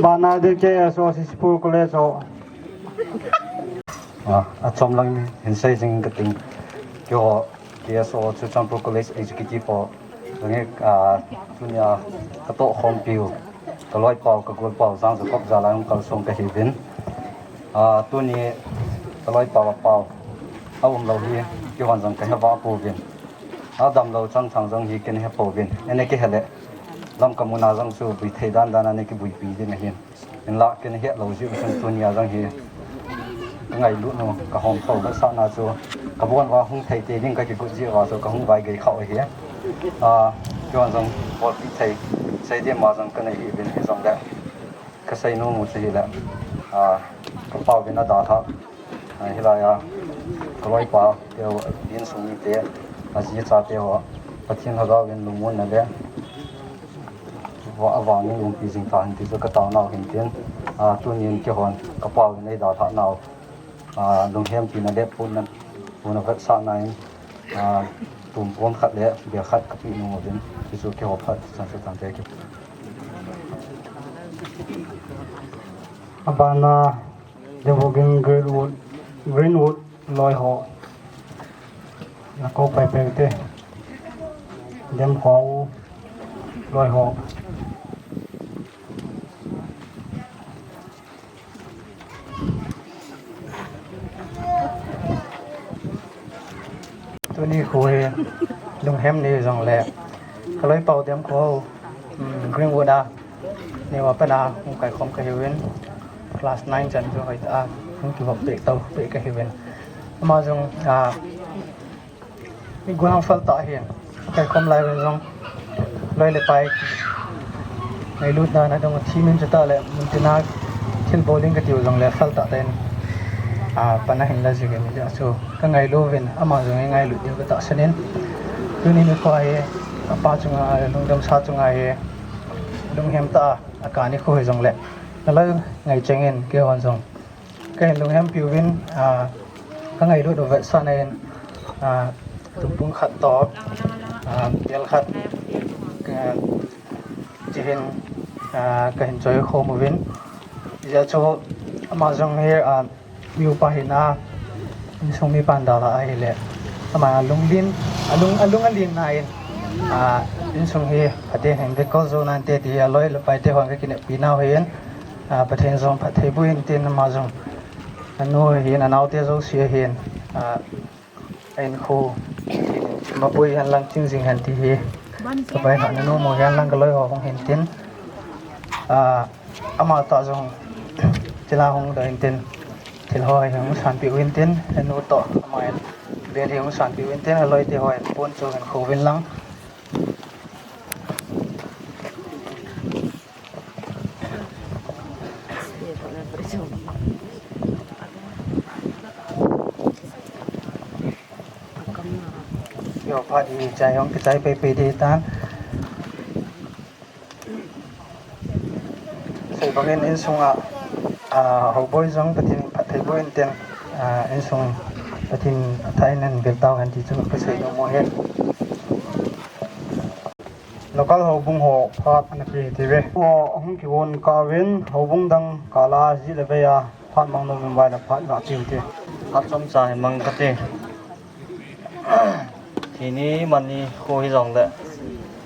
Bana de K S O Sisipur College ho. Ah, achom lang hin sei jing ka ting. Keiho K S O Churachandpur College Executive ho. Nge, ah, tunia ka toh khompiu, ka loipau, ka golpau, Jang Jacob Jalai hung kalsong ka hiuvin. Ah, tuni ka loipau a pau a um lou hi, keihon jong ka he vah pouvin. A damlou chang chang jong hi ken he pouvin. Ene kihe le, Lamka muna jong chu bui thei dan dan a nei kibuipi ding ahin. Hinlah ken he lou jeh u chun tunia jong hi ka ngailut nu, ka hom tho ka sahna chu ka von uva hung thei te ding ka kigot jeh uva chu ka hung vai gei khah u ahi. Ah, keihon jong bolpi thei, sei ding ma jong ka nei hiuvin hijongle, ka sei nom u chu hile, ah, ka pau vin a dalhah, ah, hilai a ka loipa teu, insung mite, a ji a chate ho, Pathen Lhagao vin lungmonna le va-, avangin umpi jing tahen ti chu ka taonau hintin, ah, tunin keihon ka pau vin ei dalhah nau, ah, lunghempina le puna, puna vetsahna in, ah, tumpon khat le bel khat ka pe nom uvin, ti chu keiho phat chan chu tante ki. Abana, Devogill Greenwood, Greenwood loi ho. Na ko pai pai te. Dem ho loi ho. Tuni khu hi lunghem ni jongle, ka loipau Demkho, um, Greenwood a, neo a pat a hung kaikhom ka hiuvin, class nine chan chu hoitah a hung kivop peh tau peh ka hiuvin. Ama jong, ah, mi guang fel tah ahin, kaikhom lai vel jong loi le pai ngailutna na dong a thimin chutah le muntina thil bol ding ka tiu jongle fel tah tah in, ah, pan ahin la jing in, hijeh chun ka ngailu uvin, ama jong eingailut diu ka tahsan in, tuni nikho hi apa chunga, lungdamsa chunga hi lunghem tah a, a ka nikho hijongle, na loi ngai cheng in keihon jong ka hin lunghempi uvin, ah, ka ngailut u vetsahna in, ah, tumpung khat toh, ah, bel khat, ah, tihin, ah, ka hin choi khom uvin. Hijeh chun ama jong hi, ah, mi upa hina, insung mipan dalha ahile, ama lunglen, alung, alung alenna in, ah, insung hi phaten hin vekol jou nante ti hi aloi le paite hon ka kineppi nau ahin. Ah, Pathen jong phatthei boh in tin, ama jong, anu ahin, anaote jouse ahin, ah, a inkho, mapui hen lang ching jing hen ti hi ka pai ha, nanu mo hen lang ka loi ho hung hin tin, ah, ama tah jong chila hung doh in tin, thil ho hi hung sanpeh uvin tin, anu toh ama hin bel hi hung sanpeh uvin tin, aloi te ho hin pon chu hin kho uvin lang. Yo, phat hi chai hong kichai pei pei ding tan. Sei bangin insunga, ah, houboi jong Pathen phatthei boh in tin, ah, insung Pathen athah in ahin vel tau hen ti chu ka sei nom u ahi. Local houbung ho phat ana pe ti ve. Ho hung kivon kah uvin houbung dang kah la jih le vei a phat mang nom in vai le phat ga tiu ti. Phat chomcha hin mang kate. Thi ni man ni kho hi jongle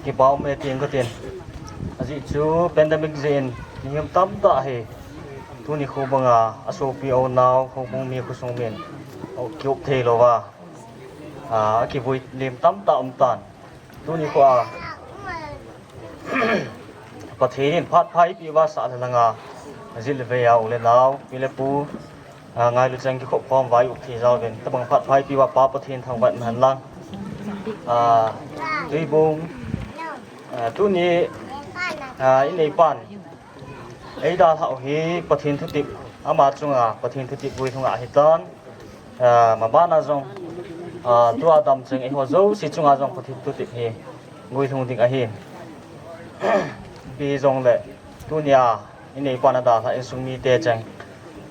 kipa um e ti katin. Ajeh chu pandemic jeh in mihem tamtah hi tuni kho banga asopi unau houbung mi khosung min kiop thei louva, a, akivui lim tamtah um tan. Tuni kho a Pathen in phat pha eipeh uva sah le langa, ajih le vei a u le nao, pi le pu, a, ngailu cheng kikhop khom uva i-up thei jal uvin, tabang phat pha eipeh uva Pa Pathen thangvah in hen lang. A, Tuibung, a, tuni, a, inei pan eidalhah u hi Pathen thutep, Ama chunga Pathen thutep guilhung ahitan, ah, mabana jong, ah, tua damcheng eiho jouse chunga jong Pathen thutep hi guilhung ding ahi. Ipi jongle, tunia ineipa nadalhah insung mite cheng,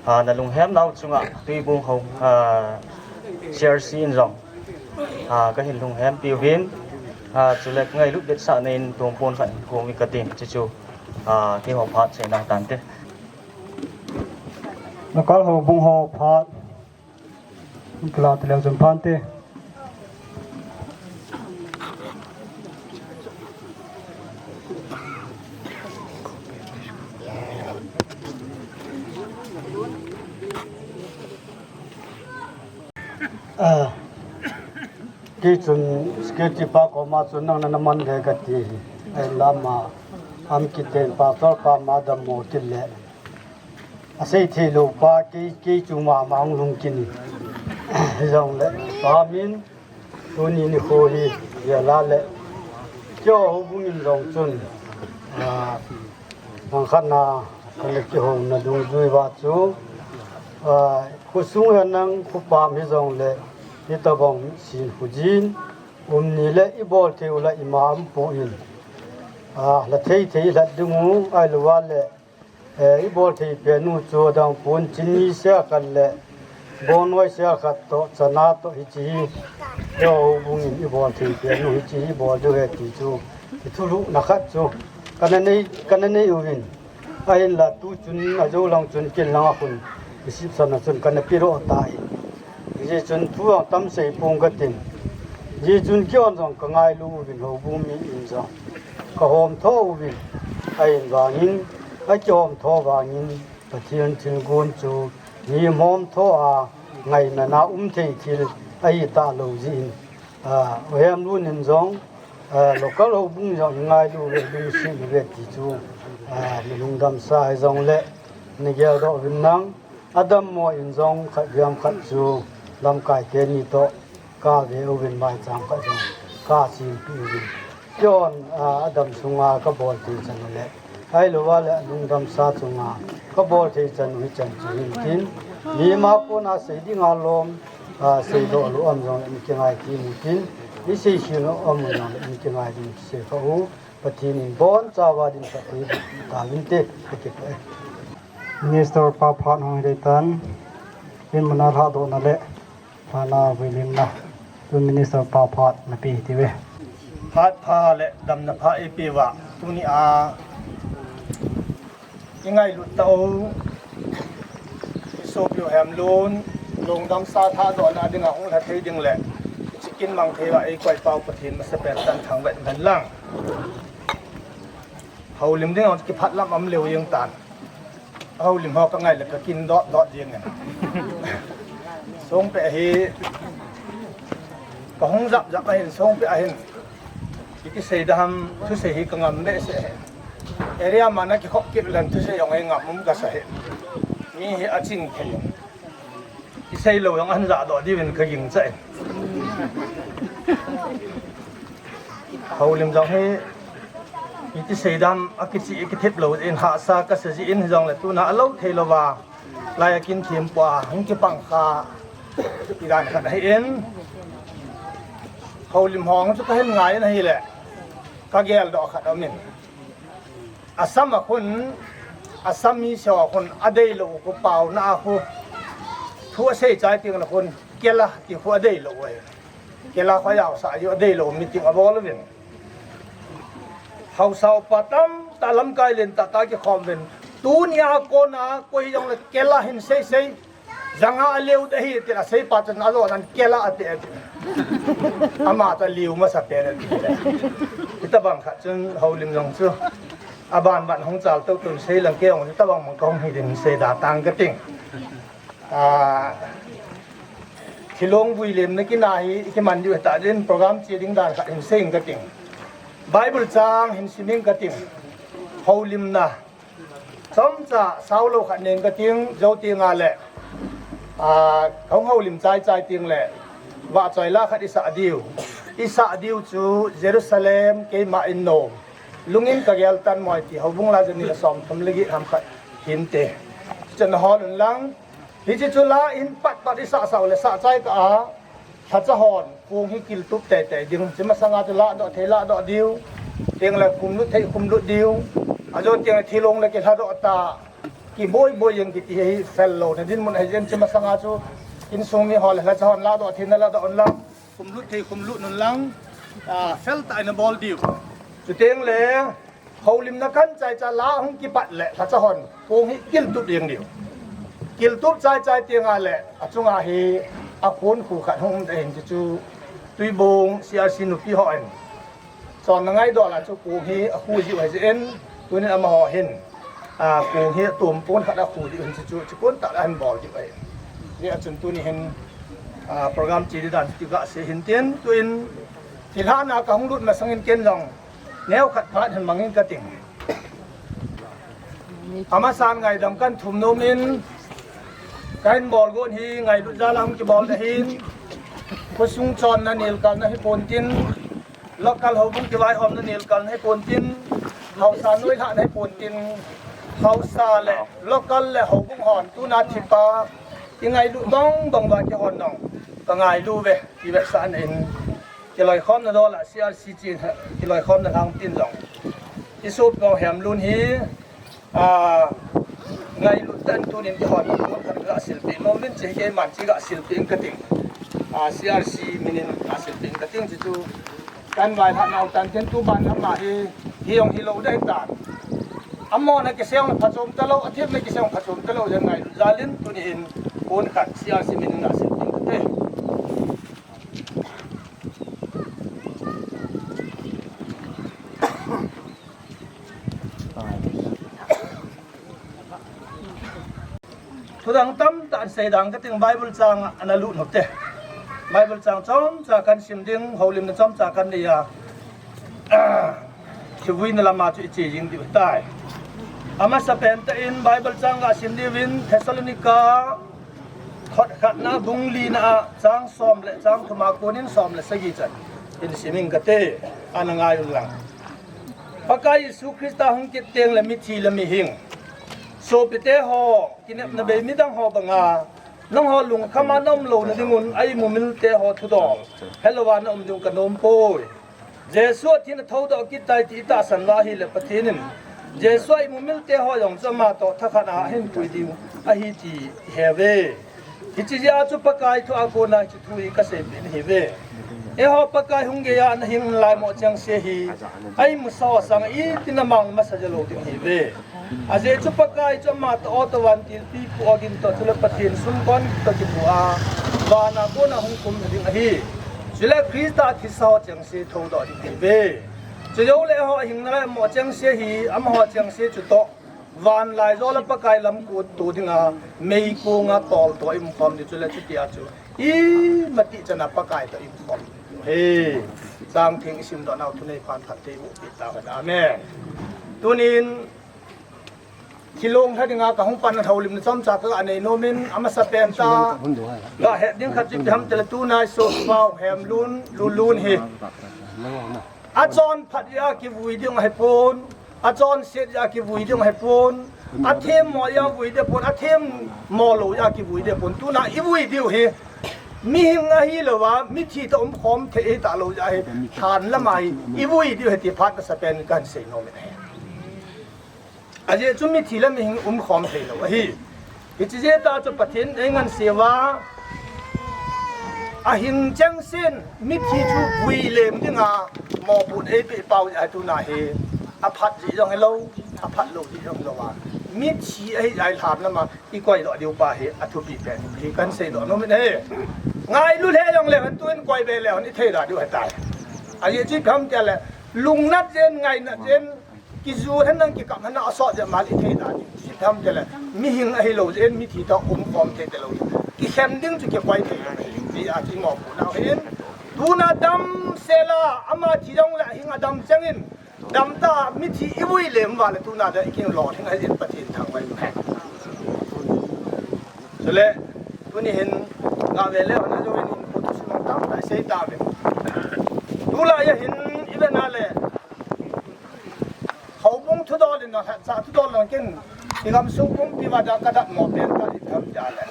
ah, nalunghem nau chunga Tuibung ho, ah, C R C in jong, ah, kahin lunghempi uvin, ah, chule ngailut vetsahna in tumpon khat hin khum inge kati, chuchu, ah, keiho phat seina tante. Local houbung ho phat kila taleu chun phante. Ah, kei chun security pa koma chun nang nana man le kati hi. Ahinla ama, ama kiten pastor pa ama dammo kit le asei theilou pa kei, kei chu mama hung lhung kit in. Hijongle, pa min, tuni nikho hi, hiala le, keiho houbung in jong chun, ah, bang khat na, kana kihouna dungjui uva chu, ah, khosung henlang khopam hijongle, hitobang sin khojin, um ni le ibol thei u la ima umpon, ah, lha thei thei lhat ding u, ahilouva le, eh, ibol thei pen u chu adang pon, chini sea khat le, bonnoi sea khat toh, chana toh hiche hi, keiho houbung in ibol thei pen u hiche hi bol diu ahi ti chu, kithulhuhna khat chu, kana nei, kana nei uvin. Ahinla tuchun ajou lang chun ken langa khun reception a chun kana pedoh tai. Hijeh chun thu jong tam seipong katin. Hijeh chun keihon jong kangailu uvin houbung mi in jong kahomtho uvin. Ahin vangin, akihomtho vangin Pathen thilgon chu mi homtho a ngaimana um thei thil ahi talou jeh in. Ah, U Hemlun in jong, ah, local houbung jong ngailu uve, lungset uve ti chu, ah, nalungdamsa hijongle, nageldoh uvin lang, adammo in jong khat vei khat chu lamkai teni toh, kave uvin maicham khat jong, kasempi uvin. Keihon, ah, adam sunga kabol thei chan u le, ahilouva le lungdamsa chunga kabol thei chan u hichan chu hin tin, mi ma kona sei dinga lom, ah, seidoh lou um jongle kingai kit u tin, isei khel lou um jongle kingai ding kisei kha u, Pathen in bonchauva dinsah thei tauvinte, kakipah e. Minister pa phat hung hiding tan, in muna lhadohna le, Phatna vuilimna, tu minister pa phat napeh hite uve. Phat pha le damna pha eipeh uva, tunia ingailut tah u, isopi u Hemlun, lungdamsa thadohna dinga hung lha thei ding le, ichikin mang thei uva eikoi pau Pathen masapen chan thangvah hen lang. Houlim ding jong kiphat lam um leu jeng tan. Houlim ho kangai le kakin dot dot jeng in. Songpeh hi kahung jap jap ahin, songpeh ahin. Iti sei dam, thusei hi kangam behseh hi. Area mana kikhop kit len thusei jong hi ngam um kasa hi. Mi hi aching thei. Isei lou jong ahin jahdoh diuvin kagingcha in. Houlim jong hi, iti sei dam, akichih, akithip lou jeh in hahsa kasa jeh in hijongle tuna alou thei louva, lai a kin thim pua, hung kipang kha, ti dan khat ahi in. Houlim ho chu kahin ngai in ahile, kageldoh khat aum in. Assam a khun, Assam mi seo a khun adeilou khu paona a khu. Thu asei chai teng le khun, kela ti khu adeilou ahi. Kela khu ajaosah jeh u adeilou meeting abol uvin. Haosa upa tamtah lamkai len tah tah kikhom uvin. Tunia kona koi hijongle kela hin sei sei. Janga aleu ding ahi, tin aseipa chun ajonan kela ati, ati. Ama chu aliu masa pen ati. Hitabang khat chun houlim jong chu. Aban ban hung chal tou tun sei lang kei jong hitabang mang kahung hi din sei da tang kating. Ah, thilong vuilimna kina hi kiman diu ta din program che ding dan khat hin sei ing kating. Bible chang hin sim ing kating. Houlimna. Chomcha saulou khat nei ing kating, jou teng le, ah, kahung houlim chai chai teng le, vahchoi la khat isah diu. Isah diu chu Jerusalem keima in nom. Lungin kagel tan moi ti, houbung la jani le som thum le get ham khat hinte. Chan hon un lang. Hiche chu la in pat pat i sah sah u le sah chai kah a. Lhacha hon kong hi kiltup tei tei ding. Hiche masanga chu ladoh thei ladoh diu. Teng le khum lut thei khum lut diu. Ajo teng le thilong le kilhadoh ta. Kiboi boi jeng kiti hi fel louna dinmun ahi jeh in hiche masanga chu insung mi ho le lhacha hon ladoh thei na ladoh un lang. Khum lut thei khum lut un lang. A, fel tah in abol diu. Chuteng le Houlimna kan chai cha la hung kipat le lhacha hon kong hi kiltup ding diu. Kiltup chai chai teng a le achunga hi akhun khu khat hung um ding ahin chu Tuibong C R C nupi hon chonna ngaidoh la chu kong hi akhu jiu ahi jeh in tunin amaho hin, a, kong hi atum pon khat akhu diu ahin chu chu kon tah la hin bol diu ahi. Hijeh a chun tuni hin, a, program che ding dan chu ti gasei hin tin tuin thilhahna kahung lut masang in ken jong Neo khat phat hin mangin kating. Amasan ngaidam kan thum nom in, kahin bol gon hi ngailut jal a hung kibol ahin, khosung chonna nelkalna hipon tin, local houbung kivaihomna nelkalna hipon tin, haosa noilhahna hipon tin, haosa le local le houbung hon tuna thipa, i ngailut bang bang uva kihon nong, ka ngailu ve, ti vetsahna in, Kiloikhomna dol a C R C chin, kiloikhomna lang tin jong. I sopi Hemlun hi, a, ngailut tah in tunin kihon, khat ga silpeh nom in che keiman che ga silpeh in kating. A, C R C min in ga silpeh in kating chu chu. Kan vailhah nau tan tin tu ban ama hi, hi jong hilou ding tan. Amona kisei jong phachom talou, athemna kisei jong phachom talou jeh in ngailut jal in tuni hin kon khat C R C min in ga silpeh in kate. Thudang tamtah in seidang kating Bible chang ana lut nop te. Bible chang chomcha kan sim ding, houlimna chomcha kan nei a. Kivuina lama chu i che jing diu tai. Amasapen tah in Bible chang ga sim diuvin Thessalonica Thot khatna bung lina a chang som le chang thum a konin som le sagi chan hin sim ing kate, ana ngai un lang. Pakai Jesu Christa hung kit teng le mithi le mihing, sopite ho, kinepna bei midang ho banga, nangho lungkham a na um louna dingun, a imumilte ho thudol helouva na um ding kanom poi. Jesu athin athoudoh kit tai ti itahsan uva ahile Pathen in Jesu a imumilte ho jong chu ama toh thakhat a ahin pui diu ahi ti ihe uve. Hiche jeh a chu Pakai thu a kona hiche thu hi kaseipeh nahi uve. Eiho Pakai hung geiya ana hing lai mo chengse hi a imusa ho sanga itin amang masa jalou ding ahi uve. Ajeh chu Pakai chu ama toh o toh vantil pipu ogin toh chule Pathen sumkon toh kipu a, vana kona hung kumna ding ahi. Chule Christa thisa ho chengse thoudoh ding ahiuve. Chujou le eiho hingna le mo chengse hi, amaho chengse chutoh vanlaijol a Pakai lam kut to dinga, meikonga toltoh a i umkhom ding chule chutia chu imatih chana Pakai toh i umkhom ding ahi. Chang theng i simdoh nau thunei phan phatthei boh peh tauhen. Amen. Tunin Thilong lha dinga kahung pan a houlimna chomcha kaga nei nom in, amasapen tah gahet ding khat chu ipi ham itile tunai sopi Hemlun, Lulun hi achonphat jeh a kivui ding ahipon, achonset jeh a kivui ding ahipon, athemmo jeh a vui ding ahipon, athemmo lou jeh a kivui ding ahipon, tuna ivui diu hi mihing ahilouva mithi toh umkhom thei hita lou jeh a hi, lhan lama hi ivui diu ahi ti phat masapen kahin sei nom in ahi. Ajeh chu mithi le mihing umkhom theilou ahi. Hiche jeh a chu Pathen in einganseuva, ahing chengsen mithi chu vui lem dinga mopohna eipeh pau jeh a tuna hi aphat jeh jong hilou, aphat lou jeh jong hilouva, mithi ahi jeh a lhan lama ikoidoh diu pa hi athupi pen hi kahin seidoh nom in ahi. Ngailu lheh jongleu hen, tun koi be leu hen ithei da diu ahitai. Ajeh chu ipi ham itile lungnat jeh in, ngainat jeh in, kiju hen lang kikap hen lang asot jeh a mal ithei da diu. Ipi ham itile mihing ahilou jeh in mithi toh umkhom thei talou. Kikhen ding chu kikoi thei lou ahi. Hijeh a chu imopohnau hin, tuna damsel a ama thi jongle hing adam chengin, damtah a mithi ivui lem uva le tuna dia ikin lolhing ahi jeh in Pathen thangvah in. Chule tuni hin gave leu hen ajouvin in photo sum tamtah isei tauvin. Tulai a hin ivet na le houbung thudol in, lhacha thudol lang ken I gamsung pumpi uva kadatmo pen khat ipi ham tia le,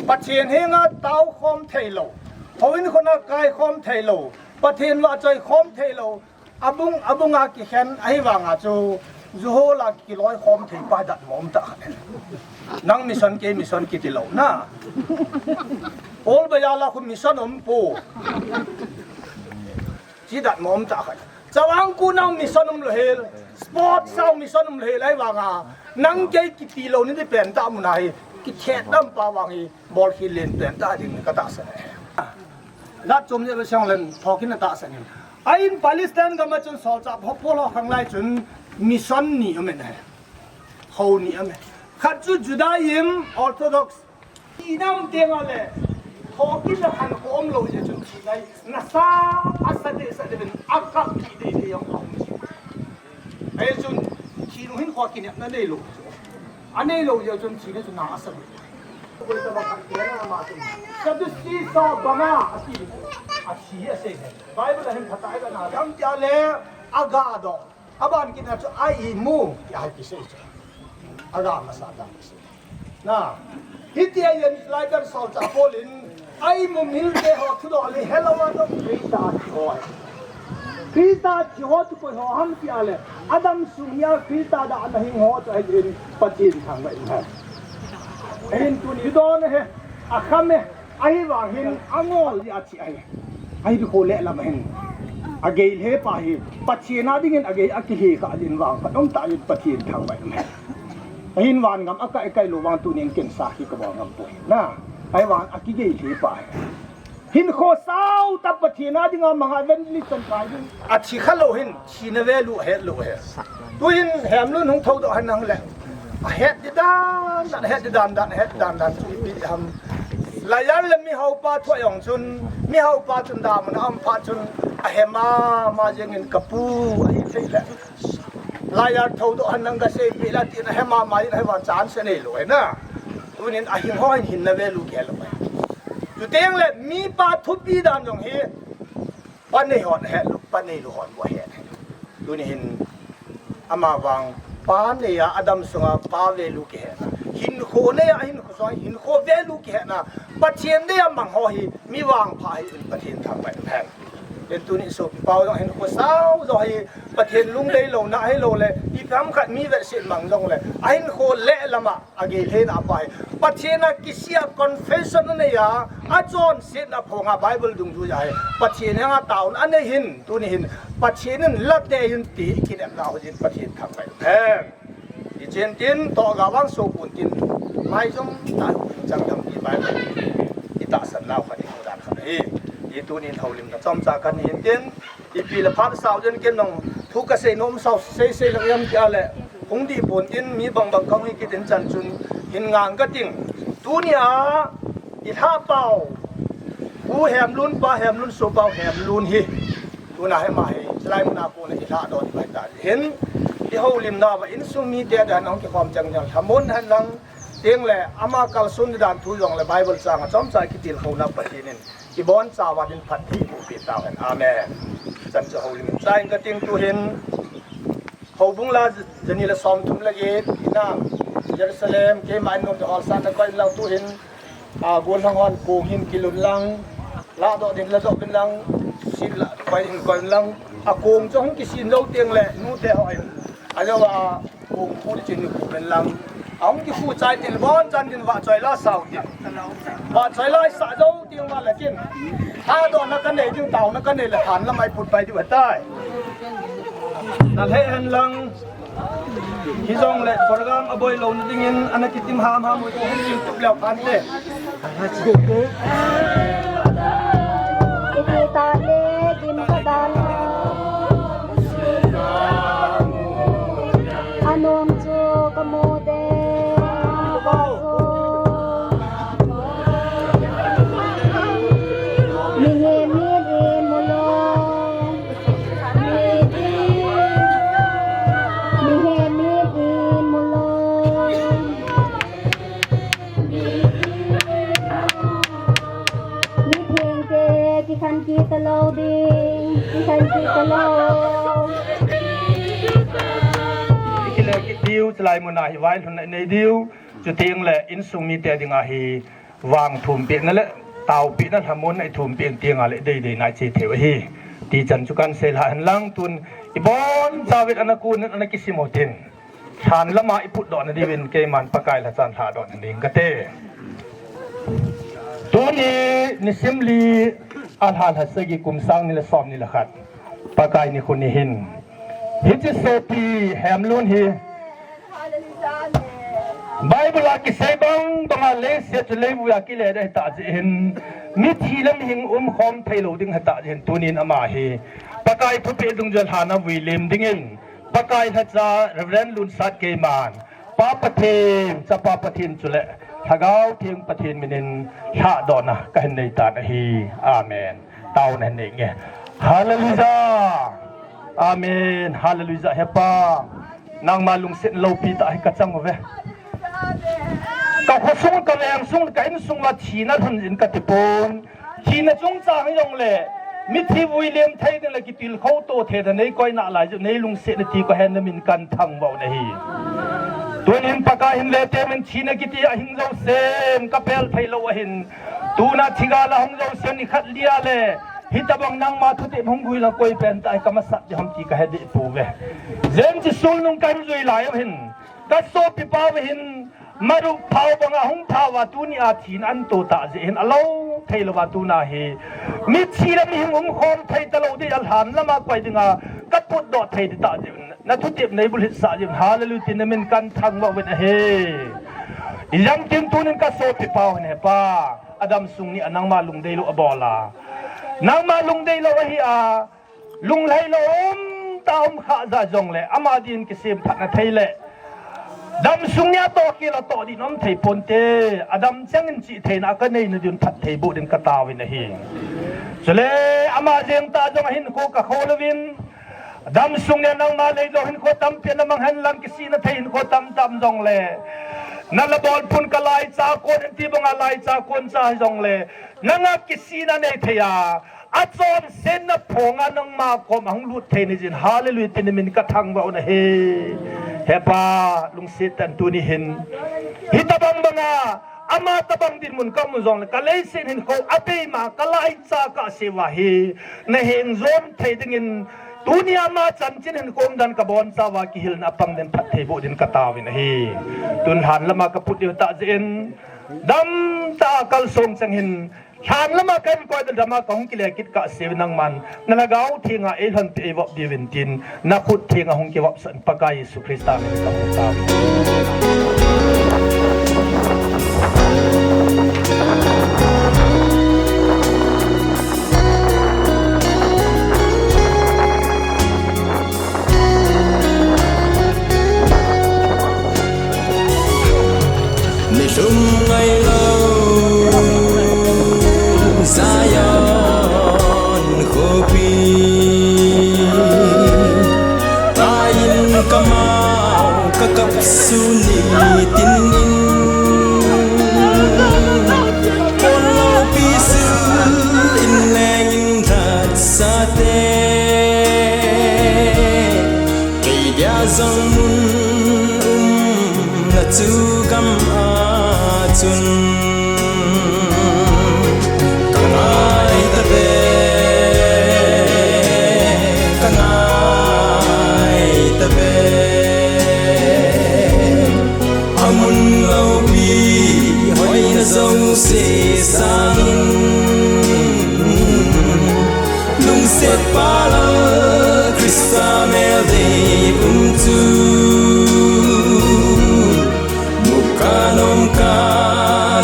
Pathen henga tao khom thei lou, houin khona kai khom thei lou, Pathen vahchoi khom thei lou, abung abunga kikhen ahivanga chu, juhola kiloi khom thei pa datmo um tah khat. Nang mission, kei mission kiti lou na. Paul Bayala khu mission um pu. Chi datmo um tah khat. Chawang khu nang mission um lou hel, sports a mission um lou hel ahivanga, nang kei kiti lou ni di pen tah muna hi, kithet dam pa vang hi, bol khel len pen tah ding ka tahsan e. Jat chom ni ba siang len thokin a tahsan in. Ahin Palestine gam a chun solchah Paul ho khang lai chun mission ni um e. Hou ni um e. Khat chu Judaism, Orthodox, Inam teng a le, thokin a khankho um lou jeh chun thina hi nasa, asa deh, sa deh uvin, akap deh deh deh jong a um. Ahi chun, thinu hinkho kinepna nei lou. Anei lou jeh chun thina chu na asa deh. Sadducee sa banga ati, athi asei. Bible a hin phatah a iga na dam tia le, aga doh. Aban kit na chu a imu, tia hi kisei chu. Aga masa dan kisei. Na, hitia hin Laitan solchah Paul in, a imu milte ho thudoh le helou a dong Christa thi ho ahi. Christa thi ho chu koi ho ham tia le, Adam sung hia Christa dahna hing ho chu ahin Pathen thangvah in ahi. Ahin tuni don ahi, akham e, ahivang hin angol jeh a thi ahi. Ahi, hinkho le lam a hin agei le pa hi, Pathen a dingin agei a kile kha din vang, phat um tah in Pathen thangvah in. Ahin van gam a kai kai lou vang tunin ken sakhi kabol ngam poi. Na, ahivang a kigei le pa hi. Hinkho sao tah Pathen a dinga manga ven ni chan kai ding. Athi kha lou hin, thina value ahet lou ahi. Tuhin Hemlun hung thoudoh hen lang le. Ahet di dan dan, ahet di dan dan, ahet di dan dan, chu ipi ham. Lawyer le mihaupa thu a jong chun, mihaupa chun damun a um phat chun, ahe mama jeng in kapu, ahi thei le. Lawyer thoudoh hen lang kasei peh le tin ahe mama in ahivang chance anei lou ahi na. Tunin ahing ho hin hinna value kihei lou ahi. Chuteng le mipa thupi dan jong hi, Pa nei hon ahet lou, pa nei lou hon bou ahet. Tuni hin amavang pa nei a Adam sunga pa value kihetna. Hinkho nei a hinkho sunga hinkho value kihetna. Pathen nei a mang ho hi mi vangpha ahi in Pathen thangvah in ahi. Ken tuni sopi pau jong hinkho sao jo hi Pathen lungdei louna ahilou le, ipi ham khat mi vetsah mang jong le, ahinkho le lama Agei lhena pa hi Pathen a kisih a confession anei a, achonsetna phong a Bible dungjui a hi Pathen henga taona anei hin, tuni hin Pathen in late hin ti kinepna ho jin Pathen thangvah in ahi. Hichun tin toh ga vang so pon tin, mai jong ta hu chang dam ti Bible i tahsan nau khat i mu dan khat ahi. Hi tunin houlimna chomcha kan hin tin, ipi le phat sao jin ken nong thu kasei nom sao sei sei lang jam tia le, hung dih pon tin mi bangbang kahung hi kit in chan chun hin ngang kating. Tunia i lhapau, Pu Hemlun pa Hemlun, Sopau Hemlun hi, tuna hi ama hi, chulai muna kona i lhadoh ding ahitai. Hin i houlimna uva insung mite dan hung kikhom chang jang lhamon hen lang, tin le ama kalson dan thu jong le Bible chang a chomcha kitilkhouna Pathen in ibonchauva din phatthei boh peh tauhen. Amen. Chan chu houlim chai kating tuhin. Houbung la jani le somthum le get ina Jerusalem keima in nom te holsatna koi in lang tuhin. A, gollhang hon kong hin kilun lang. Lahdoh din ladoh bin lang. Sin la koi hin koi in lang. A kong chu hung kisin lou teng le nute ho in. Ajou a kong khu le chin ni khu ben lang. Ahung kikhu chai tin bonchan din vahchoi la sao tin. Vahchoi la sa jou tin vale kin. Lhadohna kanei ding, taona kanei le han lamai put pai diu ahitai. Na lheh hen lang. Hijongle program aboi louna dingin ana kitim hamham u tin YouTube leu phante. Ipi tale gim kadan. Anom chu kamu de. Mihem min in mu lou. Mihem min in mu lou. Mithengte kikhen kit talou ding, kikhen kit talou. Kit diu, chulai muna hi vailhunna inei diu, chuteng le insung mite dinga hi vang thumpehna le taopehna lhamonna ithumpeh teng le deidei na iche thei u ahi. Ti chan chu kan seilha hen lang tun ibonchauvin ana kun ana kisim u tin. Lhan lama iputdoh na diuvin keiman Pakai lhacha lhadoh na ding kate. Tuni nisim li a lha lha sagi kum sang ni le som ni le khat. Pakai nikho ni hin. Hiche sopi Hemlun hi. Bible a kisei bang banga leiset chu leivui a kile ding ahi tah jeh hin. Mithi le mihing umkhom thei lou ding ahi tah jeh hin tunin ama hi. Pakai thupeh dungjuia lhan a vui lem dingin. Pakai lhacha Reverend Lunsat keiman, Pa Pathen, Chapa Pathen chule Lhagao Theng Pathen minin lhadohna kahin neitan ahi. Amen. Taona hin nei nge. Hallelujah. Amen. Hallelujah. He Pa, nangma lungset loupi tah hi kachang uve. Ka khosung, ka vengsung, ka insung uva thina lhun jin kati pon. Thina chungchang hijongle, mithi vui lem thei ding le kitilkhou to thei ding neikoi nalai jeh u, neilungset nati kahen, namin kathangvah u ahi. Tunin Pakai hin vetem in thina kiti ahing jousen kapel thei lou ahin. Tuna thina la hung jousen nikhat lia le, hitobang nangma thutep hung guila koi pen tah hi kamasat ding ham ti kahe deh pouve. Jen chi sulnung kahin jui lai u hin. Kasopi pau hin, Marup phau banga hung phau a tunia thina ahin to tah jeh hin alou thei louva tuna hi. Mithi le mihing umkhom thei talou ding a lhan lama koi dinga kaputdoh thei ding tah jeh hin. Nathutep neibulhit sah jeh hin. Hallelujah tin namin kathangvah uvin ahi. Ijang tin tunin kasopi pau hin He Pa. Adamsung nia nangma lungdeilou abol a. Nangma lungdeilou ahi a. Lunglhailou umtah umkhah ja jongle, ama din kisem phatna thei le. Damsung nia toh kila toh din um thei ponte, adam chengin chihtheina kanei na din phatthei boh din kataovin ahi. Chule, ama jeng tah jong ahinkho kakhol uvin. Damsung nia nangma lei jong hinkho tampi namang hen lang kisihna thei hinkho tamtam jongle. Nala bolpun kalaicha kon in ti banga laicha kon cha jongle. Nanga kisihna nei thei a. Achonsetna phonga nangma koma hung lut thei ni jin, hallelujah, tin namin kathangvah u ahi. He Pa, lungset tah in tuni hin. Hitobang banga, ama tobang dinmun kamu jongle, kaleiset hinkho, abeima, kalaicha kasei uva hi. Nahin jon thei dingin, tunia ama chanchin hinkho umdan kabonchauva kihilna apang din phatthei boh din kataovin ahi. Tun lhan lama kaput diu tah jeh in, damtah a kalsong chang hin, Lhan lama kahin koi dama kahung kile kit kasei nangman, na Lhagao Thenga eilhonpi eivop diuvin tin, nakhut thenga hung kivopsah in Pakai Jesu Christa min in kahung tao. Nilhum ngailou Zion khopi, tain kamau kakap suni tinin, kolpi sil in leng in that sate. Kei dia jong mun umna chu gam a chun ka ngai ta ve, ka ngai ta ve. A mun loupi hoina jouse sangin Lungset pa Lal Christa mel dei um chu, muka nomka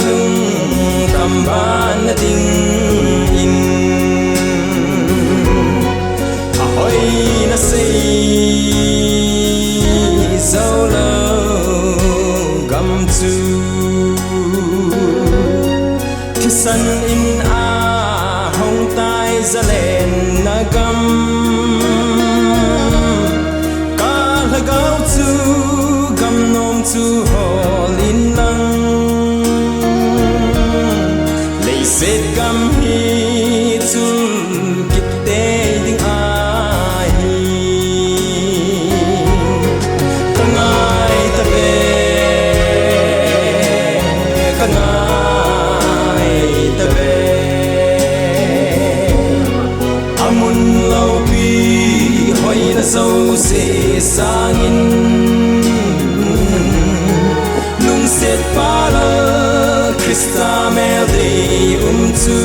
lungkham ban na dingin, a hoina sei jou lou gam chu. Thisan in a hong tai zalenna gam, ka lhagao chu gam nom chu hol in lang. Leiset gam hi chun kit tei ding ahi. Ka ngai Jouse sangin lungset pala Krista mel dei um chu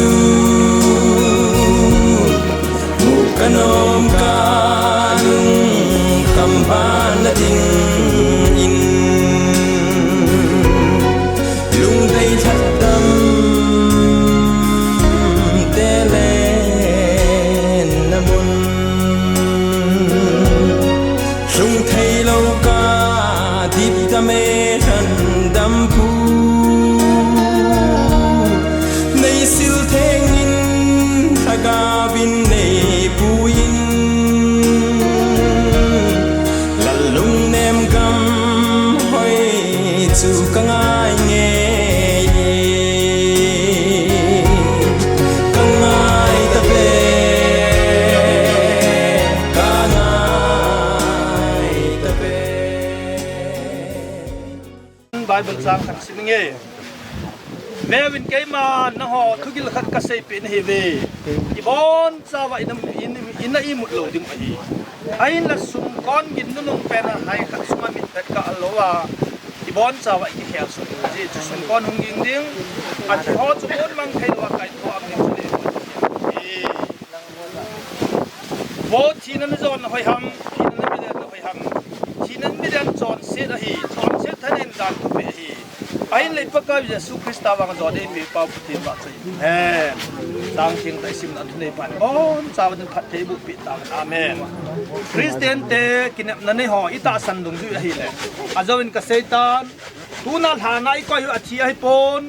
mu kanom ka lungkham ban na dingin lungdei lhatdam te le na mun lhung thei lo ka dipdam e lhandam pu nei sil thengin lhagaovin nei puin lal lungnem gam hoi chu ka ngai ngei e. Ka ngai ta ve, ka ngai ta ve. Bible chang khat sim inge. Veuvin, keima nangho thugil khat ka seipeh nahi uve. Ibon chauva ina, ina, ina imut lou ding ahi. Ahinla sumkon gin nunung pen a hai khat sunga mitphet ka al louva, ibon chauva ikikhel soh ding ahi. Chu sumkon hung ging ding, athi ho chu kon mang thei louva kaitho am ding chu le. Vo thina na jon hoi ham, thina na milen na hoi ham. Thina na milen chonset ahi, chonset thanin dan thupi ahi. Ahinla i Pakaiu Jesu Krista vang jon eipeh Pau Pathen vahchoi hen. Chang theng tah i simna thunei pan bon chauva din phatthei boh peh tahen. Amen. Christian te kinepna nei ho i tahsan dungjui ahile, ajouvin ka seitan, tuna lhana i koi u athi ahipon,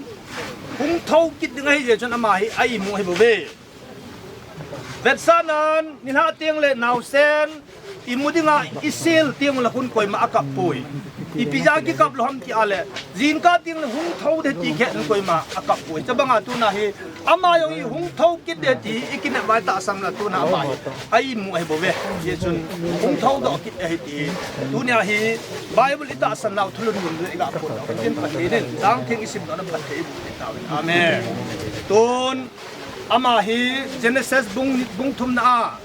hung thou kit ding ahi jeh chun ama hi a imu ahi bouve. Vetsahnan, nilhah teng le naosen, imu dinga i sel teng ule khun koima akap poi. Ipi jeh a kikap lou ham ti a le, jingkah teng le hung thou ding ti khen koima akap poi. Chubanga tuna hi, ama jong hi hung thou kit ding ti i kinep uva i tahsan le tuna ama hi a imu ahi bouve. Hijeh chun hung thou doh kit ahi ti. Tunia hi Bible i tahsan nau thulhun mun i ga phon nau. Tin Pathen in, chang theng i simna na phatthei boh peh tahen. Amen. Tun, ama hi Genesis bung, bung thumna a,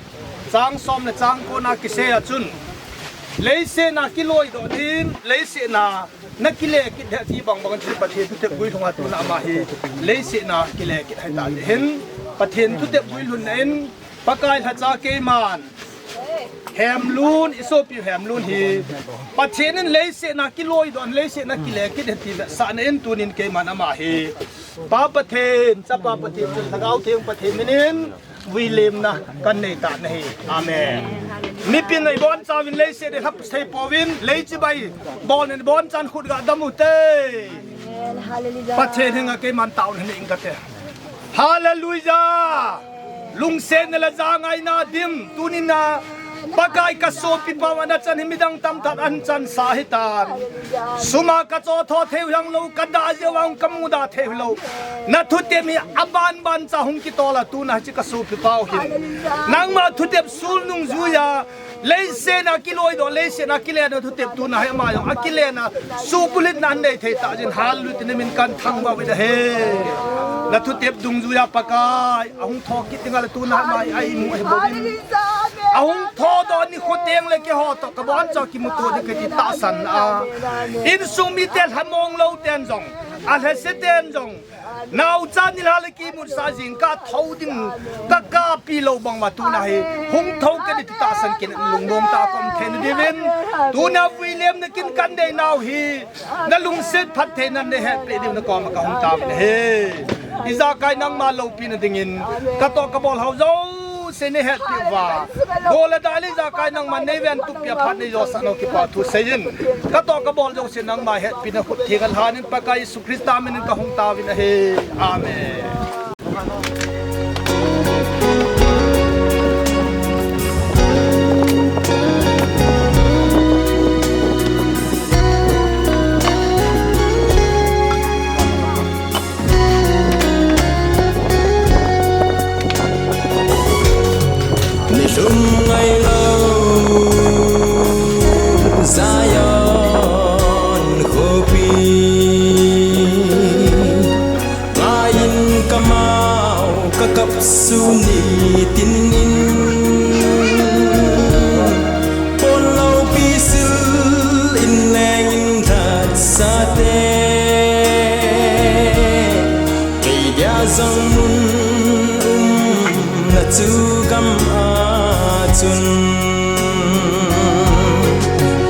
chang som le chang ko na kisei a chun, leiset a kiloi doh din, leiset a na kile kit ding ti bangbang chu Pathen thutep guilhung a tuna ama hi leiset a kile kit ahi tah hin, Pathen thutep guilhun na in, Pakai lhacha keiman, Hemlun, i sopi Hemlun hi, Pathen in leiset a kiloi doh, leiset a kile kit ding ti vetsahna in tunin keiman ama hi, Pa Pathen, Chapa Pathen, chun Lhagao Theng Pathen minin, vuilemna kan nei tan ahi. Amen. Mipin a ibon chauvin leiset a lhap thei pouvin, lei chibai bol in ibon chan khut ga dam u te. Amen. Hallelujah. Pathen henga keiman taona nei ing kate. Hallelujah. Lungsetna le jangaina dim, tunin a Pakai ka sopi Pau ana chan hi midang tamtah in ahin chansah ahitan. Sum a ka chotho thei u hang lou, ka dah jeh uva hung ka mudah thei u lou. Na thutep hi aban ban cha hung kitol a tuna hiche ka sopi Pau hin. Nangma thutep sul nungjuiya, leiset a kiloi doh, leiset a kile na thutep tuna hi ama jong akile na, suhbulhitna anei thei tah jeh in hallelujah ti na min kan thangvah u ahi. Na thutep dungjuiya Pakai, ahung thou kit ding a le tuna hi ama hi a imu ahi bouvin. Ahung thou doh nikho teng le keiho toh ka boncha kimuto ding kati tahsan a. Insung mite lhamong lou ten jong, alhase ten jong, naocha nilhah le kimutsah jingkah thou ding ka kapi lou bang uva tuna hi hung thou kit ding ti tahsan kit in lungmong tah a ka um thei na diuvin, tuna vuilemna kin kan nei nau hi, na lungset phattheina nei hetpeh diu na koma ka hung tauvin ahi. Ijakai nangma loupina dingin, ka toh ka bol ho jouse nei hetpeh uva, bol le dal ijakai nangma nei ventup pia phat nei josah nau kipa thu seiyin, ka toh ka bol jouse nangma hetpina khut theng a lhanin Pakai Jesu Christa minin ka hung tauvin ahi. Amen. Nilhum ngailou Zion khopi ngaiyin kamau kakap sun nitin in Chu gam a chun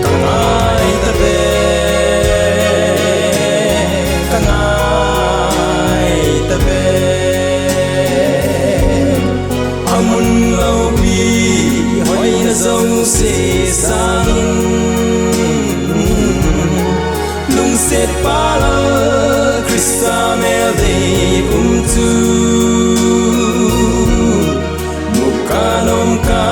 ka ngai ta ve, ka ngai ta ve. A mun lopi hoina jouse sangin, lungset pal a Christa mel dei um chu mu ka nom ka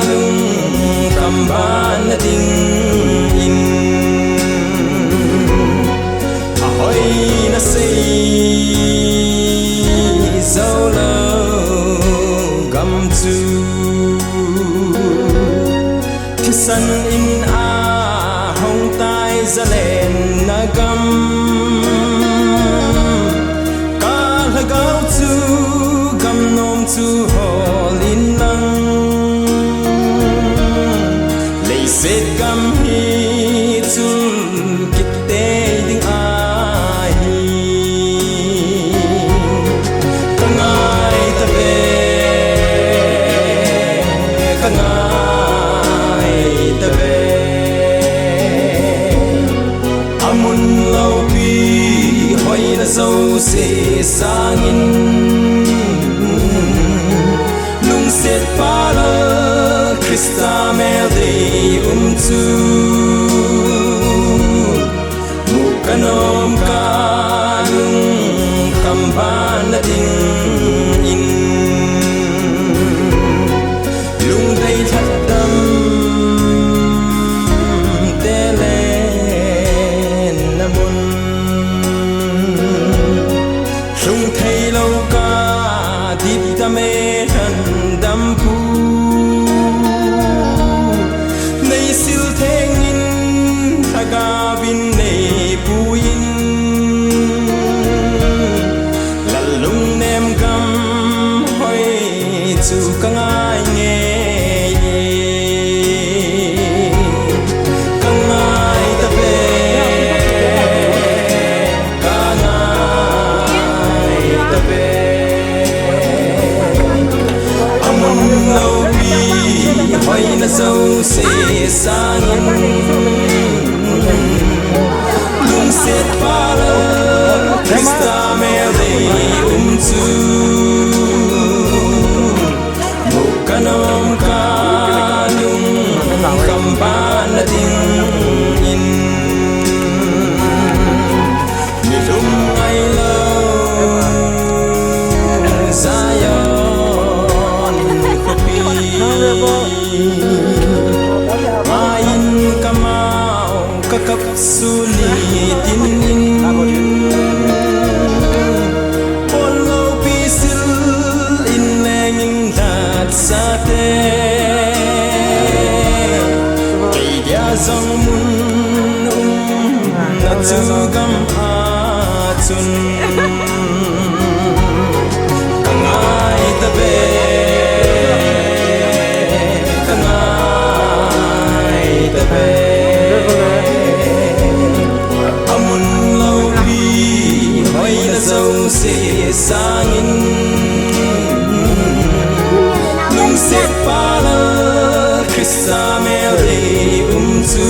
lungkham ban na dingin, a hoina sei jou lou gam chu thisan in a hong tai zalenna gam. Ka lhagao chu gam nom chu hol in lang, leiset gam hi chul kit tei ding ahi. Ka ngai ta ve, ka ngai ta ve. A mun lopi hoina jouse sangin, lungset pal a Christa mel dei um chu mu ka nom ka lungkham ban na dingin, lungdei lhatdam te lenna mun, lhung thei lou ka dipdam e lhandam pu, nei sil theng in lhagao in nei pui in, lal lungnem gam hoi chu ka ngai ngei e. Ka ngai ta ve, ka ngai ta ve. A mun lopi hoina jouse sangin, lungset pal a Christa mel dei um chu mu ka nom ka lungkham ban na dingin, nilhum ngai lou Zion khopi, ngai in ka mau ka kap su nitin in, pon lopi sil in leng in lhatsate, kei dia jong mun umna chu gam a chun ka ngai ta ve, ka ngai ta ve. A mun lopi hoina jouse sangin, lungset pal a Christa mel dei um chu